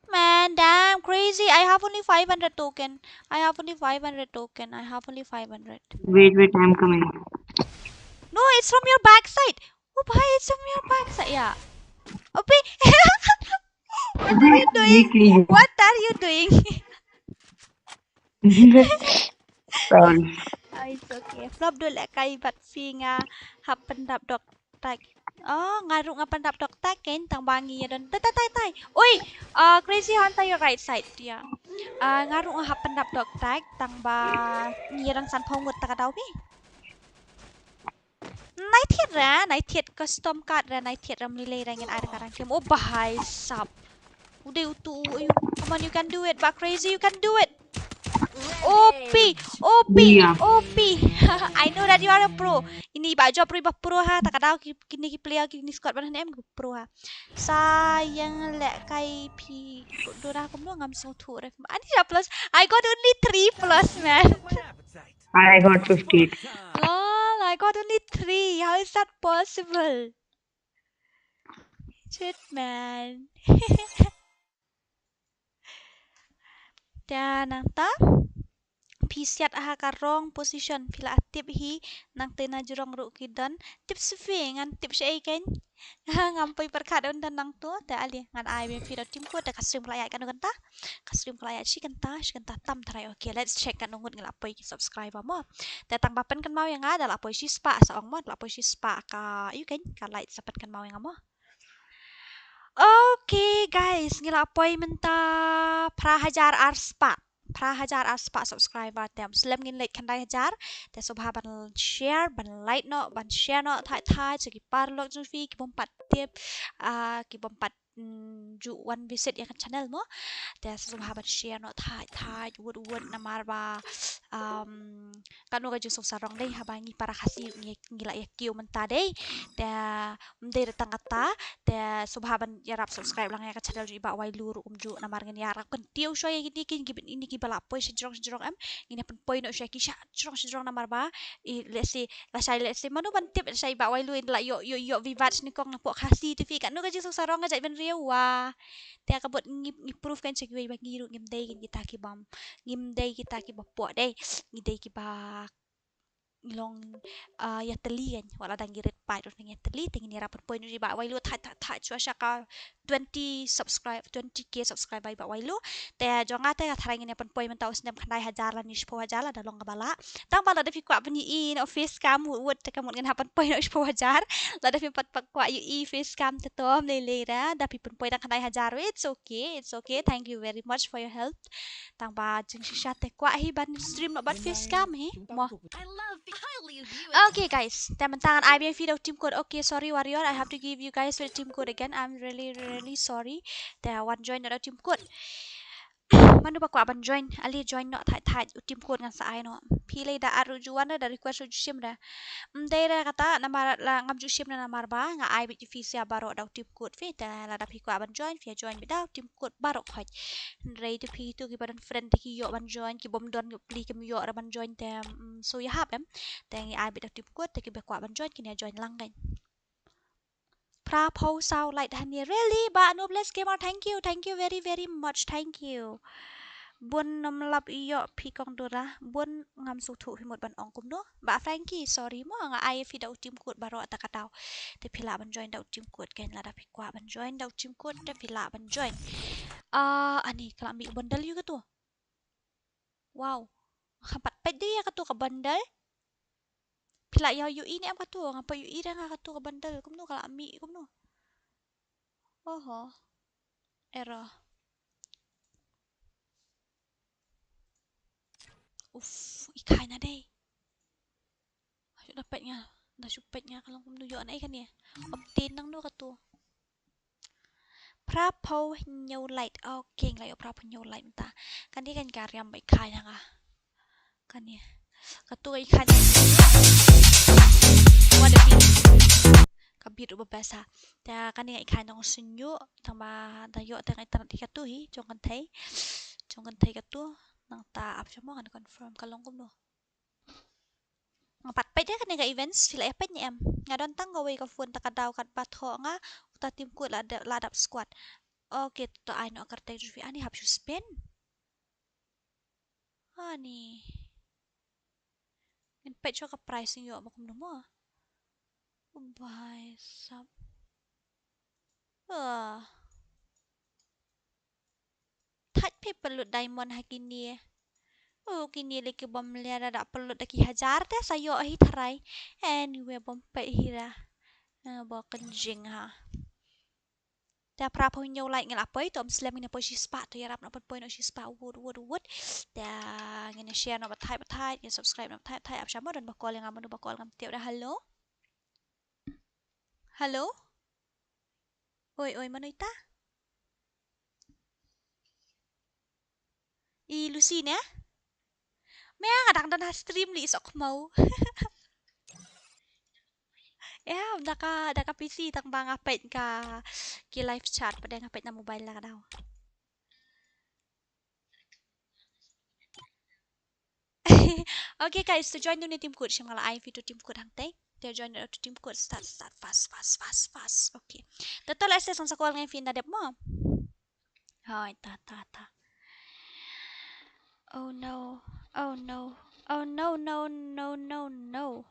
Man, damn, crazy. I have only five hundred token. I have only five hundred token. I have only five hundred. Wait, wait, I'm coming. No, it's from your backside. Oh, bhai, it's from your backside. Yeah. Opi. What are you doing? Weekly. What are you doing? Sorry. Ah, it's okay. Flop do leh kai bad phi nga hap pyndap dok tak. Oh, nga ruh nga pyndap dok tak kan tang ba ngi ïa don. Tai tai tai tai. Oi, uh, Crazy Hunter your right side. Yeah. Uh, nga ruh nga hap pyndap dok tak tang ba ngi ïa don san phew ngut ta ka daw phi. Nai thied ra, nai thied custom card ra, nai thied ra mlilei ra ngin ai ra ka ranking. Oh, bhai sab. U dei utu u, you, come on, you can do it, ba Crazy, you can do it. O P, O P, Yeah. O P. I know that you are a pro. Ini ba Job ruh ba pro ha, ta ka daw ki, kini ki player, kini squad ban em ki pro ha. Sa ïeng leh kai phi dora kumno ngam sngewthuh ref. Ani ja plus. I got only three plus, man. I got fifty-eight. Lol, I got only three. How is that possible? Shit, man. Te nangta phi siat ha ka wrong position, phi la tip hi. Nangta na jrong ruh ki don. Tip sha phi, ngan tip shaei kein. Ngam poi pyrkhat un don nangto. Te ale ngan ai biang phi da u Tim Kut, te ka stream ka la ïaid katno kynta. Ka stream ka la ïaid shi kynta, shi kynta tam tharai. Okay, let's check katno ngut ngi la poi ki subscriber mo. Te tang ba pynkynmaw ïa nga da la poi shi spah sa ong mo, da la poi shi spah ka, ïu kein, ka like sa pynkynmaw ïa nga mo. Okay guys, ngi la poi mynta phra hajar ar spah. Phra hajar ar spah subscriber, te slem ngin leit khyndai hajar. Te sngewbha ban share, ban like noh, ban share noh thait thait sha ki paralok jong phi ki bym pat tip, ah, ki bym pat mm, ju wan visit ïa ka channel mo. Te sngewbha ban share noh thait thait wut wut namar ba, um, katno ka jingsngewsarong dei haba ngi para Khasi ngi, ngi la ïa kiew mynta dei. Te ym dei da tang kata, te sngewbha ban ïarap subscribe lang ïa ka channel jong i Bah Wailu ruh kumjuh namar ngin ïarap kyntiew shuwa ïa kine ki, ki, kine kiba la poi sha jrong sha jrong em. Ngin ïa pynpoi noh shuwa ïa ki sha jrong sha jrong namar ba i, let's say, lashai, let's say, mano ban tip lashai Bah Wailu in la ïoh, ïoh, ïoh viewers nyngkong napoh Khasi T V, katno ka jingsngewsarong ka jait bynriew wa. Te ka bud ngi, ngi proof kan sha kiwei ba ngi ruh ngim dei kin kita ki bym, ngim dei kita kiba poh dei, ngi dei kiba long, ah, ïatylli kan, wat la dang ki rit paid ruh nang ïatylli, te ngin ïarap pynpoi noh ïa i Bah Wailu, thait thait thait shuwa sha ka twenty subscribe, twenty K subscriber i Bah Wailu. Te jong nga te nga tharai ngin ïa pynpoi mynta u snem khyndai hajar lane shiphew hajar lada long kaba lah. Tang ba lada phi kwah ban ïohi noh face cam wut wut te ka mut ngin hap pynpoi noh shiphew hajar. Lada phi pat pat kwah ïohi face cam te to ym lei lei re, da phi pynpoi tang khyndai hajar, it's okay, it's okay. Thank you very much for your help. Tang ba jingshisha te kwah hi ban stream noh bad face cam hi mo. Okay guys, te mynta ngan ai biang ïa phi da u team code. Okay, sorry Warrior, I have to give you guys the team code again. I'm really really sorry. Te wan join da u team code. Mano ba kwah ban join, ale join noh thait thait, u team code ngan sa ai noh. Phi lei da add ruh ju wan re, da request ruh ju shim re. Ym dei re kata namar la ngam ju shim re namar ba nga ai beit ïa phi sha baroh da u team code phi. Te lada phi kwah ban join, phi ïa join beit da u team code baroh khoit. Hynrei te phi tu kiba don friend te ki ïoh ban join, ki bym don ki pli kim ïoh re ban join te, mm, so ïa hap em. Te ngi ai beit da u team code te kiba kwah ban join kin ïa join lang kan. Phra phew saw light hangne. Really? Bah Noblest Gamer, thank you, thank you very very much, thank you. Bun ym lap ïoh phi kong Dora. Bun ngam sngewthuh phi mut ban ong kumno. Bah Frankie, sorry mo, nga ai phi da u team code baroh ta ka daw. Te phi lah ban join da u team code kan, lada phi kwah ban join da u team code te phi lah ban join. Ah, ani ka la mih bundle ïa katu. Wow. Nga pat peit de ïa katu ka bundle. Phi lah ïa ïohi ne em katu, nga pat ïohi re nga katu ka bundle. Kumno ka la mih kumno. Oho. Error. Uf, i khai na dei. Shu da peit nga, da shu peit nga ka long kumno, ïoh na i kane. Obtain nangno katu. Phra phew hynñiew light. Okay, nga la ïoh phra phew hynñiew light mynta. Kane kan ka riam ba i khai na nga. Kane. Katu i khai na nga. What a beat. Ka beat ruh ba best ha. Te kane nga i khai na nga sñiuh. Tang ba da ïoh te nga internet hi katu hi. Jong kynthei. Jong kynthei katu. Nangta ap sha mo ngan confirm ka long kumno. Nga pat peit ïa kane ka events, phi la ïa peit ne em. Nga don tang kawei ka phone ta ka daw katba thoh nga uta team code la dap, la dap squad. Okay, to ai noh ka kyrteng jong phi. Ani hap shu spin. Ani. Ngin peit shuwa ka price ïoh ba kumno mo. Bhai sab. Ah. Thait phi pynlut diamond ha kine. Oh, kine lei ki bym ler da pynlut da ki hajar te sa ïoh hi tharai. Anyway, bym peit hi ra. Ah, ba kynjing ha. Te phra phew hynñiew light ngi la poi, to ym slem ngin poi shispah, to ïarap noh pynpoi noh shispah, wut wut wut. Te ngin share noh ba thait ba thait, ngin subscribe noh ba thait ba thait, ap sha mo don ba call ïa nga, mano ba call ngam tip da. Hello? Hello? Oi, oi, mano ita? I Lucy ne? Me nga dang don ha stream lei, sok khmau. Ïa, da ka, da ka P C tang ba nga peit ka ki live chat, pat de nga peit na mobile la ka daw. Okay guys, to join da une u team code, shim nga la ai phi u team code hangtei. To join da u team code, start, start, fast, fast, fast, fast. Okay. To to lehse ngan sa call nga ïa phi na dep mo. Hoi, ta, ta, ta. Oh no. Oh no. Oh no, no, no, no, no.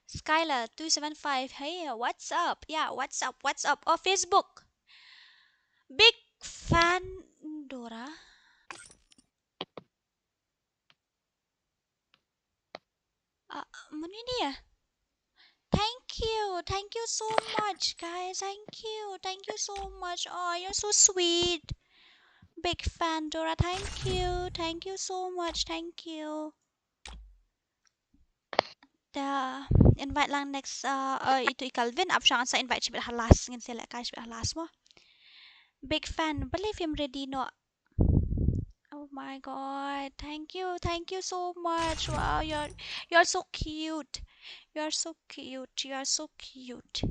Skylar two seven five. Hey, what's up? Yeah, what's up? What's up? Oh, Facebook. Big fan Dora. Ah, mano ine? Thank you. Thank you so much, guys. Thank you. Thank you so much. Oh, you're so sweet. Big fan, Dora. Thank you. Thank you so much. Thank you. Da invite lang next, uh, uh, itu i Calvin, ap sha ngan sa invite shibit ha last, ngin sa leh kai shibit ha last mo. Big fan, balei phim ready noh. Oh my God, thank you, thank you so much. Wow, you're, you're so cute. You're so cute, you're so cute.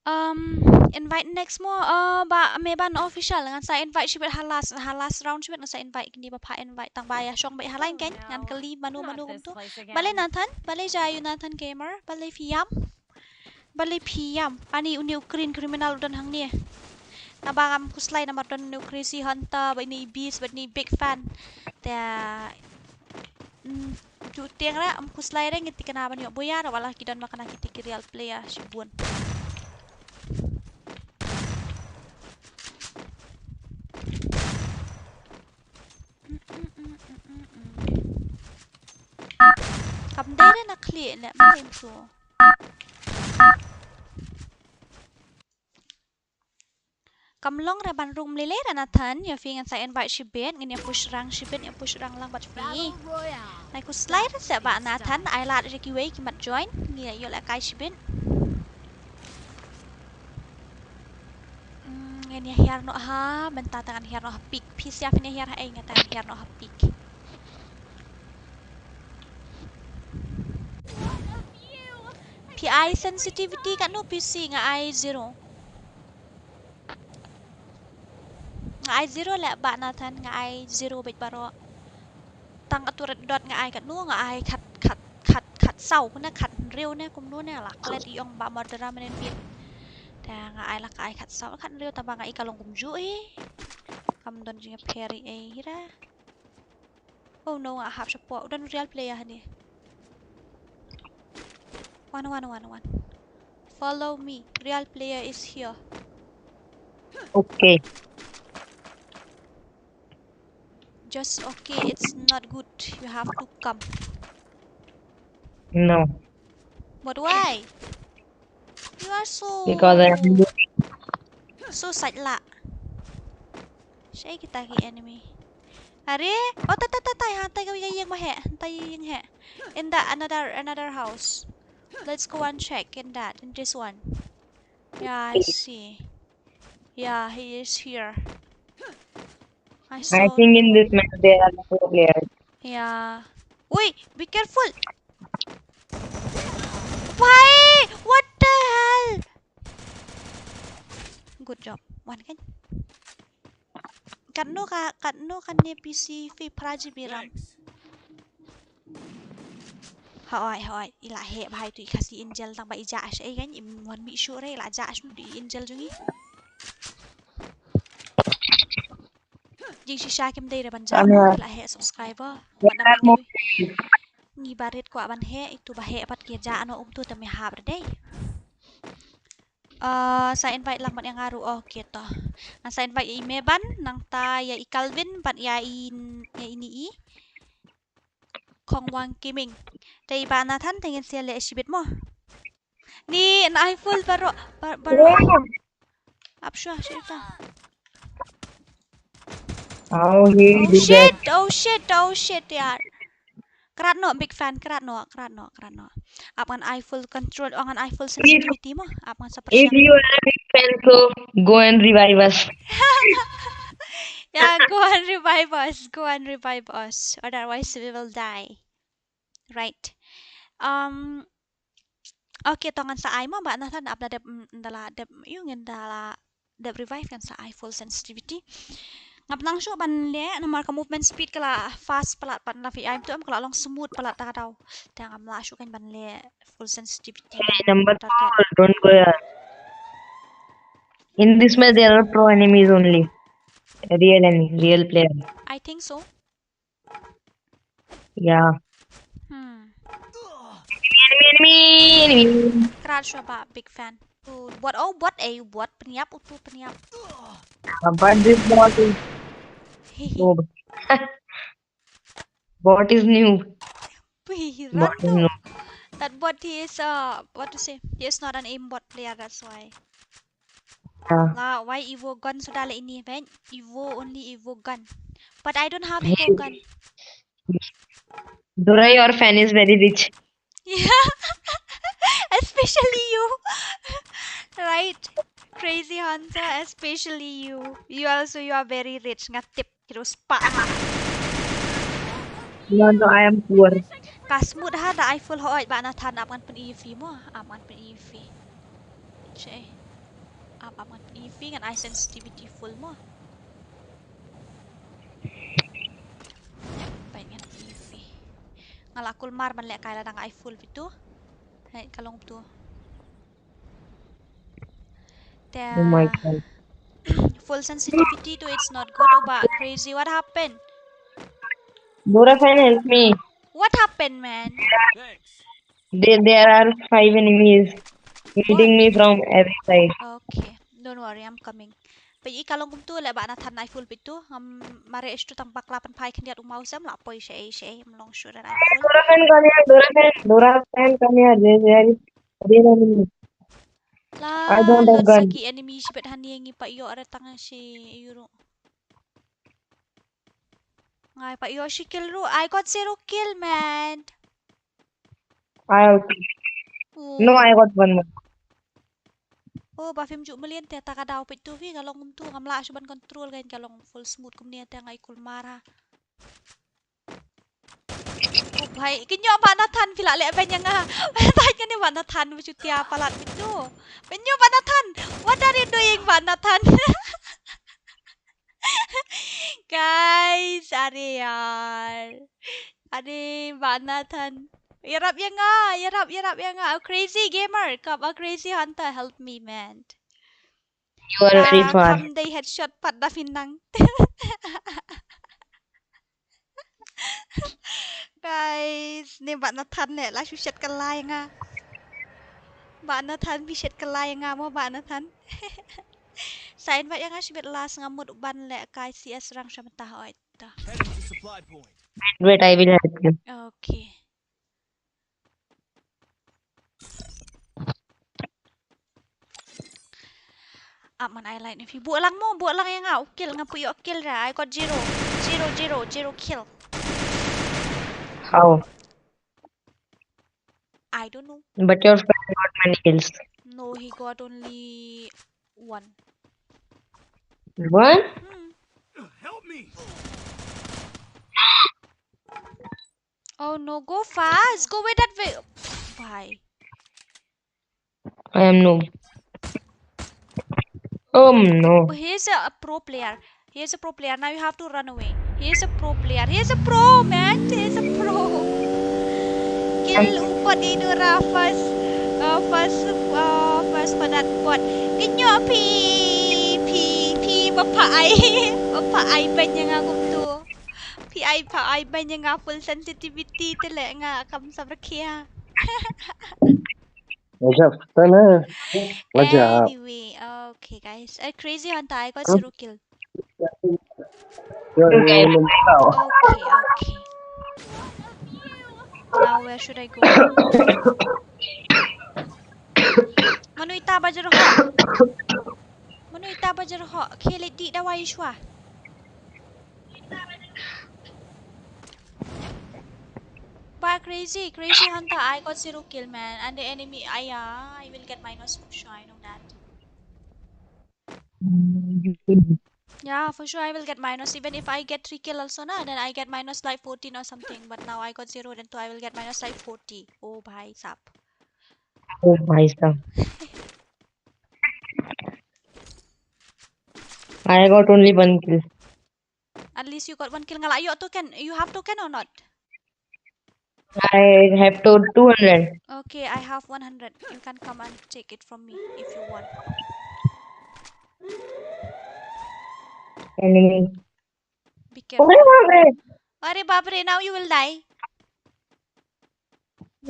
Um, invite next mo, uh, ba Meban Official, ngan sa invite shibit ha last, ha last round shibit ngan sa invite kine ba pha invite, tang ba ïa shong beit ha line kan, ngan kylli mano mano kumtu. Balei Nathan, balei jia ïa u Nathan Gamer, balei phi ïam? Balei phi ïam? Ani une u Green Criminal u don hangne. Naba ngam khuslai namar don une u Crazy Hunter, bad ine i Beast, bad ine i Big Fan. Te mm, ju tieng ra, ym khuslai re ngi tikna ban ïoh buya ra wala ki don ma kane ki ti ki real player shibun. Kam dei re na khlieh leh ma lem tu. Kam long re ban rung mlei lei re Nathan, ïa phi ngan sa invite shibit, ngin ïa push rang shibit, ïa push rang lang bad phi. Nai khuslai re se ba Nathan, ai lad re kiwei ki mat join, ngi ïa ïoh lehkai shibit. Mm, ngin ïa hiar noh ha, mynta te ngan hiar noh ha peak. Phi sia phin ïa hiar ha ei, nga te ngan hiar noh ha peak. Phi ai sensitivity katno phi si? Nga ai zero. Nga ai zero leh ba Nathan, nga ai zero beit baroh. Tang atu red dot nga ai katno, nga ai khat, khat, khat, khat saw, kumne khat hynriew ne, kumno ne, la klet i ong ba murderer mynnin bit. Te nga ai la ka ai khat saw, khat hynriew, tang ba nga i ka long kumjuh hi. Kam don jingïapher ei hi ra. Oh no, nga hap shapoh. U don real player hangne. Wan, wan, wan, wan. Follow me. Real player is here. Okay. Just okay, it's not good. You have to come. No. But why? You are so, because I am so sait lah. Shaei kita ki enemy? Are? Oh, tai, tai, tai, tai, ha, tai ka ïing ba heh, tai ïing heh. In the another, another house. Let's go and check in that, in this one. Yeah, I see. Yeah, he is here. I I saw think in two. This match there are four players. Yeah. Wait, be careful. Why? What the hell? Good job. One kan? Katno ka, katno kane P C phi phra G B RAM? Thanks. Hooid, hooid. I la heh bha itu i Khasi Angel tang ba i jah shaei kan, im wan mih shuh re, i la jah shuh i Angel jong i. Jingshisha kim dei re ban jah. Ane. I la heh subscriber. Wan dang mo. Ngi barit kwah ban heh, itu ba heh pat ki jah noh um tu te me hap re dei. Uh, sa invite lang bad ïa nga ruh. Oh, okay to. Ngan sa invite ïa i Meban, nangta ïa i Calvin, bad ïa i, ïa i ni i Khongwang Gaming. Te i Bah Nathan te ngin sa leh shibit mo. Ni, ngan ai full baroh, bar-, baroh. Ap shuwa, shit ta. Oh, he did that. Oh shit, oh shit, oh shit, yaar. Krat noh, big fan, krat noh, krat noh, krat noh. Ap ngan ai full control, oh, ngan ai full sensitivity mo. Ap ngan sa pyrshang. If you are a big fan, so go and revive us. Yeah, go and revive us, go and revive us. Otherwise, we will die. Right. Um, okay, to ngan sa ai mo, Bah Nathan, ap da dep, mm, da la dep, ïoh ngin da la dep revive ngan sa ai full sensitivity. Ngam nang shuh ban leh, namar ka movement speed ka la fast palat pat, la phi ai to em ka la long smooth palat ta ka daw. Te ngam lah shuh kan ban leh full sensitivity. Hey, number four, don't go here. In this match there are pro enemies only. Real enemy, real player. I think so. Yeah. Hmm. Enemy, enemy, enemy. Krat shuwa Bah, big fan. Oh, bot, oh, bot, eh, bot, pynïap, utu, pynïap. But this bot is noob. Bot is noob. Phi, bot is noob. That bot, he is, uh, what to say? He is not an aimbot player, that's why. Yeah. La, why Evo gun suda le ini, right? Evo, only Evo gun. But I don't have Evo gun. Dora, your fan is very rich. Yeah. Especially you. Right? Crazy Hunter, especially you. You also, you are very rich. Nga tip. Kiro spah. No, no, I am poor. Ka smooth ha da ai full hooid Bah Nathan, ap ngan pyni ïa phi mo, ap ngan pyni ïa phi. Che. Ap, ap ngan pyni ïa phi ngan ai sensitivity full mo. Peit ngan pyni ïa phi. Nga la kulmar ban lehkai lada nga ai full phi tu. Hei, ka long tu. Oh my God. Full sensitivity to it's not good. Oh, Bah Crazy, what happened? Dora fan, help me. What happened, man? There, there are five enemies hitting me from every side. Okay, don't worry, I'm coming. Peit i ka long kumtu leh, Bah Nathan, ai full peit tu. Ngam mareh shuh tang bakla pynphai khyndiat u mouse, em lah poi shaei shaei, em long shuh, ai full. Dora fan, come here, Dora fan, Dora fan, come here. There, there is, there are enemies. La I don't have lot sa gun. Ki enemy shibit hangne, ngi pat ïoh re tang shi ïu ruh. Nga pat ïoh shi kill ruh. I got zero kill, man. I also. No, I got one more. Oh, ba phim ju mlien te ta ka daw peit tu phi, ka long kumtu, ngam lah shuh ban control, ka long full smooth kumne te nga i kulmar ha. Oh bhai, kynjoh Bah Nathan, phi lah leh beiñ ïa nga. Bah Nathan, kane Bah Nathan ba shu tia palat peit tu. Kynjoh Bah Nathan. What are you doing, Bah Nathan? Guys, are yaar. Are Bah Nathan. Ïarap ïa nga, ïarap, ïarap ïa nga. Oh, Crazy Gamer, come, oh, Crazy Hunter, help me, man. You are very far. Kam dei headshot pat da phin nang. Guys, ne Bah Nathan ne la shu shet ka lai nga. Bah Nathan, phi shet ka lai nga mo Bah Nathan. Sa invite ïa nga shibit la, nga mut ban leh kai C S rang sha mynta, oi ta. Heading to supply point. Wait, wait, I will help you. Okay. Ap man ai light ne phi. Buh lang mo, buh lang ïa nga. U kill, nga phi ïoh kill ra. I got zero. Zero, zero, zero kill. How? I don't know. But your friend got many kills. No, he got only one. One? Hmm. Help me! Oh no, go fast. Go away that way. Bhai. I am noob. Oh no. Oh, he's a, a pro player. He's a pro player. Now you have to run away. He's a pro player. He's a pro, man. He's a pro. Kill u bot i Dora first. Uh, first, uh, first pa that bot. Kynjoh phi, phi, phi ba pha ai, ba pha ai beiñ ïa nga kumtu. Phi ai, pha ai beiñ ïa nga, full sensitivity te leh nga kam sab rakhia. What's up? Tana. What's up? Anyway, okay guys. Uh, Crazy Hunter, I got zero kill. You're in the Okay, okay. Now where should I go? Mano ita ba jyrhoh? Mano ita ba jyrhoh? Khie leit dih dawai shuwa. Bah Crazy, Crazy Hunter, I got zero kill, man. And the enemy, I, uh, I will get minus for sure, I know that. Yeah, for sure I will get minus. Even if I get three kill also, na, then I get minus like fourteen or something. But now I got zero, then two I will get minus like forty. Oh, bhai sab. Oh, bhai sab. I got only one kill. At least you got one kill. Nga lah ïoh token. You have token or not? I have to two hundred. Okay, I have one hundred. You can come and take it from me if you want. Enemy. Be careful. Arre baap re. Arre baap re, now you will die.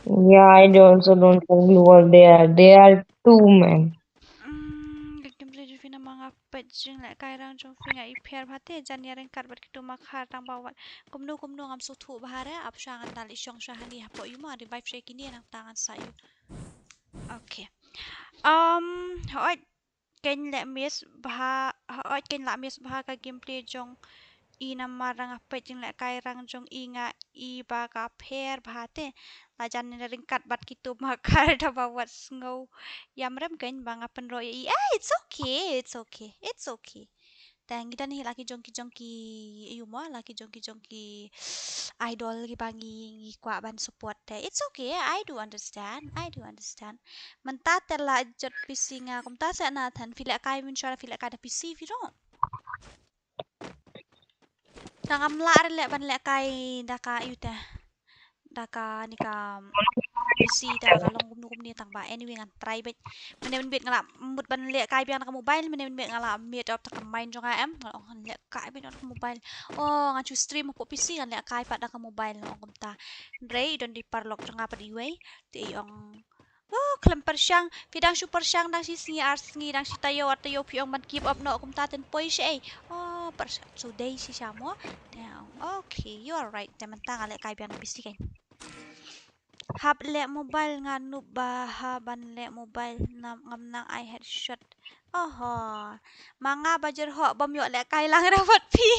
Yeah, I also don't have gloo wall. There, there are two men. Mm, ka gameplay jong phi namar nga peit jinglehkai rang jong phi nga i pher bha te, jan ïa ryngkat bad kito makhar tang ba wat. Kumno kumno ngam sngewthuh bha re, ap sha ngan dal i shong sha hani hapoh ïu ma, revive sha kine nangta ngan sa ïu. Okay. Um, hooid, kein lah miss bha, hooid, kein lah miss bha ka gameplay jong i namar nga peit jinglehkai rang jong i nga i ba ka pher bha te. La jan ïa ryngkat bad kito makhar da ba wat sngew ïam rem kein ba nga pynroh ïa i. Eh, it's okay, it's okay, it's okay. Te ngi don hi la ki jong ki jong ki ïu mo, la ki jong ki jong ki idol kiba ngi, ngi kwah ban support te. It's okay, I do understand, I do understand. Mynta te la jot P C nga, kumta se Nathan, phi lehkai mynshuwa phi lehkai da P C phi ruh. Tang ngam lah re leh ban lehkai da ka ïu te. Da kane ka P C te ka long kumno kumno. ni tang ba. Anyway, ngan try beit. Mynne mynmiet nga la mut ban lehkai biang na ka mobile, mynne mynmiet nga la mute off ta ka mind jong nga em. Nga la ong ngan lehkai beit na ka mobile. Oh, ngan shu stream hapoh P C, ngan lehkai pat na ka mobile, nga la ong kumta. Hynrei i don i paralok jong nga pat iwei. Te i ong, oh, khlem pyrshang, phi dang shu pyrshang dang shi sngi ar sngi, dang shi taïew ar taïew phi ong ban give up noh kumta, ten poi shaei. Oh, pyrshang shu dei shisha mo. Te nga ong, okay, you are right. Te mynta nga lehkai biang na P C kein. Hap leh mobile, nga noob bha ban leh mobile, ngam nang ai headshot. Oho. Ma nga ba jyrhoh bym ïoh lehkai lang da bad phi.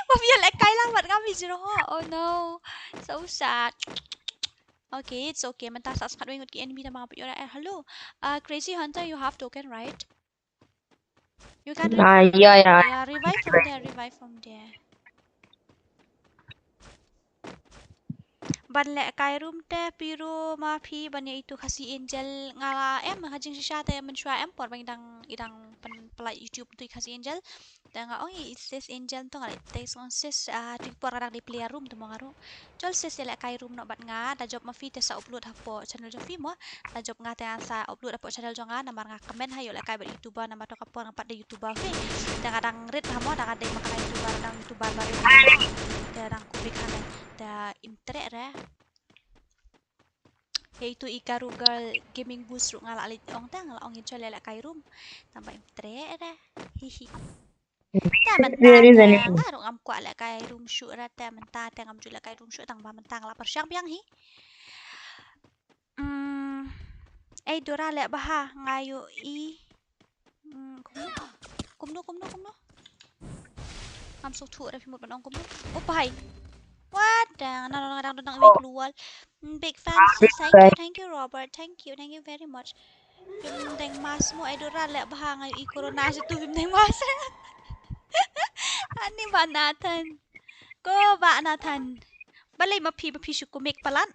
Bym ïoh lehkai lang bad nga, ba jyrhoh. Oh no. So sad. Okay, it's okay. Mynta sa sngap wei ngut ki enemy, tang ba nga pynïoh ra. Eh, hello. Uh, Crazy Hunter, you have token, right? You can re- Ah, yeah, yeah. Yeah, revive from there, revive from there. Ban lehkai room te, phi ruh ma phi ban ïa itu Khasi Angel, nga la em ha jingshisha te mynshuwa em por ba i dang, i dang pyn-, pynlait YouTube tu i Khasi Angel. Te nga ong i sis Angel, to nga la text ong sis, ah, tu i por nga dang dei player room te mo nga ruh. Jol sis ïa lehkai room noh bad nga, da jop ma phi te sa upload hapoh channel jong phi mo. Da jop nga te ngan sa upload hapoh channel jong nga, namar nga kmen ha ïoh lehkai bad YouTuber, namar to ka por ngam pat dei YouTuber phi. Te nga dang rit ha mo, da nga dei ma ka YouTuber, dang YouTuber baroh. Te dang kumne kane. Te im treh re. Hei tu i Karu Girl Gaming Boost ruh nga la leit ong te nga la ong in jol ïa lehkai room. Tang ba im treh re. Hihi. Te mynta nga ruh ngam kwah lehkai room shuh re, te mynta te ngam ju lehkai room shuh tang ba mynta nga la pyrshang biang hi. Mm, ei Dora leh bha nga ïohi. Mm, kumno? Kumno, kumno, kumno? Ngam sngewthuh re phi mut ban ong kumno. Oh, bhai. What the? Nga dang, nga dang don nang wei klur. Mm, big fan, sis. Thank you, thank you, Robert. Thank you, thank you very much. Phim deng mask mo, ei Dora leh bha nga ïohi corona sha tu phim deng mask. Ani Bah Nathan. Ko Bah Nathan. Balei ma phi, ma phi shu kumne palat?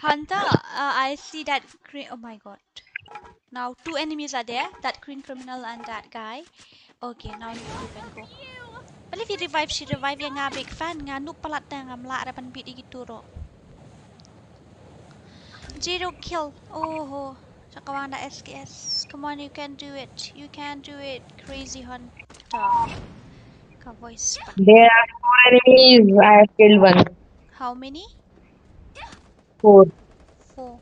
Hunter, uh, I see that green. Oh my God. Now two enemies are there. That green criminal and that guy. Okay, now you can go. Balei phi revive, shi revive ïa nga, big fan. Nga noob palat te ngam lah re ban beat ïa kitu ruh. Zero kill. Oh ho. Sa ka wang da S K S. Come on, you can do it. You can do it, Crazy Hunter. Ka voice pat. There are four enemies. I have killed one. How many? Four. Four.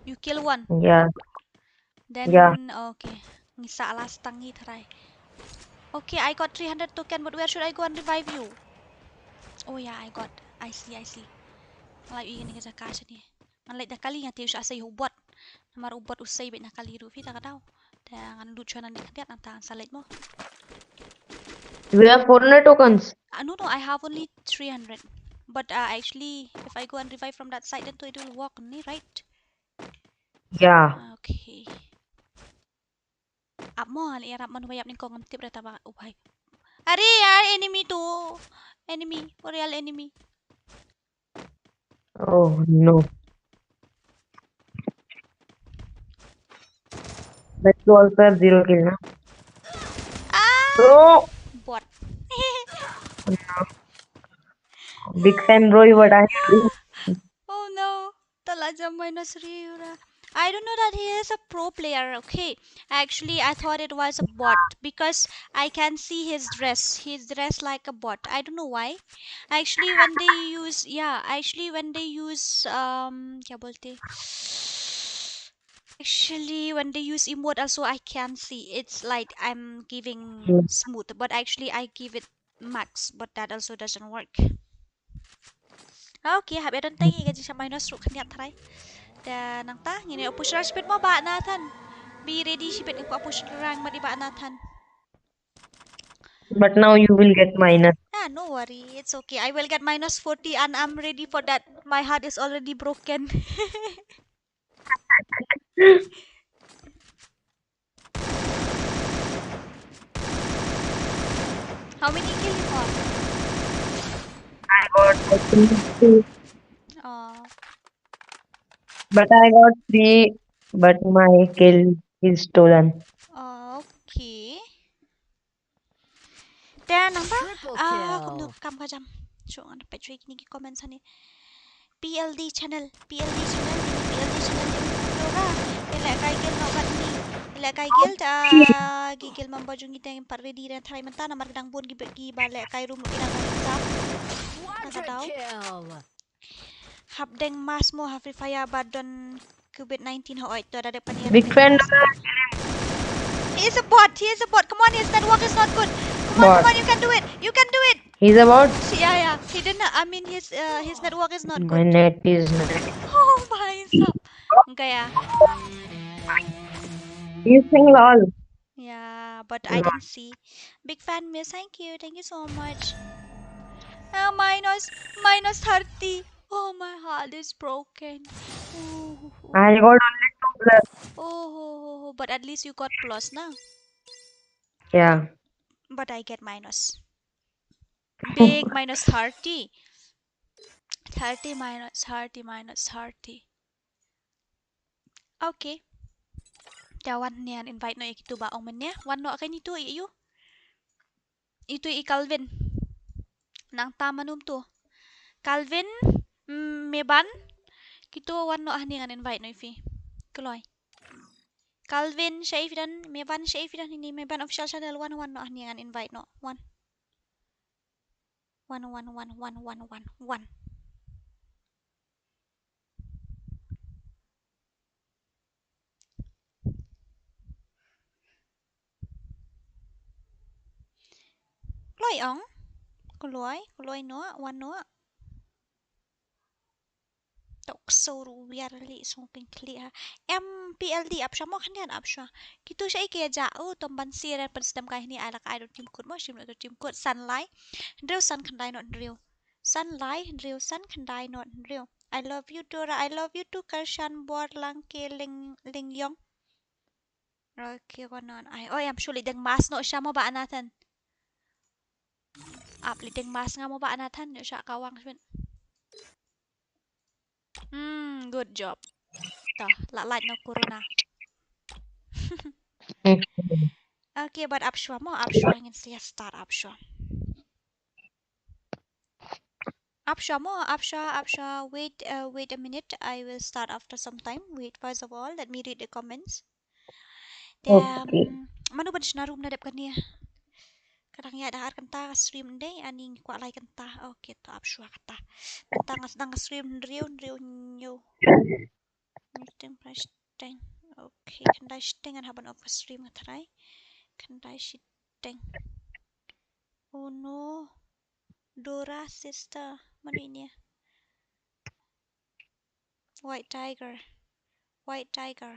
You kill one? Yeah. Then, yeah. Okay. Ngi sa last tang ngi try. Okay, I got three hundred token, but where should I go and revive you? Oh yeah, I got. I see, I see. Nga la ïohi kane ka jaka shane. Ngan leit da kali, nga tip sha sei u bot. Namar u bot u sei beit na kali ruh phi, ta ka daw. Te ngan lut shuwa nangne khyndiat, nangta ngan sa leit mo. You have four hundred tokens? Uh, no, no, I have only three hundred. But, uh, actually, if I go and revive from that side, then it will work only, right? Yeah. Okay. Ap mo, ngan ïarap mo, ba ïap nyngkong ngam tip re ta ba, oh bhai. Are, are enemy tu. Enemy, real enemy. Oh no. But you also have zero kill, na? Ah! Bro! Bot. No. Big fan, bro, you were dying. Oh no. Talaja minus Riura. I don't know that he is a pro player, okay? Actually, I thought it was a bot because I can see his dress. He's dressed like a bot. I don't know why. Actually, when they use, yeah, actually, when they use, um, kya bolte? Actually, when they use emote also, I can see. It's like I'm giving smooth, but actually, I give it max, but that also doesn't work. Okay, hap ïa don tang ïa ka jingshah minus ruh khyndiat tharai. Te nangta ngin ïa push rush beit mo Bah Nathan. Be ready shibit, ngin ïa push rush beit i Bah Nathan. But now you will get minus. Ah, no worry, it's okay. I will get minus forty and I'm ready for that. My heart is already broken. How many kill you got? I got, I think, two. Oh. But I got three, but my kill is stolen. Okay. Te nangta, ah, kumno kam ka jam. Shu ngan peit shuwa kine ki comments hangne. P P L D channel, P L D channel, ini P L D channel ini Dora. Ila kai gel no bat ni. Ila kai gel ta gi gel mamba jung iteng pat ready dan try menta namar kedang bun gi bet gi ba le kai room ina ko exam. Naka dau. Hap deng mas mo ha Free Fire ba don covid nineteen ho oi to da dep. Big fan. He is a bot. He is a bot. Come on, his network is not good. Come on, come on, you can do it. You can do it. He's a bot. Yeah, yeah. He didn't. I mean, his uh, his network is not good. My net is not. Oh my god. Gaya. He's single all. Yeah, but I didn't see. Big fan, miss. Thank you. Thank you so much. Uh, minus, minus thirty. Oh, my heart is broken. Ooh. I got only two plus. Oh, oh, oh, oh, but at least you got plus, na? Yeah. But I get minus. Big minus thirty. Thirty minus thirty minus thirty. Okay. Te wan ngan invite noh ïa kitu ba ong mynne. Wan noh kein itu ïa u. Itu i Calvin. Nangta mano tu? Calvin, mm, Meban. Kitu wan noh hangne ngan invite noh ïa phi. Kloi. Calvin, shaei phi don, Meban, shaei phi don hangne, Meban official channel, wan, wan noh hangne ngan invite noh. Wan. Wan, wan, wan, wan, wan, wan, wan. Kloi ong. Kloi, kloi noh, wan noh. Tok sur wiar li sung ping kli ha. M P L D ap shwa mo khndian ap shwa. Kitu shaei ki ja u tom ban sir pen sdam kai hni ai lak ai dot tim kut mo shim dot tim kut san lai. Hynriew san khyndai not hynriew. San lai hynriew san khyndai not hynriew. I love you Dora. I love you too Karshan Bor Langke Ling Ling Yong. Okay, ko non ai. Oi, am shu li deng mas noh sha mo ba Nathan. Ap li deng mas nga mo ba Nathan, yo sha kawang shwin. Hmm, good job. To, la lait noh corona. Okay, but ap shwa mo, ap shwa ngin sia start ap shwa. Ap shwa mo, ap shwa, ap shwa. Wait, uh, wait a minute. I will start after some time. Wait, first of all, let me read the comments. Te, okay. Um, mano ban shna room na dep kane? Kadang ïa da ar kynta ka stream dei ani ngi kwah lai kynta. Okay, to ap shwa kata. Kynta nga sdang ka stream hynriew hynriew hynñiew. Shiteng, khyndai shiteng. Okay, khyndai shiteng ngan hap ban off ka stream nga tharai. Khyndai shiteng. Oh no. Dora sister. Mano ine? White Tiger. White Tiger.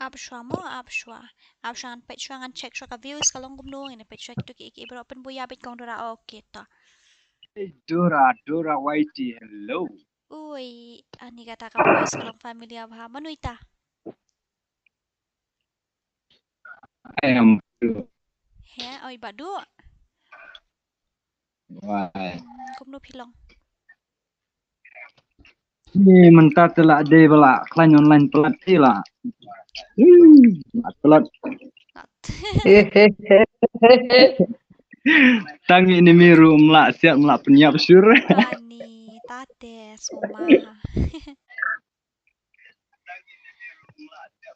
Ap shwa mo, ap shwa. Ap shwa ngan peit shwa ngan check shwa ka views ka long kumno ngin peit shwa kitu ki ki bro pynbuya beit kong Dora. Okay to. Hey, Dora, Dora Y T, hello. Ui, ani kata ka voice ka long familiar bha. Mano ita? I am Badu. He, oi Badu. Wai. Hmm, kumno phi long? Ni mynta te la dei ba la khlaiñ online palat te la. Hmm, palat. Tang ini miru mla siat mla pynïap sur. Ani tate suma.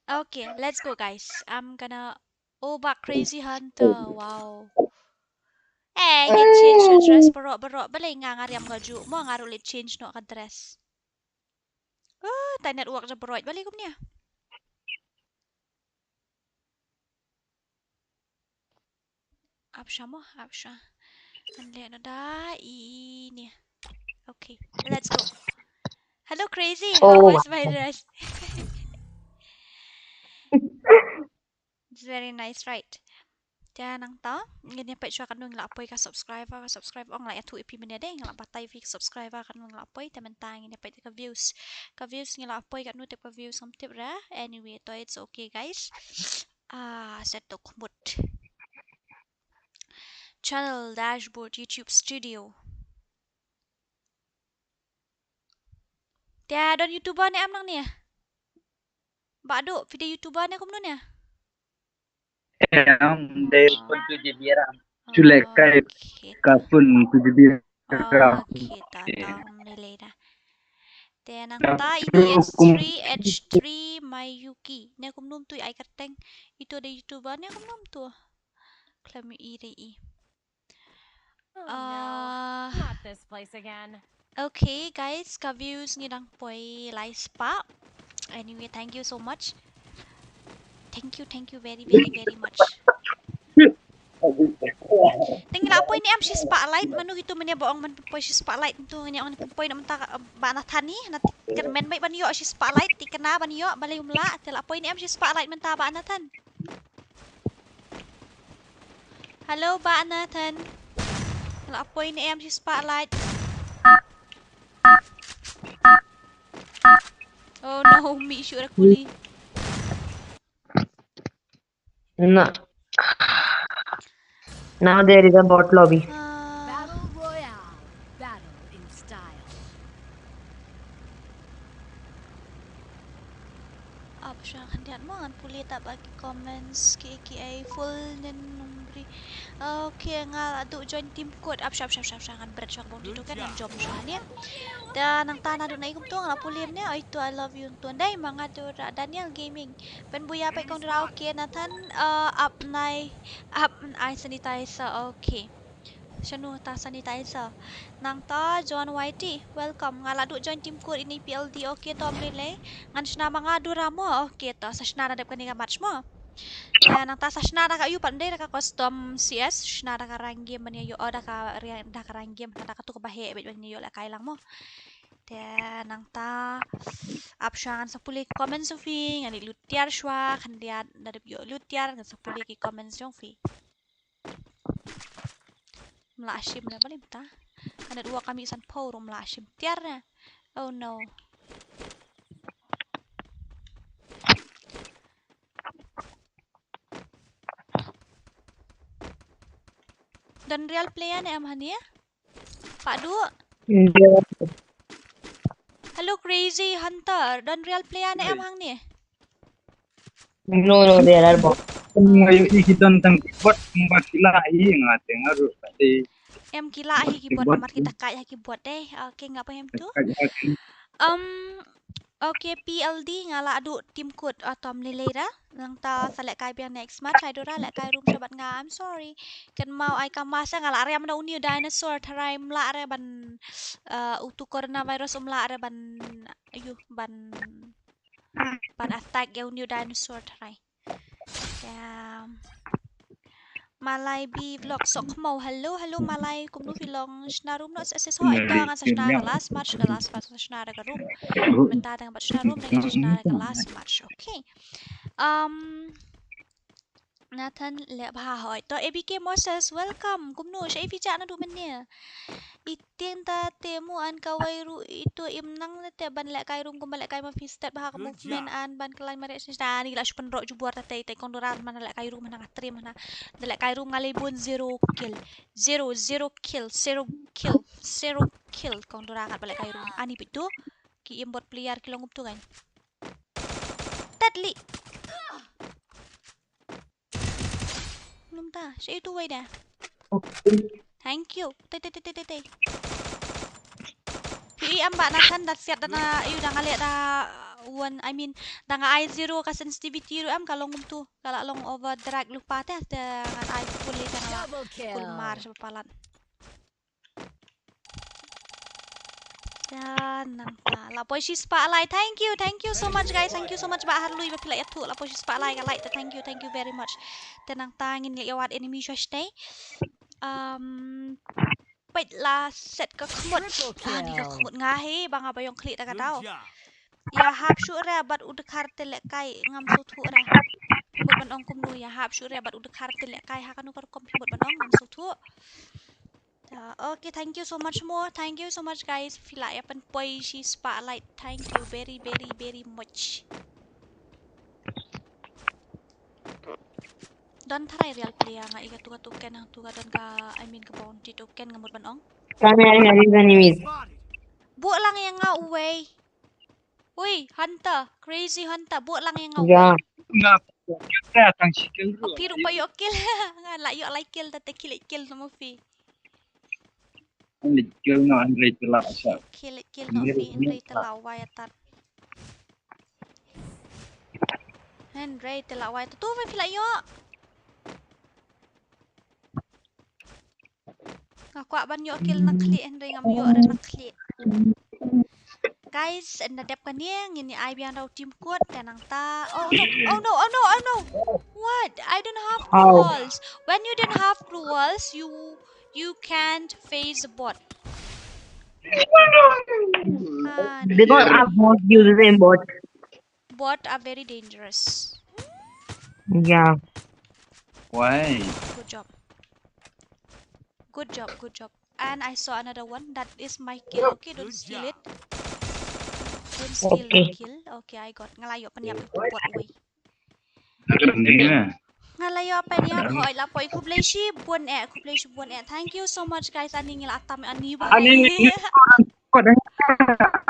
Okay, let's go guys. I'm gonna, oh, ba Crazy Hunter. Wow. Eh, ngi change ka dress baroh baroh. Balei nga nga riam ka ju mo nga ruh leh change noh ka dress. Ah, tai network ja baroh. Balei kumne? Ap shwa mo, ap shwa. Ngan leh noh da ine. Okay, let's go. Hello Crazy, how was my dress? It's very nice, right? Te nangta ngin ïa peit shwa katno ngi la poi ka subscriber, ka subscriber ong la ïathuh ïa phi mynne de, ngi la batai phi ka subscriber katno ngi la poi, te mynta ngin ïa peit ka views. Ka views ngi la poi katno tip ka views ngam tip re. Anyway, to it's okay guys. Ah, set to khmut. Channel dashboard YouTube studio. Te don YouTuber ne em nangne? Ba duk phi dei YouTuber ne kumno ne? Em, dei pun tu je biara. Chule kai Okay, ka ta. Pun ku jibia. Okay, ta ta um lele da. Te nangta ini H three, H three Mayuki. Ne kumnum tu ai kerteng. Itu ada YouTuber ne kumnum tu. Khlem i re i. Oh no, Ah, not this place again. Okay guys, ka views ngi dang poi lai spah. Anyway, thank you so much. Thank you, thank you very very very much. Te ngi la poi ne em shi spotlight, mano kitu mynne ba ong ban poi shi spotlight tu, ngi ong poi na mynta, eh, ba na thani na ti-, kyrmen bai ban ïoh shi spotlight, thikna ban ïoh, balei um lah, te la poi ne em shi spotlight mynta ba na than. Hello ba na than. La poi ne em shi spotlight. Oh no, mi shu ra kuli. No. Now there is a bot lobby. Ah, Battle Royale. Battle in style. Ap sha khyndiat mo ngan pule ta ba ki comments ki ki ai full nen numbri. Okay, nga la duh join team code. Ap sha ap sha ap sha ap sha ngan bret sha bong ti token ngan jom sha ne. Da nangta naduh nai kumtu nga la pule ne. Oi tu I love you tu dei ma nga tu ra Daniel Gaming. Pynbuya peit kong dura. Okay Nathan, uh, ap nai ap ai sanitizer. Okay. Shanu ta sanitizer. Nangta John Y T, welcome. Nga la duh join team code ini P L D. Okay to mlei lei. Ngan shna ma nga dura mo. Okay to sa shna da dep kane ka match mo. Ya nangta sa shna da ka yu pat mdei da ka custom C S, shna da ka rank game ban ïa yu, oh, da ka ria-, da ka rank game, da ka tu ka ba heh beit ban ïa yu la kai lang mo. Te nangta ap sha ngan sa pule ki comments jong phi, ngan ïa lut tiar shuwa, khyndiat da dep ïoh lut tiar ngan sa pule ki comments jong phi. Mla shim na balim ta. Ngan ïa dua kami san pau rum mla shim tiar na. Oh no. Don real player ne em hani? Padu. Yeah. Hello Crazy Hunter, don real player ne em hangni? No, no, there are bots. Ngai i ki don tang bot ba ki la i nga te nga ru te. Em ki la hi ki bot, mar kita kai ha ki bot dei. Okay, nga pa hem tu. Um, okay, P L D nga la duh team code atom lei lei da. Nangta sa leh kai biang next match, ai dura leh kai room shabat nga, I'm sorry. Kan mau ai kama sa nga la riam da uni u dinosaur tharai mla re ban, uh, utu coronavirus um la re ban, ayu, ban, ban attack ïa uni u dinosaur tharai. Ya. Malai B vlog sok mo. Hello, hello Malai, kumno phi long? Shna room no S S ho ita ngan sa shna ka last match, ka last match sa shna da ka room. Mynta da ngan bat shna room, ngan sa shna da ka last match. Okay. Um, Nathan leh bha hoi. To A B K Moses, welcome. Kumno sha ifi cha na du mynne. Itieng ta te mu an kawei ruh ito im nang ne te ban leh kai room kumba leh kai ma phi stet bha ka movement an ban klan ma re sni ta ni la shu pynroh jubor ta te te kong dura man leh kai room hana nga trim hana. Da leh kai room nga leh bun zero kill. Zero, zero kill, zero kill, zero kill kong dura kat ba leh kai room. Ani pitu ki im bot player ki long up tu kan. Tadli. Num ta, sha itu wei da. Thank you. Te te te te te te. Pi am ba na kan da siat da na yu da nga leh da one, I mean da nga ai zero ka sensitivity ruh am ka long kumtu. Ka la long over drag lupa te te ngan ai full te nga la Double kill. Kulmar sha palat. Yan nang ta. La poi shi spotlight. Thank you. Thank you so much guys. Thank you so much ba har lui ba phi la ïathuh. La poi shi spotlight ka like ta. Thank you. Thank you very much. Te nang ta ngin ïa wad enemy shuwa shtei. Um, peit la set ka khmut. Triple Ah, ni ka kill. khmut nga he ba nga ba ïong khlieh ta ka daw. Ïa hap shuh re bad u dkhar te leh kai ngam sngewthuh re. Mut ban ong kumno ïa hap shuh re bad u dkhar te leh kai ha kano ka rukom phi mut ban ong ngam sngewthuh. Uh, okay, thank you so much mo. Thank you so much guys. Phi la ïa pynpoi shi spotlight. Thank you very very very much. Don tharai real player nga i ka tu ka token hang tu ka don ka, I mean ka bounty token nga mut ban ong. Come here, here is enemies. Buh lang ïa nga uwei. Ui, hunter, crazy hunter, buh lang ïa nga uwei. Yeah. Nga Ka tang shi kill ruh. Phi ruh phi ïoh kill. Nga la ïoh lai kill, te khie leit kill noh ma phi. Leit kill noh hynrei te la sa. Khie leit kill noh phi hynrei te la wai atat. Hynrei te la wai atat. Tu phi la ïoh. Nga kwah ban ïoh kill na khlieh hynrei ngam ïoh re na khlieh. Guys, ynda dep kane ngin ïa ai biang da u team kot te nangta. Oh no, oh no, oh no, oh no. What? I don't have glue walls. When you don't have glue walls, you you can't face the bot. Ah, because I was using bot. Bot are very dangerous. Yeah. Why? Good job. Good job, good job. And I saw another one. That is my kill. Okay, don't steal it. Don't steal my kill. Okay, I got. Nga la ïoh pynïap ïa u bot wei. Nga la ïoh pynïap. Hoi la poi, khublei shibun eh, khublei shibun eh. Thank you so much guys. Ani ngi la tam ani ba. Ani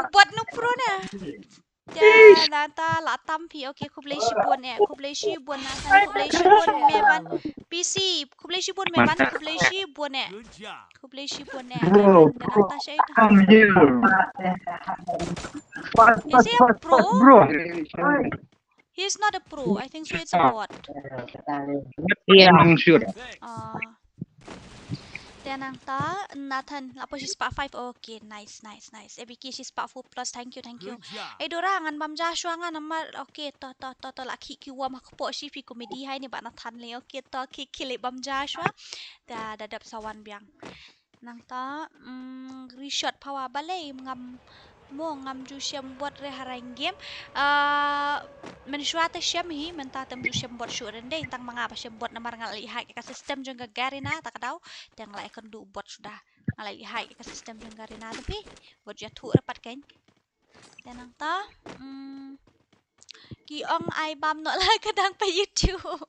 bot nu pro na. Ja, nata la tam phi. Okay, khublei shibun eh. Khublei shibun Nathan, khublei shibun Mevan. P C, khublei shibun Mevan, khublei shibun eh. Khublei shibun eh. Mevan, da nata sha ita. Is he a pro? He's not a pro. I think so it's a bot. Yeah. I'm sure. Ah. Te nangta Nathan la poi shi spah five. Okay, nice, nice, nice. A B K shi spah four plus. Thank you, thank you. Eh Dora, ngan bam ja shuwa nga namar. Okay, to to to to la khih ki wom ha kpoh shi phi comedy hai ni ba Nathan le. Okay, to khih khih le bam ja shuwa. Da da dap sa wan biang. Nangta mm, reshot power balei ngam Mo ngam ju shem bot re ha rank game. Ah, mynshuwa te shem hi, mynta te ym ju shem bot shuh re ndei, tang ma nga ba shem bot namar nga la leit hack ïa ka system jong ka Garena ta ka daw, te nga la ïakynduh bot suda. Nga la leit hack ïa ka system jong Garena te phi. Bot ju ïathuh re pat kein. Te nangta, mm, ki ong ai bam noh la ka dang pa YouTube.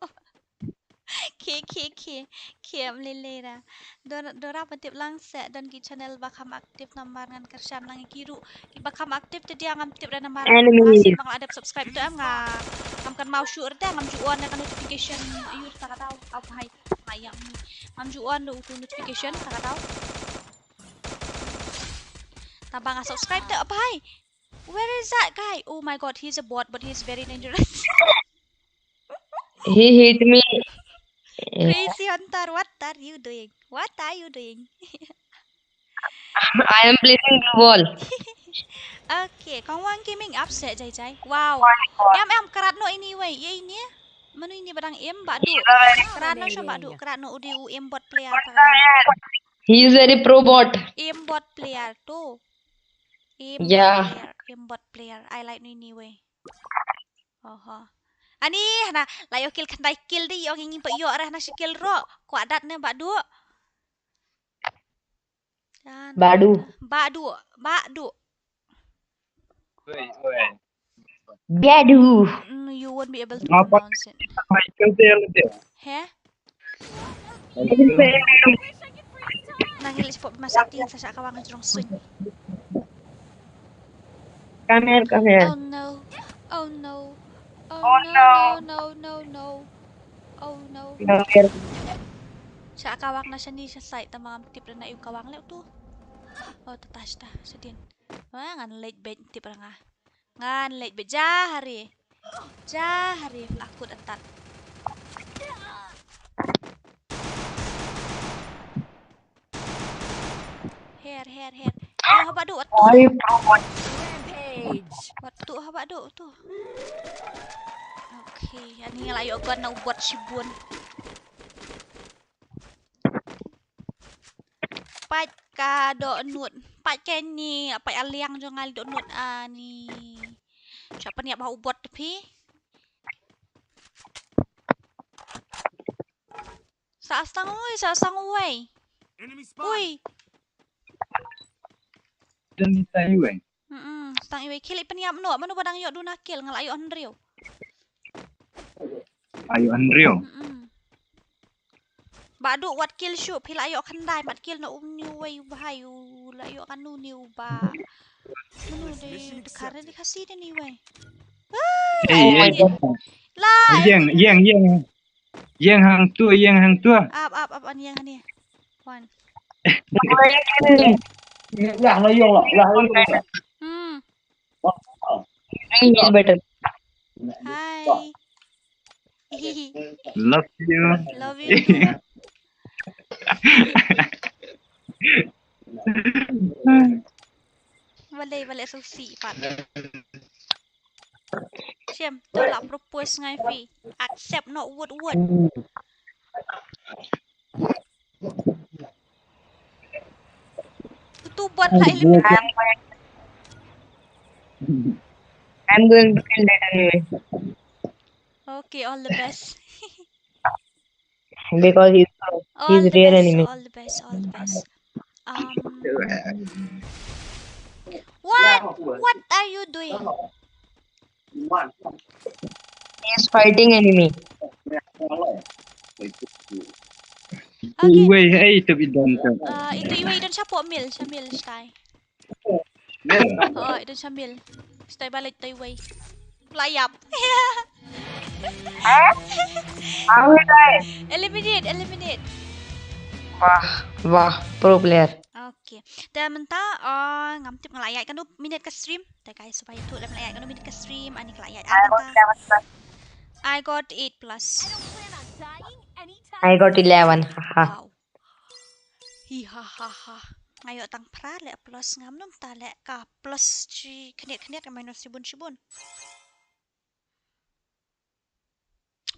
Khie khie khie khie ym lei lei ra. Dora, Dora pyntip lang seh don ki channel ba kham active namar ngan kyrshan lang ïa ki ruh. Ki ba kham active te dia ngam tip re namar nga shu bang la dep subscribe te em nga ngam kynmaw shuh re te ngam ju on ïa ka notification. Ayu ta ka daw. Ap hai. Ngam ju on ruh utu notification ta ka daw. Tang ba nga subscribe te ap hai. Where is that guy? Oh my god, he's a bot but he's very dangerous. He hit me. Crazy Hunter, what are you doing? What are you doing? I am placing blue wall. Okay, Kongwang Gaming upset jai jai. Wow. Em em krat no ini wei. Ye ini. Manu ini badang em badu. Krat no sha badu, krat no udi u em bot player. He is very pro bot. Em bot player tu. Em bot player, em bot player. I like no ini wei. Oho. Ani hana la ïoh kill khyndai kill dei ong ing pa ïoh rah na shi kill ro. Kwah dat ne badu. Badu. Badu, badu. Badu. Mm, you won't be able to pronounce it. He? Nang ngi leit spot masa ti sa sha kawang jrong suin. Come here, come here. Oh no. Oh no. Oh no, no, no, no, no. Oh no. Come here. Sha kawang na shani sha side ta ma ngam tip re na iu kawang leh tu. Oh ta ta sha ta shadien. Wa ngan leit beit tip re nga. Ngan leit beit ja hari. Ja hari la kut atat. Her, her, her. Oh, haba duk, atu. Rampage. Atu, haba duk, tu. Okay, ani la ïoh gun na u bot shibun. Pait ka dohnud. Pait ka ni, pait aliang jong nga dohnud ani. Sha pynïap ha u bot te phi. Sa stang oi, sa stang oi. Enemy spot. Oi. Dan ni tai wei. Hmm, stang iwei kill i pynïap noh, mano ba dang ïoh duna kill, nga la ïoh hynriew. Ayo hynriew. Hmm. Ba duk wat kill shuh, phi la ïoh khyndai, mat kill na um ni wei u bhai u la ïoh kanu ni u ba. Mano de de kare de kasi de ni wei. Ah, eh, eh, eh. Lai. Ïeng, ïeng, ïeng. Ïeng hangtu, ïeng hangtu. Ap, ap, ap, an ïeng hani. Wan. Lah, lah, ïeng, lah, lah, ïeng. Hmm. Ring is better. Hi. Love you. Love you too. Balei, balei sngewsih pat. Shem, to la propose ngai phi. Accept, not word, word. Utu bot la eliminate. I'm going to kill that anyway. Okay, all the best. Because he's, all he's the real best, enemy. All the best, all the best. Um, what? What are you doing? He's fighting enemy. Okay. Iwei, hey, to be done. Uh, itu iwei don shapoh mil, sha mil stai. Oh, i don sha mil. Stai balei to iwei. Playap. Eliminate, eliminate. Wah, wah, pro player. Okay. Te mynta, uh, ngam tip nga la ïaid katno minit ka stream. Te guys, shu ïathuh lem la ïaid katno minit ka stream, ani ka la ïaid. I got eight plus. I got eleven. Haha. Wow. Hi ha ha ha. Nga ïoh tang phra leh plus, ngam nym ta leh ka plus shi khyndiat khyndiat ka minus shibun shibun.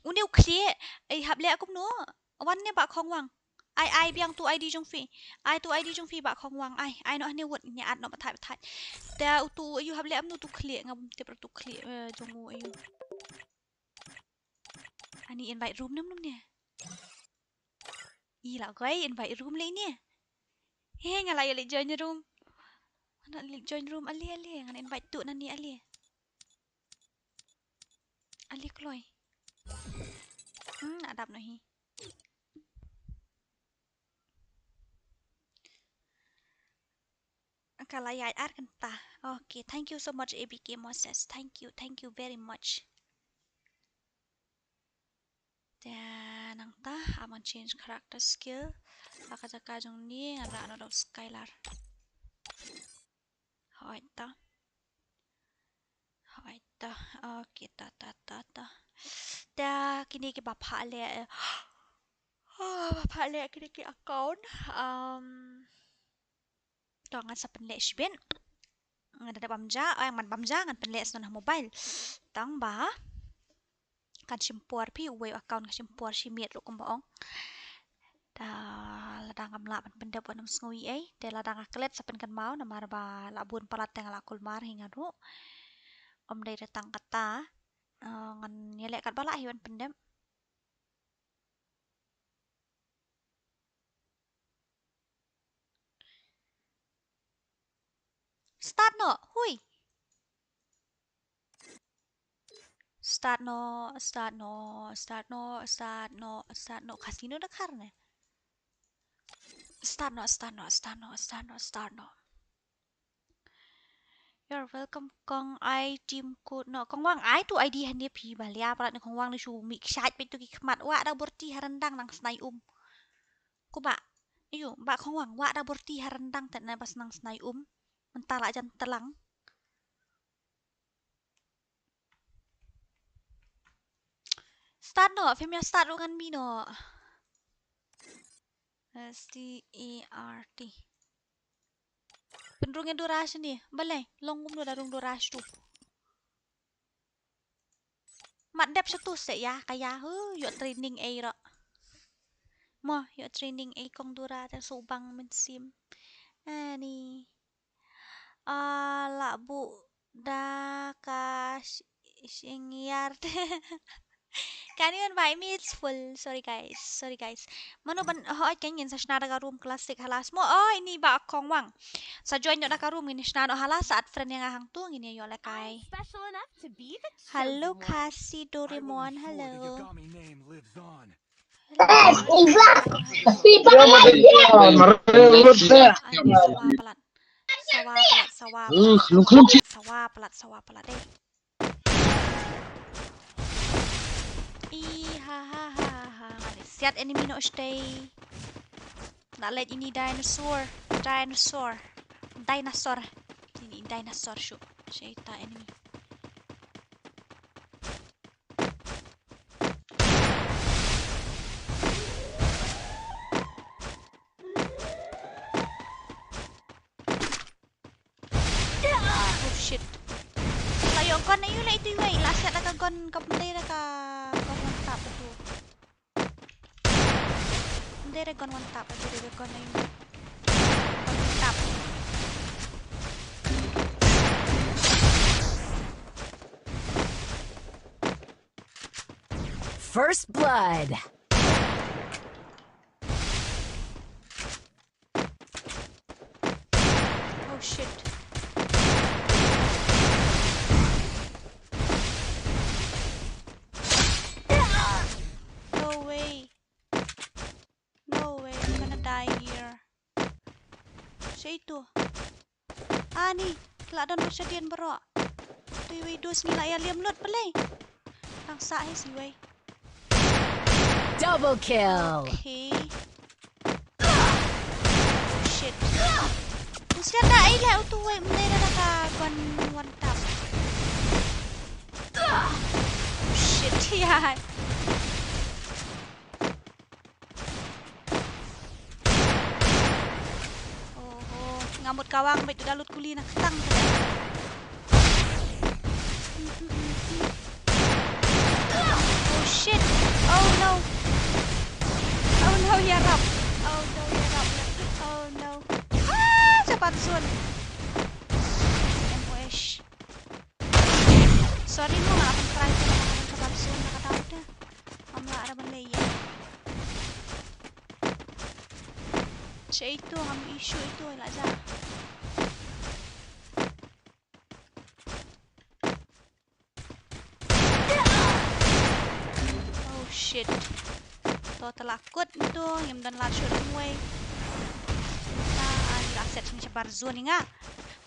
Une u khlieh, ai hap leh kumno? Wan ne Bah Khongwang. Ai, ai biang tu ID jong phi. Ai tu ID jong phi Bah Khongwang. Ai, ai noh hangne wut, ngin ïa add noh bthait bthait. Te utu ayu hap leh kumno utu khlieh, nga bym tip ruh utu khlieh, eh, jong u ayu. Ani invite room ne mano ne? I la koi invite room lei ne. He, nga la ïa leit join room. Nga la leit join room ale ale, ngan invite tu nani ale. Ale kloi. Hmm, adap noh hi. Ka la ïaid ar kynta. Okay, thank you so much A B K Moses. Thank you, thank you very much. Te nangta, ap ngan change character skill. Ha ka jaka jong ni, ngan rah noh da u Skylar. Hooid ta. Hooid ta. Okay, ta, ta, ta, ta. Te kine kiba phah leh, eh, oh, ba phah leh kine ki account. Um, To ngan sa pynleh shibit. Ngan da bam ja, eh, ngan bam ja, ngan pynleh snon ha mobile. Tang ba kan shim por phi, uwei u account kan shim por shi miet ruh kumba ong. Te lada ngam lah ban pyndep wat nym sngew ei ei. Te lada nga klet sa pynkynmaw namar ba la bun palat te nga la kulmar hi nga ruh. Ym dei re tang kata. Eh, ngan ïaleh katba lah hi ban pyndep. Start noh, hui. Start noh, start noh, start noh, start noh, start noh. Khasi no da khar ne. Start noh, start noh, start noh, start noh, start noh. You're welcome, Kong. Ai team code noh. Kong Wang, ai tu ID hangne phi ba lia palat ne Kong Wang ne shu mih kshaid peit tu ki khmat. Wah da burti ha ryndang nang snai um. Kumba. Ayu, ba Kong Wang, wah da burti ha ryndang te na bas nang snai um. Mynta la jan tlang. Start noh, phim ïa start ruh ngan mih noh. S T A R T. Pynrung ïa Dora shane. Balei, long kumno da rung Dora shatu. Mat dep shatu se ïa, ka ïa, hu, ïoh training ei ruh. Mo, ïoh training ei Kong Dora, te shu bang mynsiem. Ani. Ah, la buh da ka sh-, shingyar. Can you invite me? It's full. Sorry guys. Sorry guys. Mano ban, hooid, kan ngin sa shna da ka room classic halas mo. Oh, ini ba Kong Wang. Sa join noh da ka room, ngin shna noh halas, sa add friend ïa nga hangtu, ngin ïa ïoh lehkai. Hello Khasi Doraemon. Hello. Sawa palat, sawa palat, sawa palat, sawa palat, eh. Tiat enemy noh shatei. Nga leit ïa ini dinosaur. Dinosaur. Dinosaur. Ini dinosaur shuh. Shatei ta enemy. Oh shit. La ïoh gun aïu la itu iwei. La siat da ka gun, ka pynlei da ka gun one tap itu. Pynlei da gun one tap, pynlei da gun aïu. Gun one tap. First blood. Oh shit. No way. No way, I'm gonna die here. Sha itu. Ani, ki la don bad shadien baroh. Te iwei dos ngi la ïa liam lut balei. Tang sah hi siwei. Double kill. Okay. Oh shit. Usia da ai le utu wei mne da ka gun one tap. Oh shit, ya. Oho, nga mut kawang bad da lut kuli na ktang. Oh shit. Oh no. Oh no, ïarap. Oh no, ïarap. Oh no. Ah, sabar sun. M O S. Sorry mo, nga la pynpra ïa ka, nga la pynpra ïa ka. Ngam lah da ban leh ïa. Sha itu, ngam issue itu, la ja. Oh shit. To te la kut itu, ngim don lad shuh ruh wei. Ta, ani la set sha bar zone ïa nga.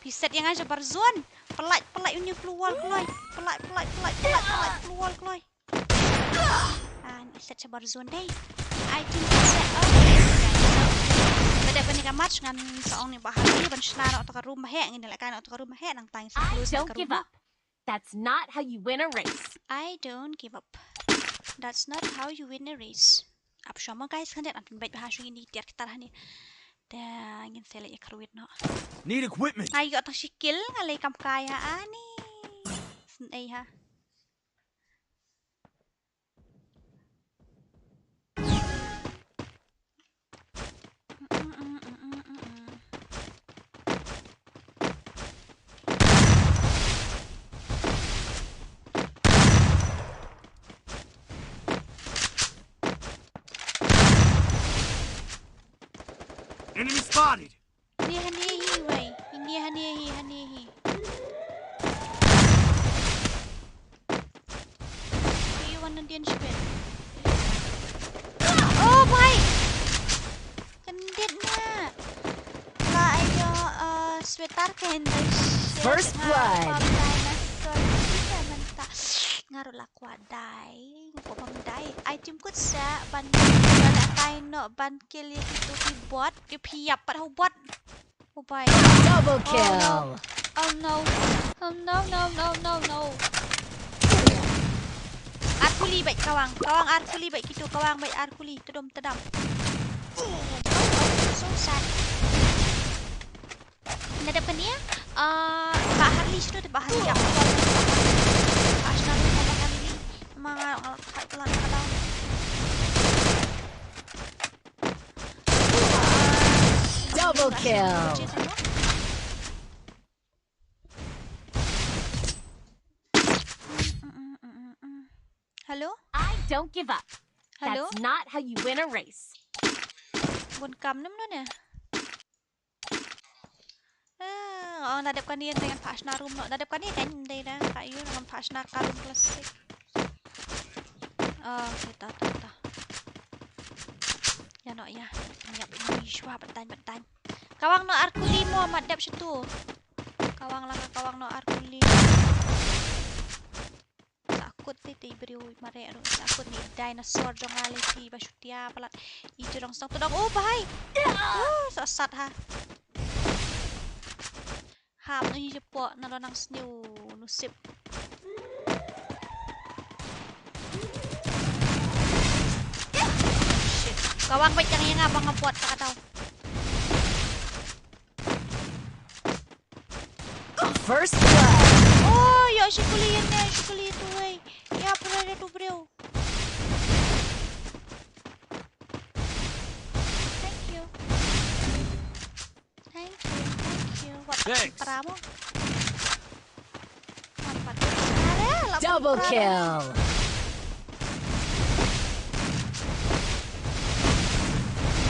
Phi set ïa nga sha bar zone. Pynlait, pynlait uni pynlwar kloi. Pynlait, pynlait, pynlait, pynlait, pynlait pynlwar kloi. Ah, ni set sha bar zone dei. Ai, team set. Okay, okay. Ba dep kane ka match ngan sa ong ni ba ha ni ban shna na uta ka room ba heh, ngin leh kai na uta ka room ba heh, nang tang sa close na ka room. That's not how you win a race. I don't give up. That's not how you win a race. Ap shwa mo guys, kan dei nang pynbeit ba ha shwa ngin tiar kitar hani. Da ngin select ïa ka ruit no. Need equipment. Ai, ïoh tang shi kill nga lei kam kai ha ani. Sn ei ha. Enemy spotted. Hangne, hangne hi wei. Hangne, hangne hi, hangne hi. Ei, wan na dien shibit. Oh, bhai. Kyndit na. La ayo, uh, sweater ka hynda. First blood. Pom dinosaur kita mynta. Nga ruh la kwah dai. Nga kwah pom dai. Ai tim kut sa ban, ban atai noh ban kill ïa kitu ki bot. Ïa phi ïap pat ha u bot. Oh, bhai. Double kill. Oh no. Oh no. Oh no, no, no, no, no. Ar kuli bad kawang. Kawang ar kuli bad kitu, kawang bad ar kuli. Tedom, tedam. Oh, so sad. Nadep kane, ah, Bah Harley situ te Bah Harley. Bah Harley. Mang, mang, mang, mang, mang, mang. Double kill. Hello? I don't give up. Hello? That's not how you win a race. Bun kam nem no ne? Ah, oh, nadep kane te ngan phah shna room no. Nadep kane kan dei da. Ka ïu ngan phah shna ka room classic. Oh, okay, ta, ta, ta. Ïa no, ïa. Ïa, ïa, shwa, bad tan, bad tan. Kawang no ar kuli mo, mat dep shitu. Kawang la ka, kawang no ar kuli. Sa kut Te te i briew i mareh ruh sa kut ni dinosaur jong nga lei ti ba shutia palat. I jrong song tu dong. Oh, bahai. Oh, sa sat ha. Hap nu hi jepo na lo nang sniew nusip. Shit. Kawang bait jang ïa nga ba nga pot ka tau. First blood. Oh, yo, shikuli ïa ne, shikuli tu wei. Ya, pura dia tu briew. Thank you. Thank you, thank you. Wat Thanks. Paramo. Wat pat paramo. Double kill.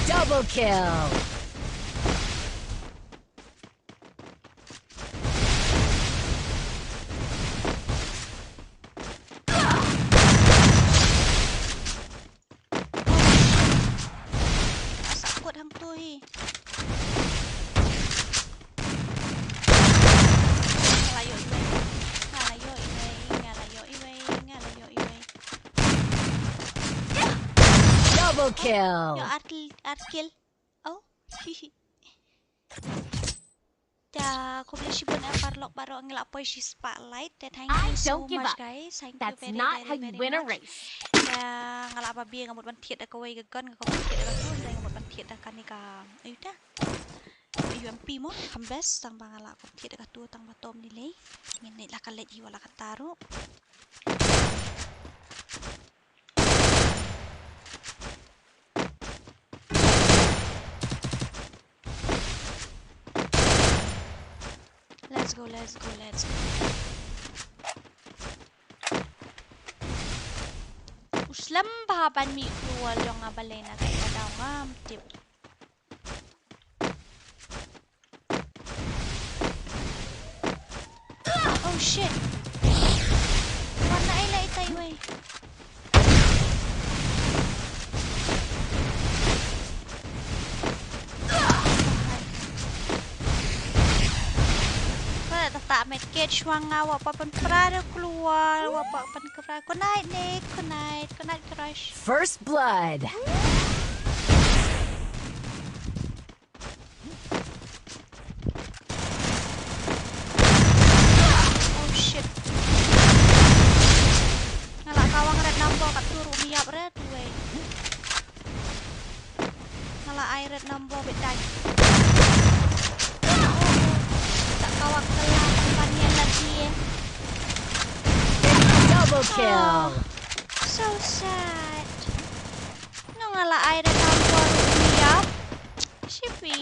Double kill. Sa kut hangtu hi. Nga la ïoh iwei. Nga la ïoh iwei. Nga la ïoh iwei. Nga la ïoh iwei. Double kill. Ïoh ar kill, ar kill. Oh. Te khublei shibun eh paralok baroh ngi la poi shi spotlight. Te thank you so much guys. Thank you very very very much. Te nga la ba bia nga mut ban thied da kawei ka gun, nga mut ban thied da ka tu, te nga mut ban thied da kane ka, ayu ta, U M P mo, kham best, tang ba nga la kham thied da ka tu, tang ba tom ni lei. Ngin leit la ka leit hi wa la ka taru. Let's go, let's go, let's go. U slem bha ban mih klur jong nga balei na ka ïa daw ngam tip. Oh shit. Wan na ai la itai wei. Ba ta ta medkit shuwa nga wa pa pynpra da klur, wa pa pynpra. Good night, Nick. Good night. Good night, crush. First blood. Oh shit. Nga la kawang red number kat tu ruh miap red wei. Nga la ai red number bit dai. Oh, oh. Ta kawang kala ban ïa la die. Double kill. Oh, so sad. No nga la ai red number ruh miap. Shippy.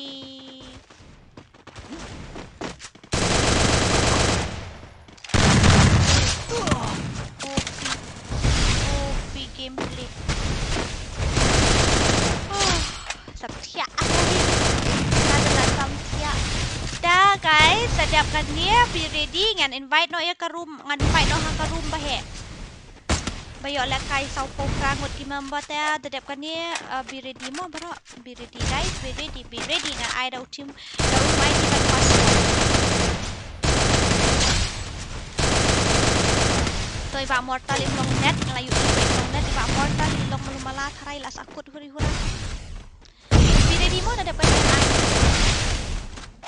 O P. O P gameplay. Oh, samthiah. Ka da la samthiah. Da guys, sa dep kane, be ready, ngan invite noh ïa ka room, ngan invite noh ha ka room ba heh. Ba ïoh lehkai saw phew phra ngut ki member te, da dep kane, uh, be ready mo baroh. Be ready guys, be ready, be ready. Ngan ai da u team, da u room I D bad password. To i Bah Mortal im long net, nga la ïohi ba i long net, i Bah Mortal i long malu mala, tharai la sah kut huri hura. Be ready mo, da dep kane.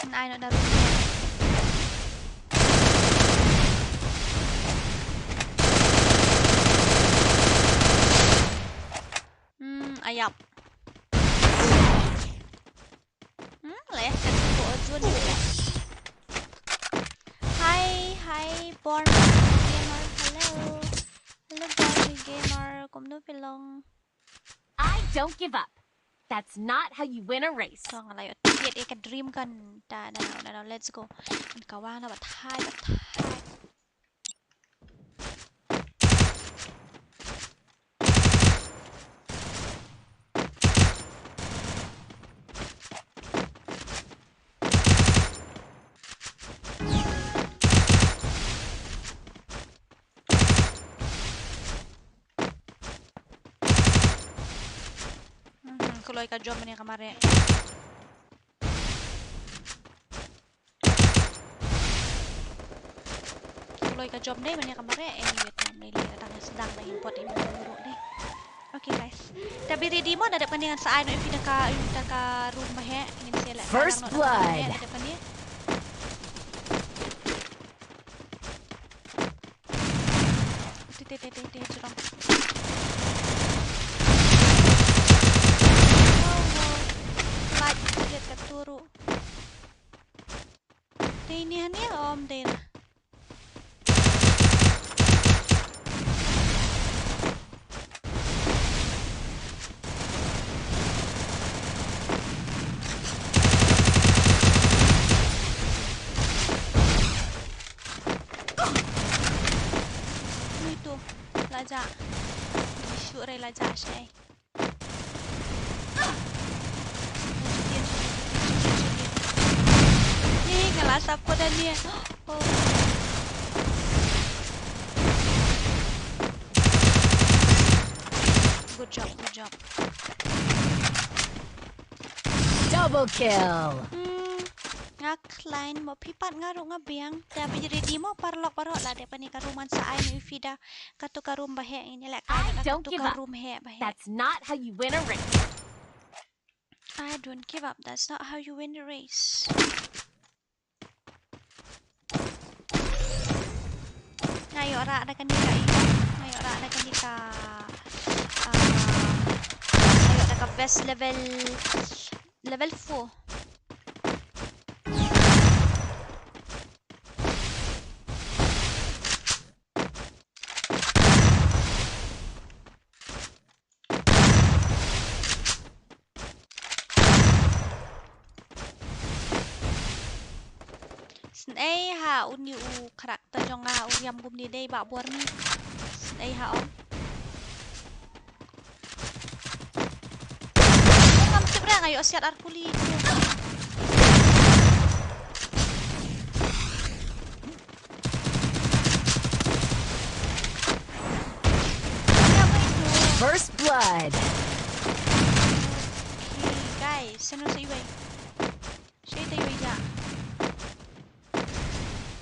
Ngan ai noh da room. Hmm, ayap. Hmm, leh, kan ko jun. Hi, hi, Born Gamer. Hello. Hello, Born Gamer. Kumno phi long? I don't give up. That's not how you win a race. Song la ïoh thied ïa ka dream gun. Da, da, da, da, let's go. Ka wan na ba thai, ba thai. Mhm, kloi ka jom ne ka mare. Loi ka jom dei ban ïa ka mareh, anyway, te ym lei lei, tang sdang ba ngin pot ïa ka mareh dei. Okay, guys. Te be ready mo, da dep kane ngan sa ai noh ïa phi da ka, da ka room ba heh, ngin sa leh ka lang noh da ka room ba heh, da dep kane. First blood. Te, te, te, te, te, jrong. Wow, wow. Light, light ka turu. Te ini hani om dei na. Ui tu, la jah. Ui, shu re la jah shai. Ih, nga la sap ko da ni. Oh. Good job, good job. Double kill. Hmm, nga klein mo phi pat nga ruh nga biang. Te be ready mo paralok baroh, la dep kane ka room ngan sa ai noh ïa phi da katu ka room ba heh, ngin ïa leh kai da katu ka room heh ba heh. That's not how you win a race. I don't give up. That's not how you win a race. Nga ïoh rah da kane ka ïa, nga ïoh rah da kane ka, ah, nga ïoh da ka best level, level four. Snei ha uni u character jong nga u riam kumne dei ba bor ni. Snei ha ong. Ngam tip ra nga ïoh siat ar kuli. First blood. Okay, guys, sano sa iwei? Shei ta iwei ja.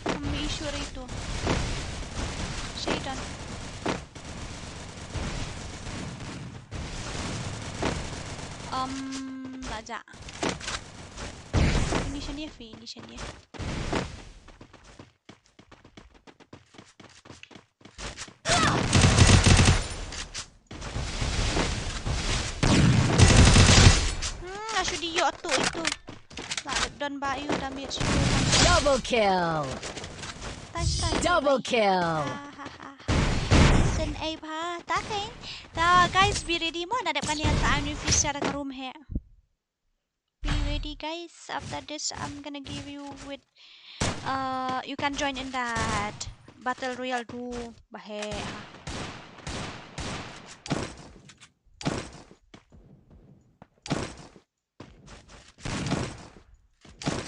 Kami issue ri tu. Shei don. Um, la ja. Ini shania fi, ini shania. Hmm, nga shu di ïoh tu itu. La don ba ïoh damage tu. Double kill. Touch, touch. Double kill. Ha, ha, ha. Sen ei ba. Ta keng. Ta guys, be ready mo, na dep kane sa anu fisher ka room he. Be ready, guys. After this, I'm gonna give you with, uh, you can join in that battle royale duo. Bahe.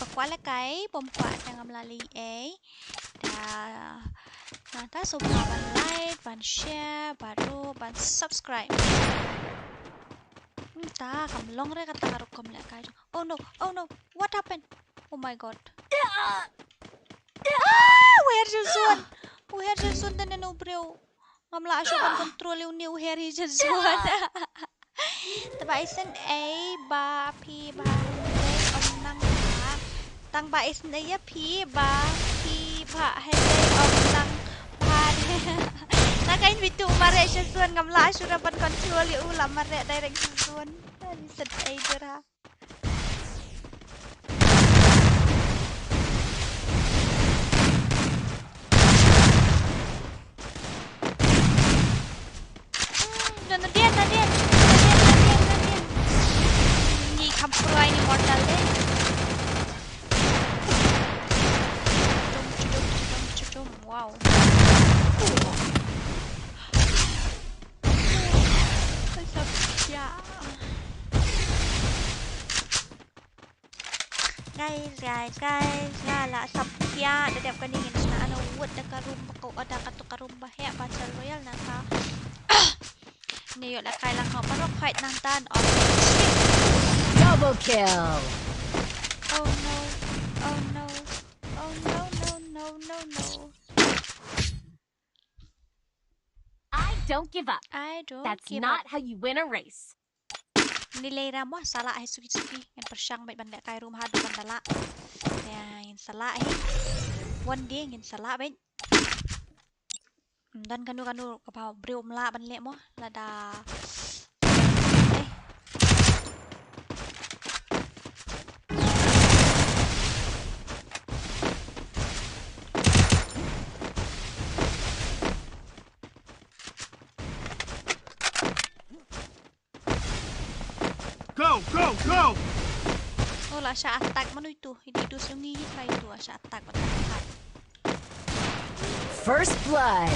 Ba kwah lehkai, bym kwah te ngam lah leh ei. Da, nangta sngewbha ban like, ban share, bad ruh ban subscribe. Hmm, ta kam long re kata ka rukom lehkai. Oh no, oh no, what happened? Oh my God. Ah, u her sha zone. U her sha zone te nen u briew. Ngam lah shuh ban control ïa une u her hi sha zone. Te ba isynei ba phi ba hynrei ym nang ba. Tang ba isynei ïa phi ba phi ba hynrei ym nang ba. Na ka in bitu mareh sha zone, ngam lah shuh ban control ïa u, la mareh direct sha zone. Ani sat ei dura. Hmm, na dien, na dien, na dien, na dien, na dien. Ni kham pruai ni mortal de. Chudum, chudum, chudum, chudum. Wow. Ai, sap ïa. Guys, guys, guys, nga la sap ïa da dep kane ngin shna ana wut da ka room ba ko, da katu ka room ba heh battle royale nangta. Ngi ïoh lehkai lang noh baroh, fight nangta on. Double kill. Oh no. Oh no. Oh no, no, no, no, no. Don't give up. I don't That's give not up. How you win a race. Nilai ra mo sa lah hi suki suki. Ngan pyrshang bad ban lehkai room haduh ban da lah. Ya, ngin sa lah hi. One day ngin sa lah bad. Ym don kano kano kaba briew ym lah ban leh mo lada. Eh. Go, go, go! Oh, la shah attack mano itu. Ini itu sungi kita itu la shah attack, attack. First blood.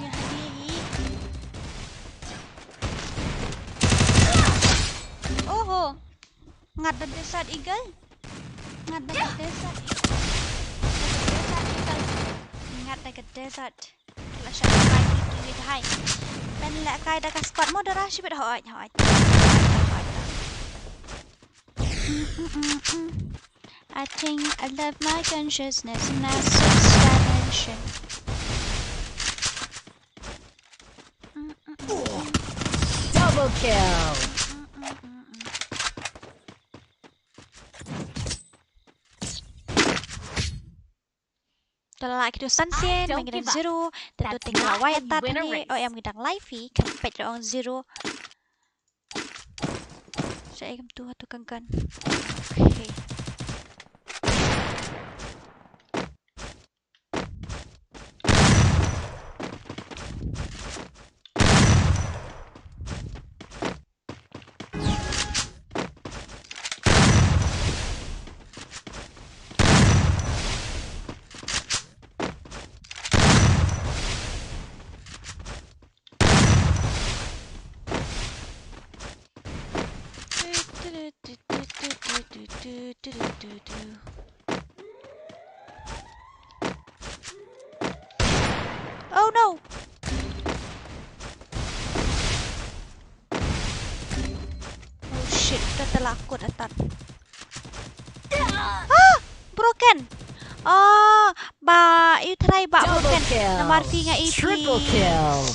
Ini hadi. Oho. Ngat da desert eagle. Ngat da desert. Desert eagle. Ngat da desert. La shah kai ki ki hai. Pynlehkai da ka squad mo da ra shibit hoi hoi. I think I left my consciousness in a sixth dimension. Double kill. To la lah kito san sien, ma ngi dang zero, te to teng la wai atat ni, o em ngi dang live hi, kan peit ong zero. Sha em tu hatu kangkan. Okay. Oh no! Oh shit, ka tala kut atan. Ah! Broken! Oh, ba, ïu tharai ba broken. Namar phi nga i phi.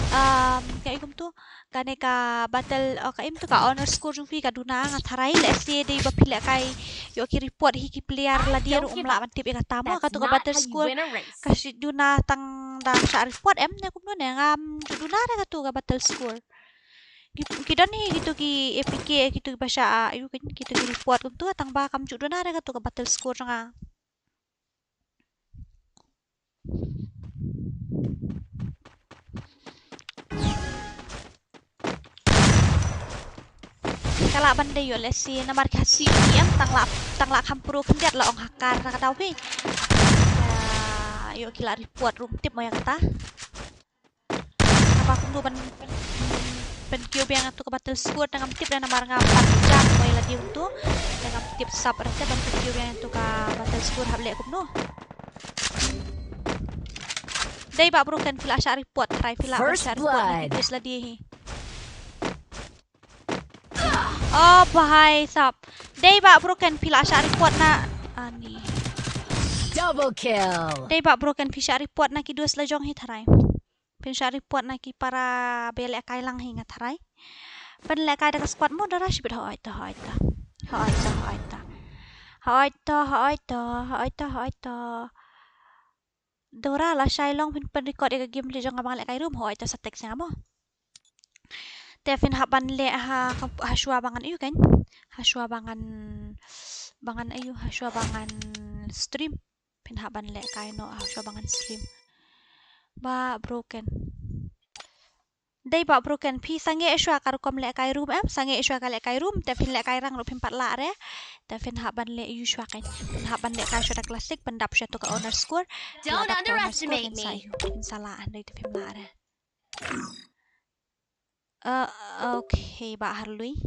Um, ka i kumtu. Kane ka battle, oh, ka im tu ka honor score jong phi ka duna nga tharai lehse dei ba phi lehkai ïoh ki report hi ki player lade ruh ym lah ban tip ïa kata mo, katu ka battle score ka shi duna tang da shah report em ne kumno ne ngam ju duna re katu ka battle score. Ki, ki don hi kitu ki A P K kitu ki ba shah, ah, ïu kitu ki report kumtu tang ba kam ju duna re katu ka battle score jong nga. Ka lah ban dei ïoh lehse namar ki ha C E M tang lah, tang lah kham pro khyndiat la ong hacker na ka daw phi. Ïa, ïoh ki lah report ruh ym tip mo ïa kata. Haba kumno ban, ban, ban kiew biang ïa tu ka battle squad na ngam tip re namar nga pat jam mo ïa lade kumtu. Na ngam tip sap re te ban kiew biang ïa tu ka battle squad hap leh kumno. Dei ba broken phi la shah report, tharai phi la shah report na ki base lade hi. Oh, bhai sab. Dei ba broken phi la shah report na. Ani. Double kill. Dei ba broken phi shah report na ki dos la jong hi tharai. Phin shah report na ki para ba ïalehkai lang hi nga tharai. Pynlehkai da ka squad mo da ra shibit hoi to, hoi to. Hoi to, hoi to. Hoi to, hoi to, hoi to, hoi to. Dora la shai long phin pynrecord ïa ka game leh jong nga ba ngan lehkai room hoi to sa text ïa nga mo. Te phin hap ban leh ha, ha shuwa ba ngan ïu kan. Ha shuwa ba ngan, ba ngan ïu, ha shuwa ba ngan stream. Phin hap ban lehkai noh ha shuwa ba ngan stream. Ba broken. Dei ba broken phi sangeh shuwa ka rukom lehkai room em, sangeh shuwa ka lehkai room, te phin lehkai rang ruh phim pat lah re. Te phin hap ban leh ïu shuwa kan. Phin hap ban lehkai shuwa da classic, pyndap shuwa to ka honor score. Don't underestimate me. Phin sa lah hynrei te phim lah re. Uh, okay, ba harlui.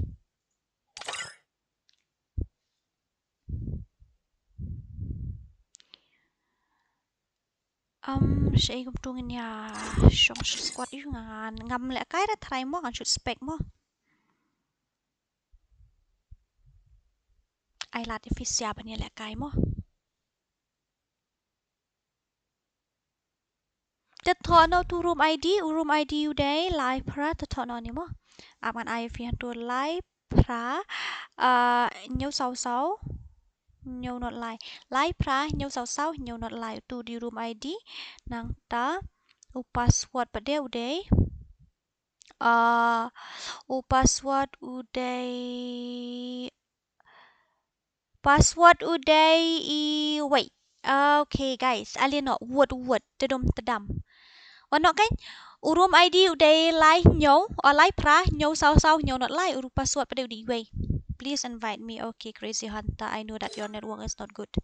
Um, shei kumtu ngin ïa shong sha squad ïu nga ngam lehkai re tharai mo ngan shoot spec mo. Ai lad ïa phi sia ban ïa lehkai mo. Te thoh noh utu u room I D, u room I D u dei lai phra, te thoh noh ni mo. Ap ngan ai phi hangtu lai phra, ah, hynñiew saw saw, hynñiew nod lai. Lai phra, hynñiew saw saw, hynñiew nod lai. Utu u dei u room I D. Nangta u password pat de u dei. Ah, u password u dei, password u dei iwei. Okay, guys, ale noh, wut wut, tdum tdam. Wan noh kan, u room I D u dei lai hynñiew, o lai phra, hynñiew saw saw, hynñiew nod lai, u password pat de u dei iwei. Please invite me. Okay, Crazy Hunter, I know that your network is not good.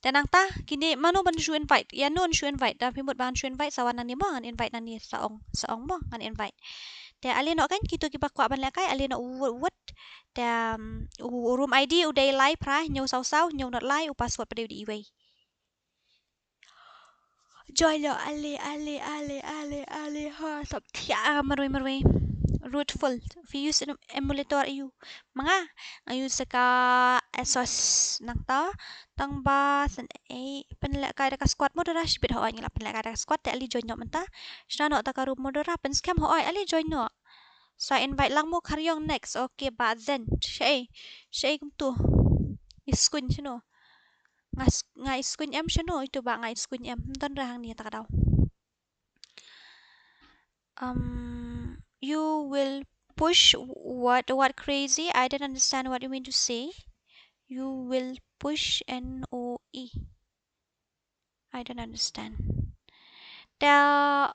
Te nangta, kine mano ban shu invite, ïano shu invite, da phi mut ban shu invite, sa wan nangne mo, ngan invite nangne, sa ong, sa ong mo, ngan invite. Te ale noh kan, kito kiba kwah ban lehkai, ale noh wut wut. Te, um, u, u room I D u dei lai phra, hynñiew saw saw, hynñiew nod lai, u password pat de u dei iwei. Join noh, ale, ale, ale, ale, ale, ha, sop thiah, marwei, marwei. Rootful. Phi use em-, emulator aiu? Ma nga, nga use ka Asus nangta. Tang ba, san ei, pynlehkai da ka squad mo dara, shibit hooid ngi la pynlehkai da ka squad, te ale join noh mynta. Shna noh ta ka room mo dara, pynskhem hooid, ale join noh. Sa invite lang mo Khariong next. Okay, ba Zen. Shaei, shaei kumtu. Iskuin shano. Nga s-, nga iskuin em shano, itu ba nga iskuin em. Don ra hangne ta ka daw. Um, you will push what, what, Crazy? I don't understand what you mean to say. You will push N O E. I don't understand. Ta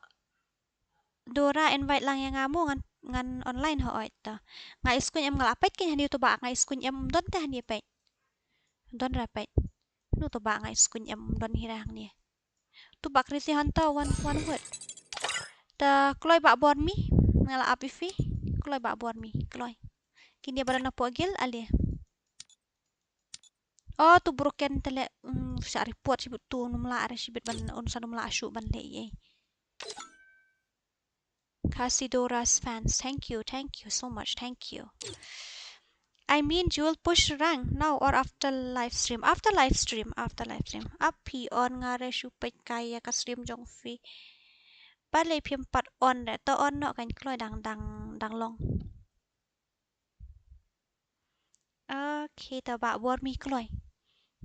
Dora invite lang ïa nga mo ngan, ngan online hooid ta. Nga iskuin em nga la peit kein hangne, utu ba nga iskuin em don te hangne peit. Don ra peit. Utu ba nga iskuin em don hi ra hangne. Utu ba Crazy Hunter wan, wan wut. Ta kloi ba bor mi, nga la ap ïa phi. Kloi ba bor mi, kloi. Kine ba don hapoh guild, ale. Oh, tu broken te leh, mm, sa report shibit tu, ym lah re shibit ban, un sa ym lah shuh ban leh ei. Khasi Dora's fans, thank you, thank you so much, thank you. I mean, you will push rank now or after live stream? After live stream, after live stream. Ap phi on, nga re shu peit kai ïa ka stream jong phi. Balei phim pat on re, to on noh kan kloi dang, dang, dang long. Okay, ta ba bor mi kloi.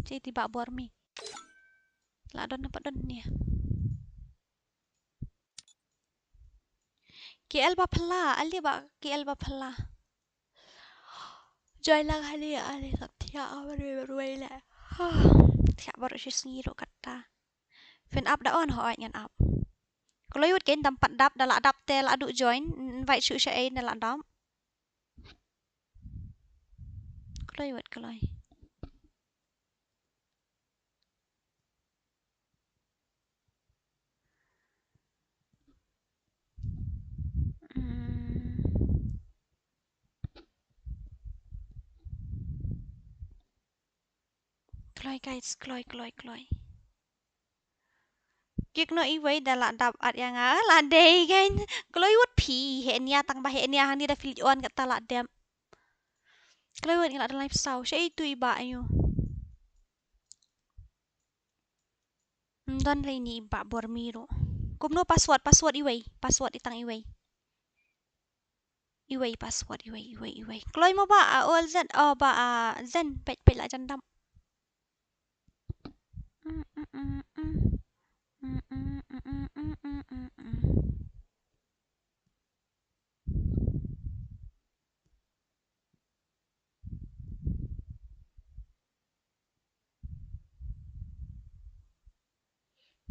Ti ti ba bor mi. La don na pat don ni. K L ba phylla, ale ba K L ba phylla. Join lang hali, ale sap thiah, ah, marwei, marwei le. Thiah baroh shi sngi ruh kata. Phin ap da on, hooid ngan ap. Kloi wut kein, dam pat dap, da la dap te la duh join, invite shuh shaei ne la dap. Kloi wut kloi. Mm. Kloi guys, kloi, kloi, kloi. Kik noh iwei da la dap at ïa nga, la dei kein. Kloi wut phi, heh nia tang ba heh nia hangne da phi leit on kata la dep. Kloi wut nga la da live saw, shaei tu i ba aiu. Ym don re ini i ba bor mi ruh. Kumno password, password iwei, password i tang iwei. Iwei password, iwei, iwei, iwei. Kloi mo ba, ah, ol Zen, oh, ba, ah, Zen, peit, peit la jan dap.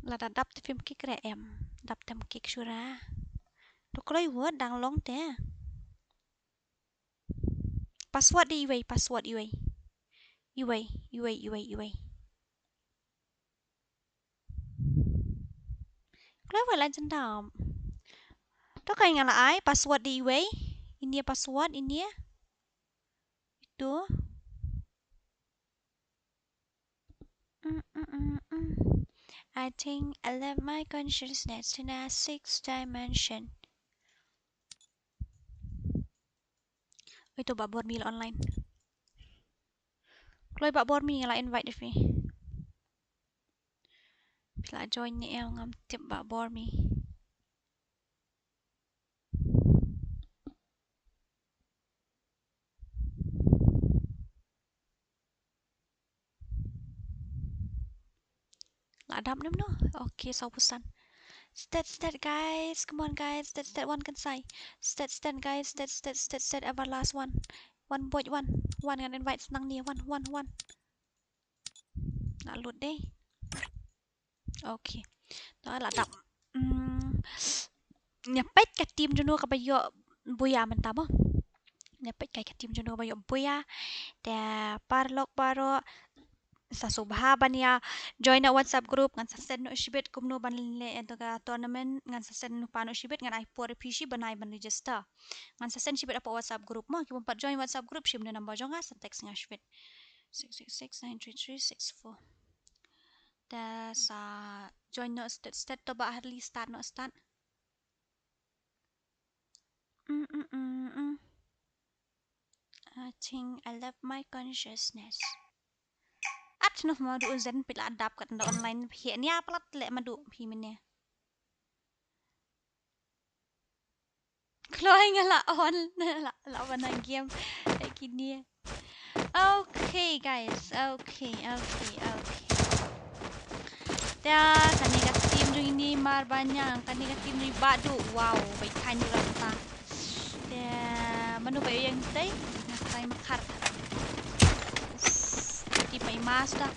Lada dap te phim kik re em. Dap tem kik shuwa. To kloi wut dang long te. Password dei iwei, password iwei. Iwei, iwei, iwei, iwei. Kloi wut la jan dap. To ka nga la ai, password dei iwei. Ini password, ini. Itu. Mm, mm, mm, mm. I think I left my consciousness in a sixth dimension. Oi, to ba bor mi la online. Kloi ba bor mi nga la invite phi. Phi la join ne em, ngam tip ba bor mi. Adap ne mano? Okay, sawphew san. Stet, stet, guys. Come on, guys. Stet, stet, wan kynsai. Stet, stet, guys. Stet, stet, stet, stet, everlast, wan. Wan, boy, wan. Wan, ngan invite sa nangne. Wan, wan, wan. Lah lut de. Okay. To la dap. Hmm. Nga peit ka team jong no kaba ïoh buya mynta mo. Nga peit ka team jong no kaba ïoh buya. Te paralok baroh, sa sngewbha ban ïa join na WhatsApp group, ngan sa send noh shibit kumno ban leh ïa ka tournament, ngan sa send noh pat noh shibit, ngan ai por ïa phi shi bnai ban register. Ngan sa send shibit hapoh WhatsApp group mo. Ki bym pat join WhatsApp group, shim na number jong nga, sa text nga shibit. Six six six nine three three six four. Te sa join noh stet, stet, to ba early start noh, start. Mm, mm, mm, mm. I think I left my consciousness. At noh madu u Zen, phi la dap kat nda online, phi nia palat leh madu phi mane. Kloi nga la on, la, la wan na game. Eh, kine. Okay, guys. Okay, okay, okay. Te kane ka team jong ine i Marbaniang, kane ka team jong i Bah Duh. Wow, bad kane la ta. Te mano ba ïeng tei? Nga trai makhar. Team ba i Mazda.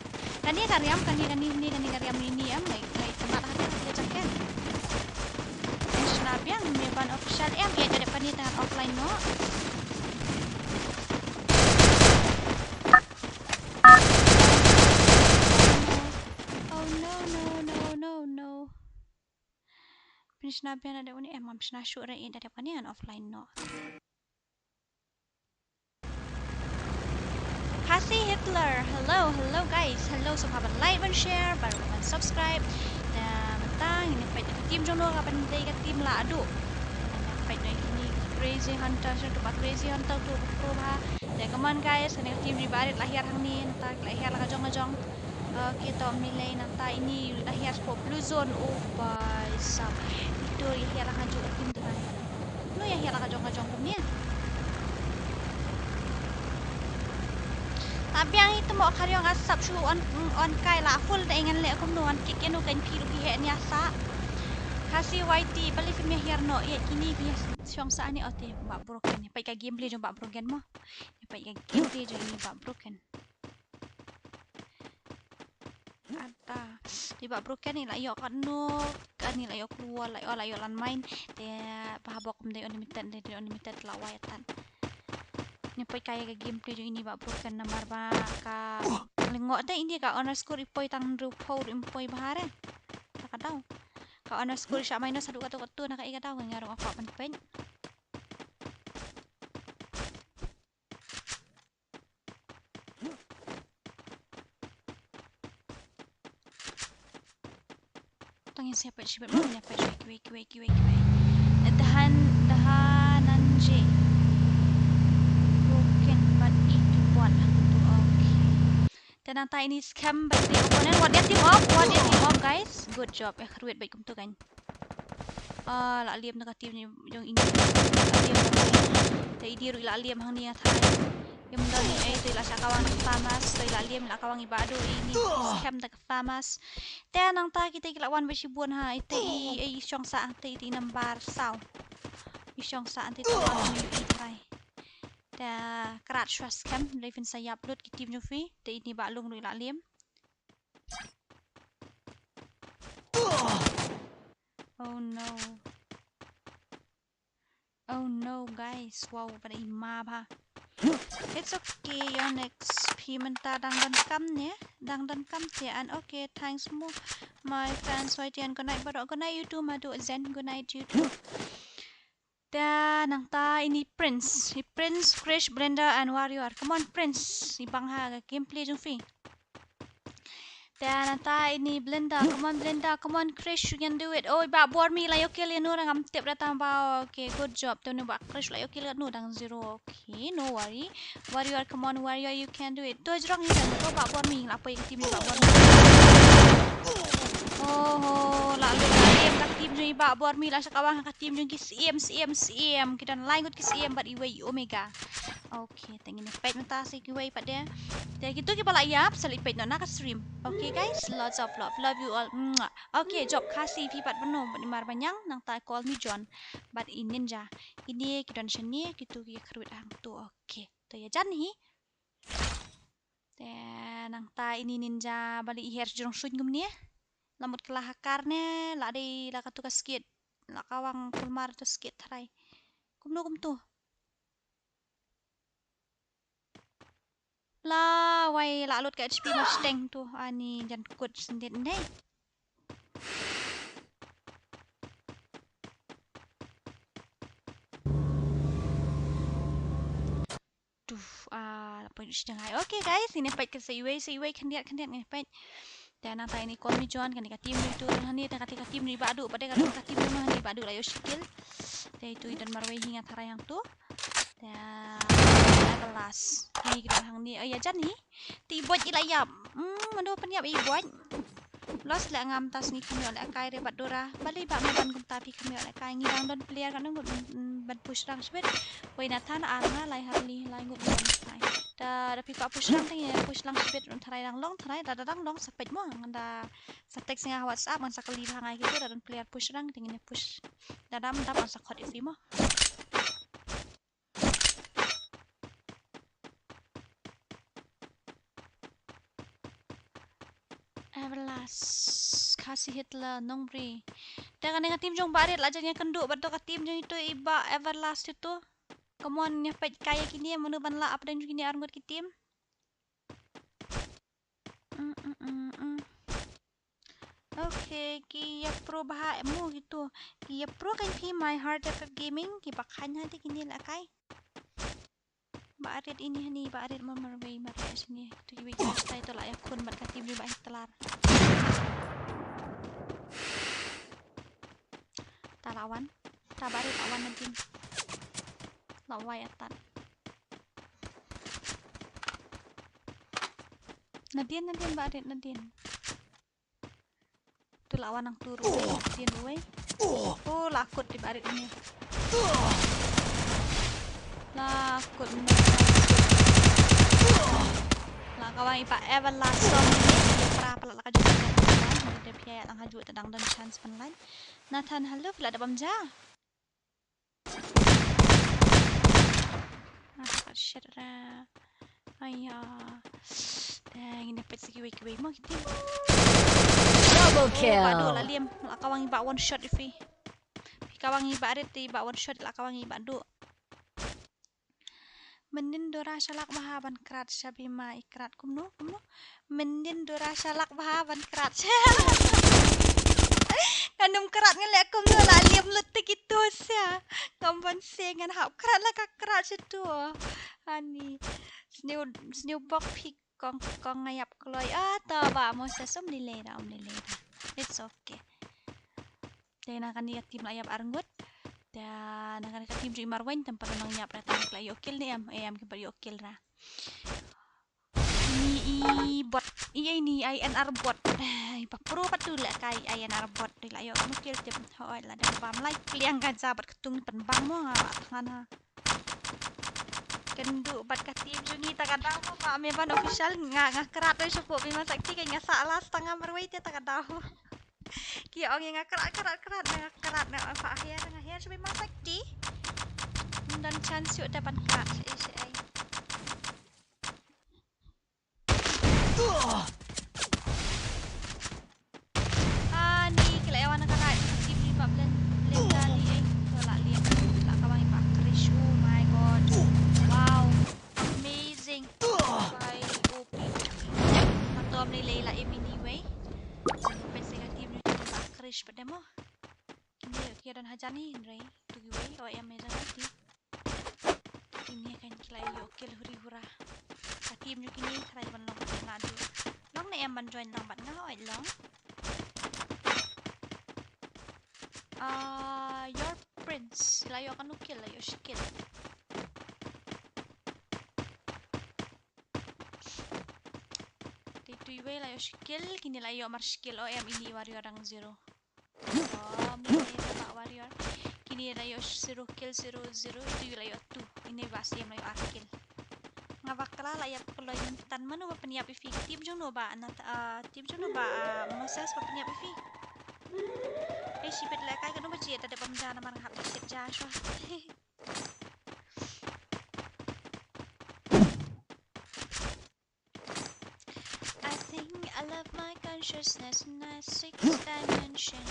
Kane ka riam, kane, kane, kane, kane ka riam ine em, ngai, ngai tynat ha ka jaket. Shna biang, me ban official em, ïa, jadep kane tang offline noh. Oh no, no, no, no, no. Pynshna biang, jadep une em, ngam shna shuh re, ïa, jadep kane ngan offline noh. Khasi Hitler. Hello, hello guys. Hello, sngewbha ban like, ban share, ban, ban subscribe. Te mynta ngin ïa peit ka team jong no, ka ban dei ka team la duh. Ngin ïa peit noh ïa kine Crazy Hunter, sha tu ba Crazy Hunter tu ba pro bha. Te come on guys, kane ka team ri barit la hiar hangne, nangta la hiar la ka jong ka jong. Okay, to ym lei, nangta ine la hiar sha Blue Zone. Oh bhai sahab. Ito la hiar la ka jong ka team tu bhai. No ïa hiar la ka jong ka jong kumne. Tang biang ito mo ka riong asap shu on, on kai la full da ngan leh kumno on kick ïa no kan phi ruh phi heh nia sa. Khasi Y T bali phi me hiar noh ïa kine phi shong sa ne ote Bah Broken. Peit ka gameplay jong Bah Broken mo. Peit ka gameplay jong ine Bah Broken. Ata. Te Bah Broken ine la ïoh katno, kane la ïoh klur, la ïoh, la ïoh lan mine. Te ba ha bok ym dei unlimited, dei, dei unlimited la wai atan. Ngin peit ka ïa ka gameplay jong ine Bah Broken namar ba ka lyngngoh te ine ka underscore i poi tang hynriewphew ruh im poi bha re. Ta ka daw. Ka underscore i shah minus haduh kato kato na ka i ka daw, nga ruh nga kwah ban peit. Tang ïa siapa sibet mo, ïa peit kiwei, kiwei, kiwei, kiwei. Dahan, dahan nanje. Broken but itu buat tu, okay. Te nangta ine scam bad ine opponent, wat ïa team up, wat ïa team up guys. Good job, eh, kyrwit bad kumtu kan. Ah, la liam na ka team jong ine. La liam na ka team. Te ine ruh la liam hangne nga thai. Ym don ei, te la shah kawang na ka FAMAS, te la liam la kawang i Bah Duh, ine scam da ka FAMAS. Te nangta kita ki la wan bad shibun ha, ite i, i shong sah, te ite i number saw. I shong sah, te ite i number saw. Te krat shwa scam, dei phin sa ïap lut ki team jong phi, te ine Bah Lung ruh la liam. Oh no. Oh no, guys. Wow, bad i ma bha. It's okay, your next payment ta dang donkam ne? Dang donkam te an. Okay, thanks mo. My fans, Y T N, good night, baroh. Good night, you too, Madu Zen. Good night, you too. Te nangta ine Prince. I Prince, Krish, Blender and Warrior. Come on, Prince. I bang ha ka gameplay jong phi. Te nangta ine Blender. Come on, Blender. Come on, Krish, you can do it. Oh, i Bah Bormi la ïoh kill ïa no, ngam tip da tang ba. Okay, good job. Te no Bah Krish la ïoh kill ïa no, dang zero. Okay, no worry. Warrior, come on, Warrior, you can do it. To jrong hi dan, to Bah Bormi, la poi ka team i Bah Bormi. Oh, la lut la liam ka team jong i Bah Bormi, la shah kawang ka team jong ki Siem, Siem, Siem. Ki don lai ngut ki Siem bad iwei i Omega. Okay, te ngin peit mynta sa kiwei pat de. Te kito kiba la ïap sa leit peit noh na ka stream. Okay guys, lots of love. Love you all. Mwah. Okay, jop Khasi phi pat bano, bad i Mar Banyang, nangta Call Me John. Bad i Ninja. Ine ki don shane, kito ki kyrwit hangto. Okay. To ïa jan hi. Te nangta ine i Ninja ba la i her jrong shuñ kumne. La mut ka la hakar ne, la dei la katu ka skit. La kawang kulmar tu skit tharai. Kumno kumtu. La wai la lut ka H P mar shteng tu ani jan kut sendit ndai. Tuh, ah, la poi sdang ai. Okay guys, ngin peit ka sa iwei, sa iwei khyndiat khyndiat ngin peit. Te nangta ine Call Me John, kane ka team ri tu, hangne te kata ka team ri Bah Duh, pat de kata ka team ri ma hangne Bah Duh la ïoh shi kill. Te itu i don marwei hi nga tharai hangtu. Te Everlast. Ni ki don hangne, oh ïa jan hi. Te i Boit i la ïap. Hmm, mano pynïap i Boit. Los leh ngam ta sngi kham ïoh lehkai re bad Dora. Balei Bah Meban kumta phi kham ïoh lehkai. Ngi dang don player katno ngut, mm, ban push rang shibit. Wei Nathan ar nga lai Harley lai ngut ngi don lehkai. Da, da phi kwah push rang te ngi push lang shibit run tharai dang long tharai da, da dang long sa peit mo ngan da sa text nga ha WhatsApp ngan sa kylli bha nga ïa kito da don player push rang te ngin push. Da dam dam ngan sa khot ïa phi mo. Everlast, Khasi Hitler, Nongri. Te kane ka team jong Bah Rit la jan ïakynduh bad to ka team jong itu i Bah Everlast itu. Come on, ngin peit kai ïa kine, mano ban lah hapdeng jong kine arngut ki team. Mm, mm, mm, mm. Okay, ki ïa pro bha mo kitu. Ki ïa pro kan phi My Heart F F Gaming, kiba kheiñ ha te kine lehkai. Bah Rit ini hani, Bah Rit mar mar wei mar wei sini. Tu kiwei kiwei stai tu la ïakhun bad ka team ri Bah Hitler. Ta la wan. Ta Bah Rit la wan nadien. La wai atat. Nadien, nadien, Bah Rit, nadien. Tu la wan nang turu. Nadien ruh wei. Oh, la kut di Bah Rit ini. La kut ini. La kawang i Bah Everlast song ini. Pra pala la ka jumpa. Dia pia lang haju tadang dan chance pen lain. Nathan, hello, pila da bam ja. Ah, shit ra. Aya. Dang, ngin peit sa kiwei kiwei mo ki team. Double kill. Oh, Bah Duh la liam. La kawang i Bah one shot i phi. Phi kawang i Bah Rit i Bah one shot la kawang i Bah Duh. Mynnin Dora shalak bha ban krat sha Bima i krat kumno, kumno. Mynnin Dora shalak bha ban krat. Ngan ym krat ngan leh kumno la liam lut te kitu sia. Ngam ban se ngan hap krat la ka krat sha tu. Ani. Sniew, sniew bok phi kong, kong nga ïap kloi. Ah, to ba mo sa sum lilei da, um lilei da. It's okay. Te na kane ka team la ïap arngut. Te na kane ka team ju i Marweiñ tam pat nang ïap ra tam la ïoh kill ne em, em kim pat ïoh kill ra. Ni i bot, i ai ni I N R bot. Ai, pa pro pat tu la kai I N R bot. Te la ïoh mu kill tip. Hoi la da bam lai pliang ka jabat ketung pen bang mo nga ba than ha. Kynduh bad ka team jong ngi ta ka daw mo ba me ban official nga, nga krat dei shapoh Bima Sakti ka nga sa las tang nga marwei te ta ka daw. Ki ong nga krat, krat, krat, nga krat, nga fa her, nga her shapoh Bima Sakti. Don chance yu te ban krat, eh, eh. Ani ki la ïa wan ka rai. Ki bri ba blen, blen da ni, eh. To la liam. La ka wan i Bah Krish. Oh my God. Wow. Amazing. Bai O P. Matom ni lei la im ini wei. Peit sa ka team ni Bah Krish pat dei mo. Kine ki don hajan ni hynrei. Tu ki wei. Oh, amazing. Kine kan ki la ïoh kill huri hura. Ka team jong kine tharai ban long na du. Long ne em ban join lang bad nga oi long. Ah, your prince. La ïoh kano kill, la ïoh shi kill. Te tu iwei la ïoh shi kill, kine la ïoh mar shi kill. O em ini warrior dang zero. Oh, mine da ba warrior. Ini la ïoh zero kill, zero, zero, itu ïoh la ïoh two. Ini ba siem la ïoh ar kill. Nga bakla la ïap kloi myntan, mano ba pynïap ïa phi? Team jong no ba, na, ah, team jong no ba, ah, Moses ba pynïap ïa phi? Eh, shibit lehkai, kano ba jied, da dep bam ja namar nga hap da shit ja shuwa. I think I love my consciousness in a sixth dimension.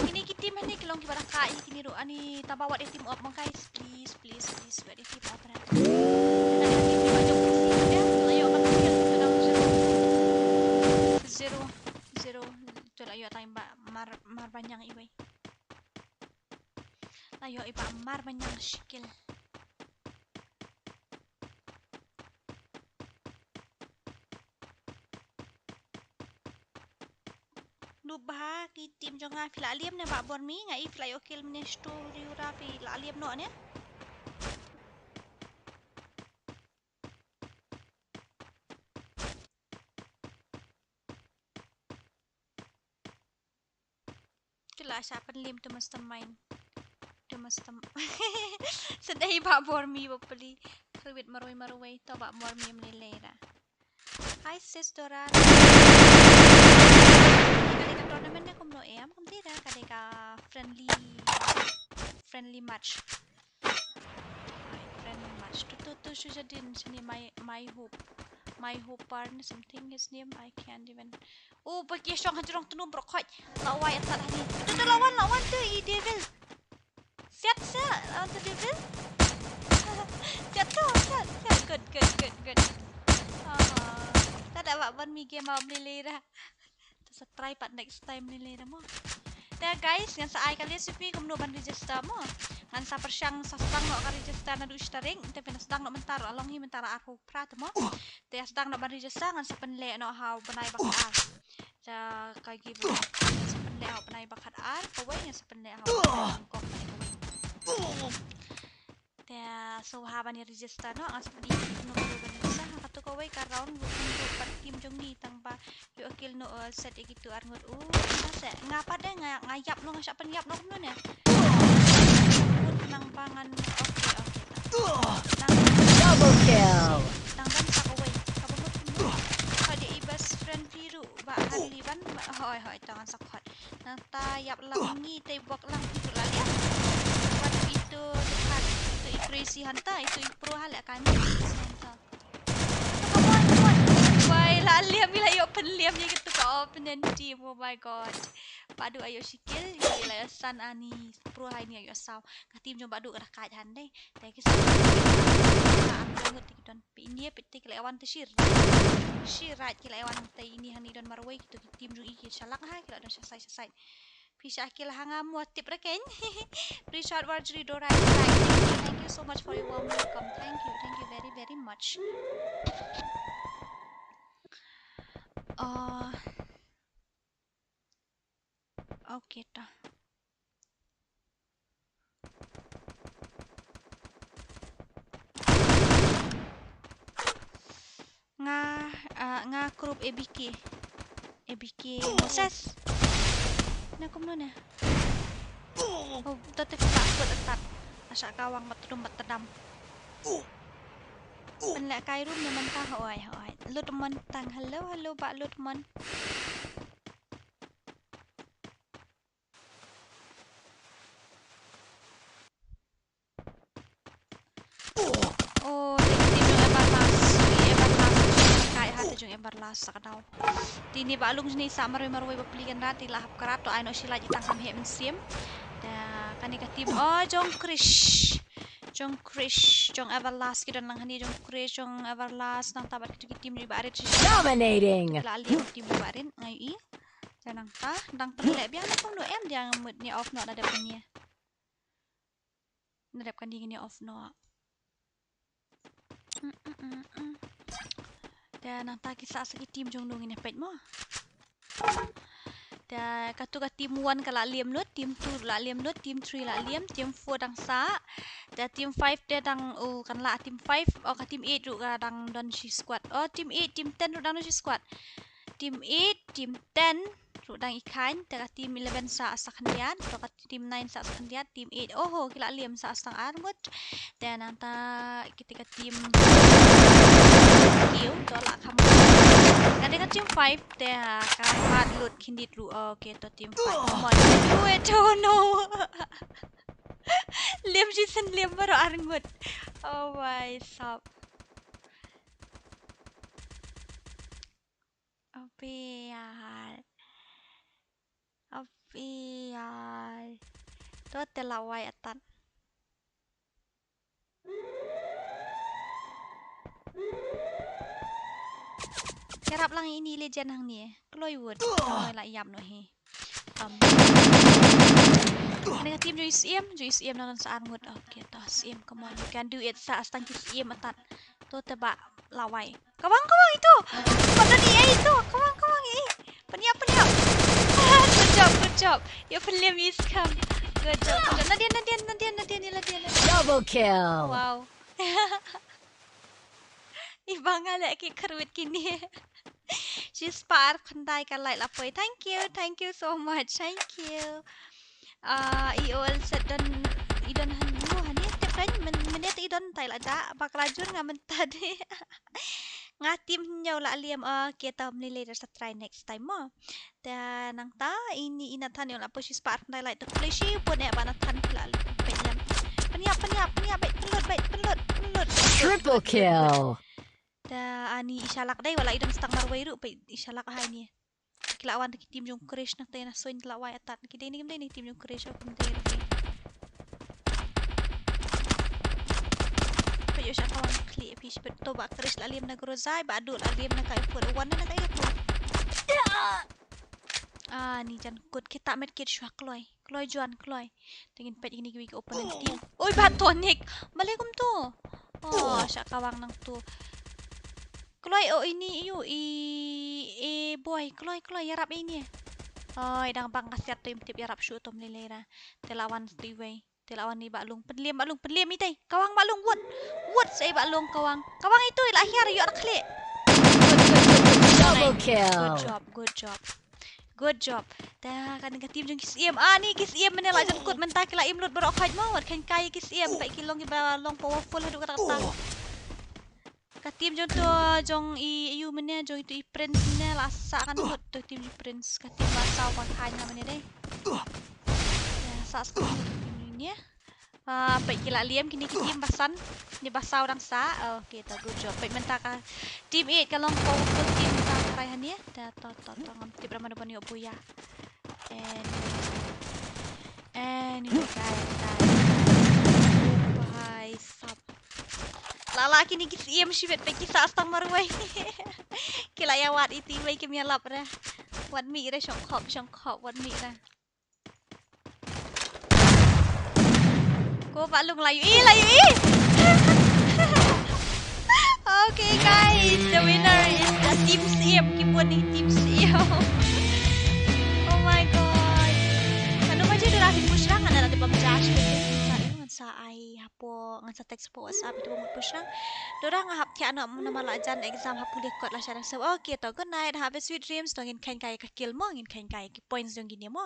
Kine ki team hangne ki long kiba rangkah ïa kine ruh, ani tang ba wat ïa team up mo guys, please, please, please, wat ïa team up. Zero, zero, zero. Tu la ïoh tang ba mar, mar banyang iwei. La ïoh iba mar banyang shi kill. Nub bha ki team jong nga, phi la liam ne Bah Bormi? Nga i phi la ïoh kill mynne, stu riura, phi la liam noh ne? Ki la shah pynliem to mastermind. To master. Sa dei Bah Bormi ba pli. Khyrwit marwei marwei to Bah Bormi ym lei lei ra. Hi sis Dora. Ka dei ka tournament ne kumno em? Kumta da ka dei ka friendly, friendly match. Friendly match. Tu tu tu shu jadin sini my, my hope. My hope par ne something his name, I can't even. Oh, ba ki shong ha jrong tnu brok khoj. La wai atat hani. Tu tu la wan, la wan tu i devil. Siat siat, la wan tu devil. Siat tu, siat, siat. Good, good, good, good. Ah, ta da ba ban mi game out lili ra. Ta sa try pat next time lili ra mo. Te guys, ngan sa ai ka list ïa phi kumno ban register mo. Ngan sa pyrshang sa sdang noh ka register naduh shi tarik. Te phin sdang noh mynta ruh, long hi mynta la arphew phra te mo. Te sdang noh ban register, ngan sa pynleh noh ha u bnai ba khatar. Te ka giveaway sa pynleh ha u bnai ba khatar, kawei ngan sa pynleh ha u bnai ba khatar, kawei. Te so ha ban ïa register noh, ngan sa pynleh noh kawei ban register ha katu kawei ka round, ruh ruh pat team jong ngi tang ba ïoh kill noh, uh, set ïa kitu arngut. Uh, nga se nga pat de nga, nga ïap noh, nga shah pynïap noh kumno ne. Nang ba ngan, okay, okay. Nang double kill. Nang ban sa kawei. Ka ba mut kumno. Ka dei i best friend phi ruh ba Harley ban. Hoi hoi, to ngan sa khot. Nangta ïap lang ngi te bok lang phi ruh la liam. Wat itu dekat itu i crazy hunter, itu i pro ha leh kan. Hunter. Come on, come on. Wai, la liam, la ïoh pynliam ïa kitu ka opponent team. Oh my god. Bah Duh ïoh shi kill, ïoh la ïoh san, ani pro ha ini ïoh saw. Ka team jong Bah Duh ka da kait han dei. Te ki sa an jong ngut te ki don. Phi ini phi te ki la wan te shi rai. Shi rai ki la wan te ini hani don marwei, kitu ki team jong i ki shalak ha, ki la don sha side, sha side. Phi shah kill ha nga mo tip ra keiñ. Richard Warjri Dora is back. Thank you, thank you so much for your warm welcome. Thank you, thank you very, very much. Uh, okay, ta. Nga, ah, nga group A B K. A B K Moses. Na kumno na? Oh, to te ka kut atat. Asha ka wang bat rum bat tadam. Pynleh kai room ne mynta, hoi, hoi. Lut Montang. Hello, hello, Bah Lut Mon. Oh, te ka team jong Everlast, Everlast, kai ha te jong Everlast sa ka daw. Te ini ba lung jini sa marwei marwei ba pli kan ra, te la hap krat to ai no shi la ji tang sam he mynsiem. Te kane ka team, oh, jong Krish. Jong Krish, jong Everlast ki don lang hani, jong Krish, jong Everlast, nangta bad kitu ki team jong i ba arit shi. Dominating. La ali team ba arit ngai i. Te nangta dang pynleh biang na kumno em, dia mut ni off no da dep ni. Na dep kan ding ni off no. Mm, mm, mm, mm. Te nangta ki sa sa ki team jong ngi ne peit mo. Te katu ka team one ka la liam lut, team two la liam lut, team three la liam, team four dang sah. Te team five te dang, oh, kan lah team five, oh, ka team eight ruh ka dang don shi squad. Oh, team eight, team ten ruh dang don shi squad. Team eight, team ten ruh dang i khain, te ka team eleven sah sa khyndiat, to ka team nine sah sa khyndiat, team eight. Oho, ki la liam sah sa tang ar ngut. Te nangta kita ka team kiew, to la kham. Kane ka team five te, ah, ka pat lut khyndiat ruh. Okay, to team five. Come on. Wait, oh no. Liam shi sien liam baroh ar ngut. Oh my sap. Apial. Apial. To te la wai atan. Yarap lang ini legend hangne. Kloi wut. Kloi la yap noh hi. Um. Kane ka team jong i Siem, jong i Siem nang sa ar ngut. Okay, to Siem, come on, you can do it. Sa astang ki Siem atan. To te ba la wai. Kawang, kawang itu. Pat don i ei itu. Kawang, kawang i ei. Pynïap, pynïap. Good job, good job. Ïa pynliam i skam. Good job, good job. Nadien, nadien, nadien, nadien, nadien, nadien. Double kill. Wow. I ba nga leh ki kyrwit kine. Shispah arphew khyndai ka like la poi. Thank you, thank you so much. Thank you. Ah, i ol set don, i don han lu hani tep kan men, men te i don tai la da ba ka la jur nga mynta de. Nga team hynñiew la liam. Okay, to mlei lei, sa try next time mo. Te nangta ini i Nathan ïa la poi shispah arphew khyndai like to play shi pun eh ba Nathan la peit lem. Pynïap, pynïap, pynïap, beit pynlut, beit pynlut, pynlut. Triple kill. Te ani i shalak dei, wat la i don stang marwei ruh, beit i shalak ha ini. Ki la wan ki team jong Krish nangta ïa na soin la wai atat. Ki dei ni, kim dei ni team jong Krish, oh, kim dei ruh ki. Peit ïoh sha kawang khlieh phi shibit, to ba Krish la liam na Groza, ba Adu la liam na ka ipur. Wan na ka ipur. Ah, ni jan kut kita medkit shuwa kloi. Kloi juan kloi. Te ngin peit kine kiwei ki opponent team. Oi, ba Tonic. Balei kumtu? Oh, sha kawang nangtu. Kloi, oh, ini ïu i, i boy, kloi, kloi, ïarap ini. Oi, dang bang ka siat to im tip ïarap shuh to mlei lei ra. Te la wan tu iwei. Te la wan i Bah Lung. Pynliam Bah Lung, pynliam itei. Kawang Bah Lung, wut. Wut sa i Bah Lung kawang. Kawang itu i la hiar ïoh da khlieh. Good, good, good, good. Double kill. Good job, good job. Good job. Ta kane ka team jong ki Siem. Ah, ni ki Siem mynne la jan kut mynta ki la im lut baroh khoit mo. Wat khein kai ki Siem. Peit ki long kiba long powerful haduh katta katta. Ka team jong to, jong i, i ïu mynne, jong itu i Prince mynne la sah kan lut to team i Prince. Ka team ba saw ba khain ha mynne dei. Ïa, sah sah to team ïu ne. Ah, peit ki la liam kine ki team ba san. Ni ba saw dang sah. Okay, ta good job. Peit mynta ka team eight ka long powerful team mynta ka rai hane. Ta to to to ngam tip ra mano ban ïoh buya. Anyway. Anyway, guys, guys. Bye, sap. La la kine ki Siem shibit peit ki sah stang marwei. Ki la ïa wad iti wei kim ïa lap re. Wad mih re shong khop, shong khop, wad mih re. Ko Bah Lung la ïohi, la ïohi. Okay, guys, the winner is the team Siem. Ki bun ni team Siem. Oh my God. Kano ma je dura phi push rang, ana la dei bam Josh, phi push rang, ngan sa ai hapoh, ngan sa text hapoh WhatsApp, itu ba mut push rang. Dura nga hap thiah noh namar la jan exam, hap pule kot la sha dang sep. Okay, to good night, have a sweet dreams. To ngin khein kai ka kill mo, ngin khein kai ki points jong kine mo.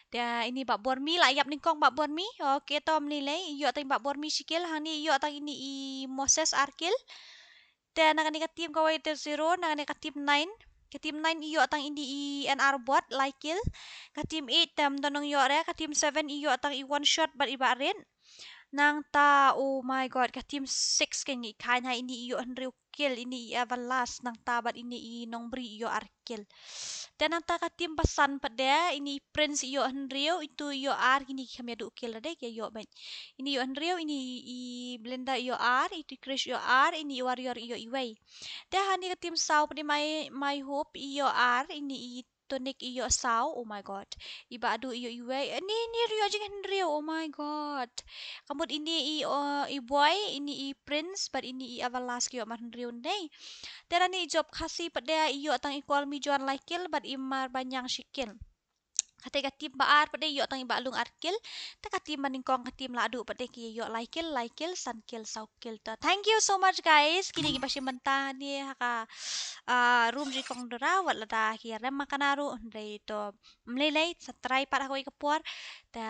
Te ini Bah Bormi la ïap nyngkong Bah Bormi. Okay, to mlei lei, ïoh tang Bah Bormi shi kill, hangne ïoh tang ini i Moses ar kill. Te na kane ka team kawei te zero, na kane ka team nine. Ka team nine ïoh tang ini i N R bot lai kill. Ka team eight te ym don nongïoh re, ka team seven ïoh tang i One Shot bad i Bah Rit. Nangta, oh my God, ka team six ka ngi khain ha ini ïoh hynriew kill, ini i Everlast, nangta bad ini i Nongbri ïoh ar kill. Te nangta ka team ba san pat de, ini i Prince ïoh hynriew, itu ïoh ar, kine ki kham ïa duh kill de, ki ïoh bad. Ini ïoh hynriew, ini i Blender ïoh ar, itu i Krish ïoh ar, ini i Warrior ïoh iwei. Te hani ka team saw pat de My, My Hope ïoh ar, ini i Tonic i ïoh saw, oh my god. I Bah Adu i ïoh iwei, eh, ni, ni ruh ïoh jinghynriew, oh my god. Ka mut ini i, uh, i Boy, ini i Prince, bad ini i Everlast ki ïoh mar hynriew ne. Te lane i Job Khasi pat de i ïoh tang i Call Me Joan lai kill, bad i Mar Banyang shi kill. Kata ka team ba ar pat de i ïoh tang i Bah Lung ar kill. Te ka team ba nyngkong ka team Lahduh pat de ki ïoh lai kill, lai kill, san kill, saw kill. To, thank you so much guys. Kine ki ba shim bynta ne ha ka, ah, room jong i Kong Dora, wat lada ki rem ma kane ruh, hynrei to ym lei lei, sa try pat ha kawei ka por. Te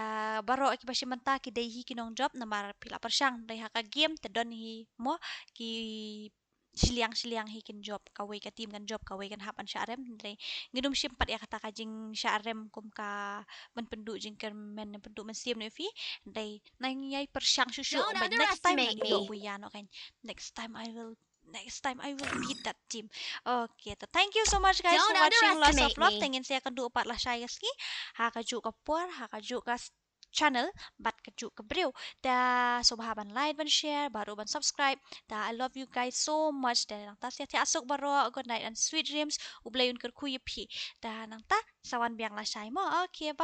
baroh ki ba shim bynta ki dei hi ki nongjop, namar phi la pyrshang, hynrei ha ka game te don hi mo ki shiliang shiliang hi kin jop, kawei ka team kan jop, kawei kan hap ban shah rem, hynrei ngin ym shim pat ïa kata ka jingshah rem kum ka ban pynduh jingkyrmen, pynduh mynsiem ne phi, hynrei nang ïai pyrshang shuh shuh, but next time nang ïoh buya noh kan. Next time I will, next time I will beat that team. Okay, to thank you so much guys for watching. Lots of love. Te ngin sa ïakynduh pat lashai ka sngi ha kajuh ka por, ha kajuh ka channel bad kajuh ka briew. Te sngewbha ban like, ban share, bad ruh ban subscribe. Te I love you guys so much. Te nangta sa ïathiah suk baroh, good night and sweet dreams. U Blei un kyrkhu ïa phi. Te nangta sa wan biang lashai mo. Okay, bye.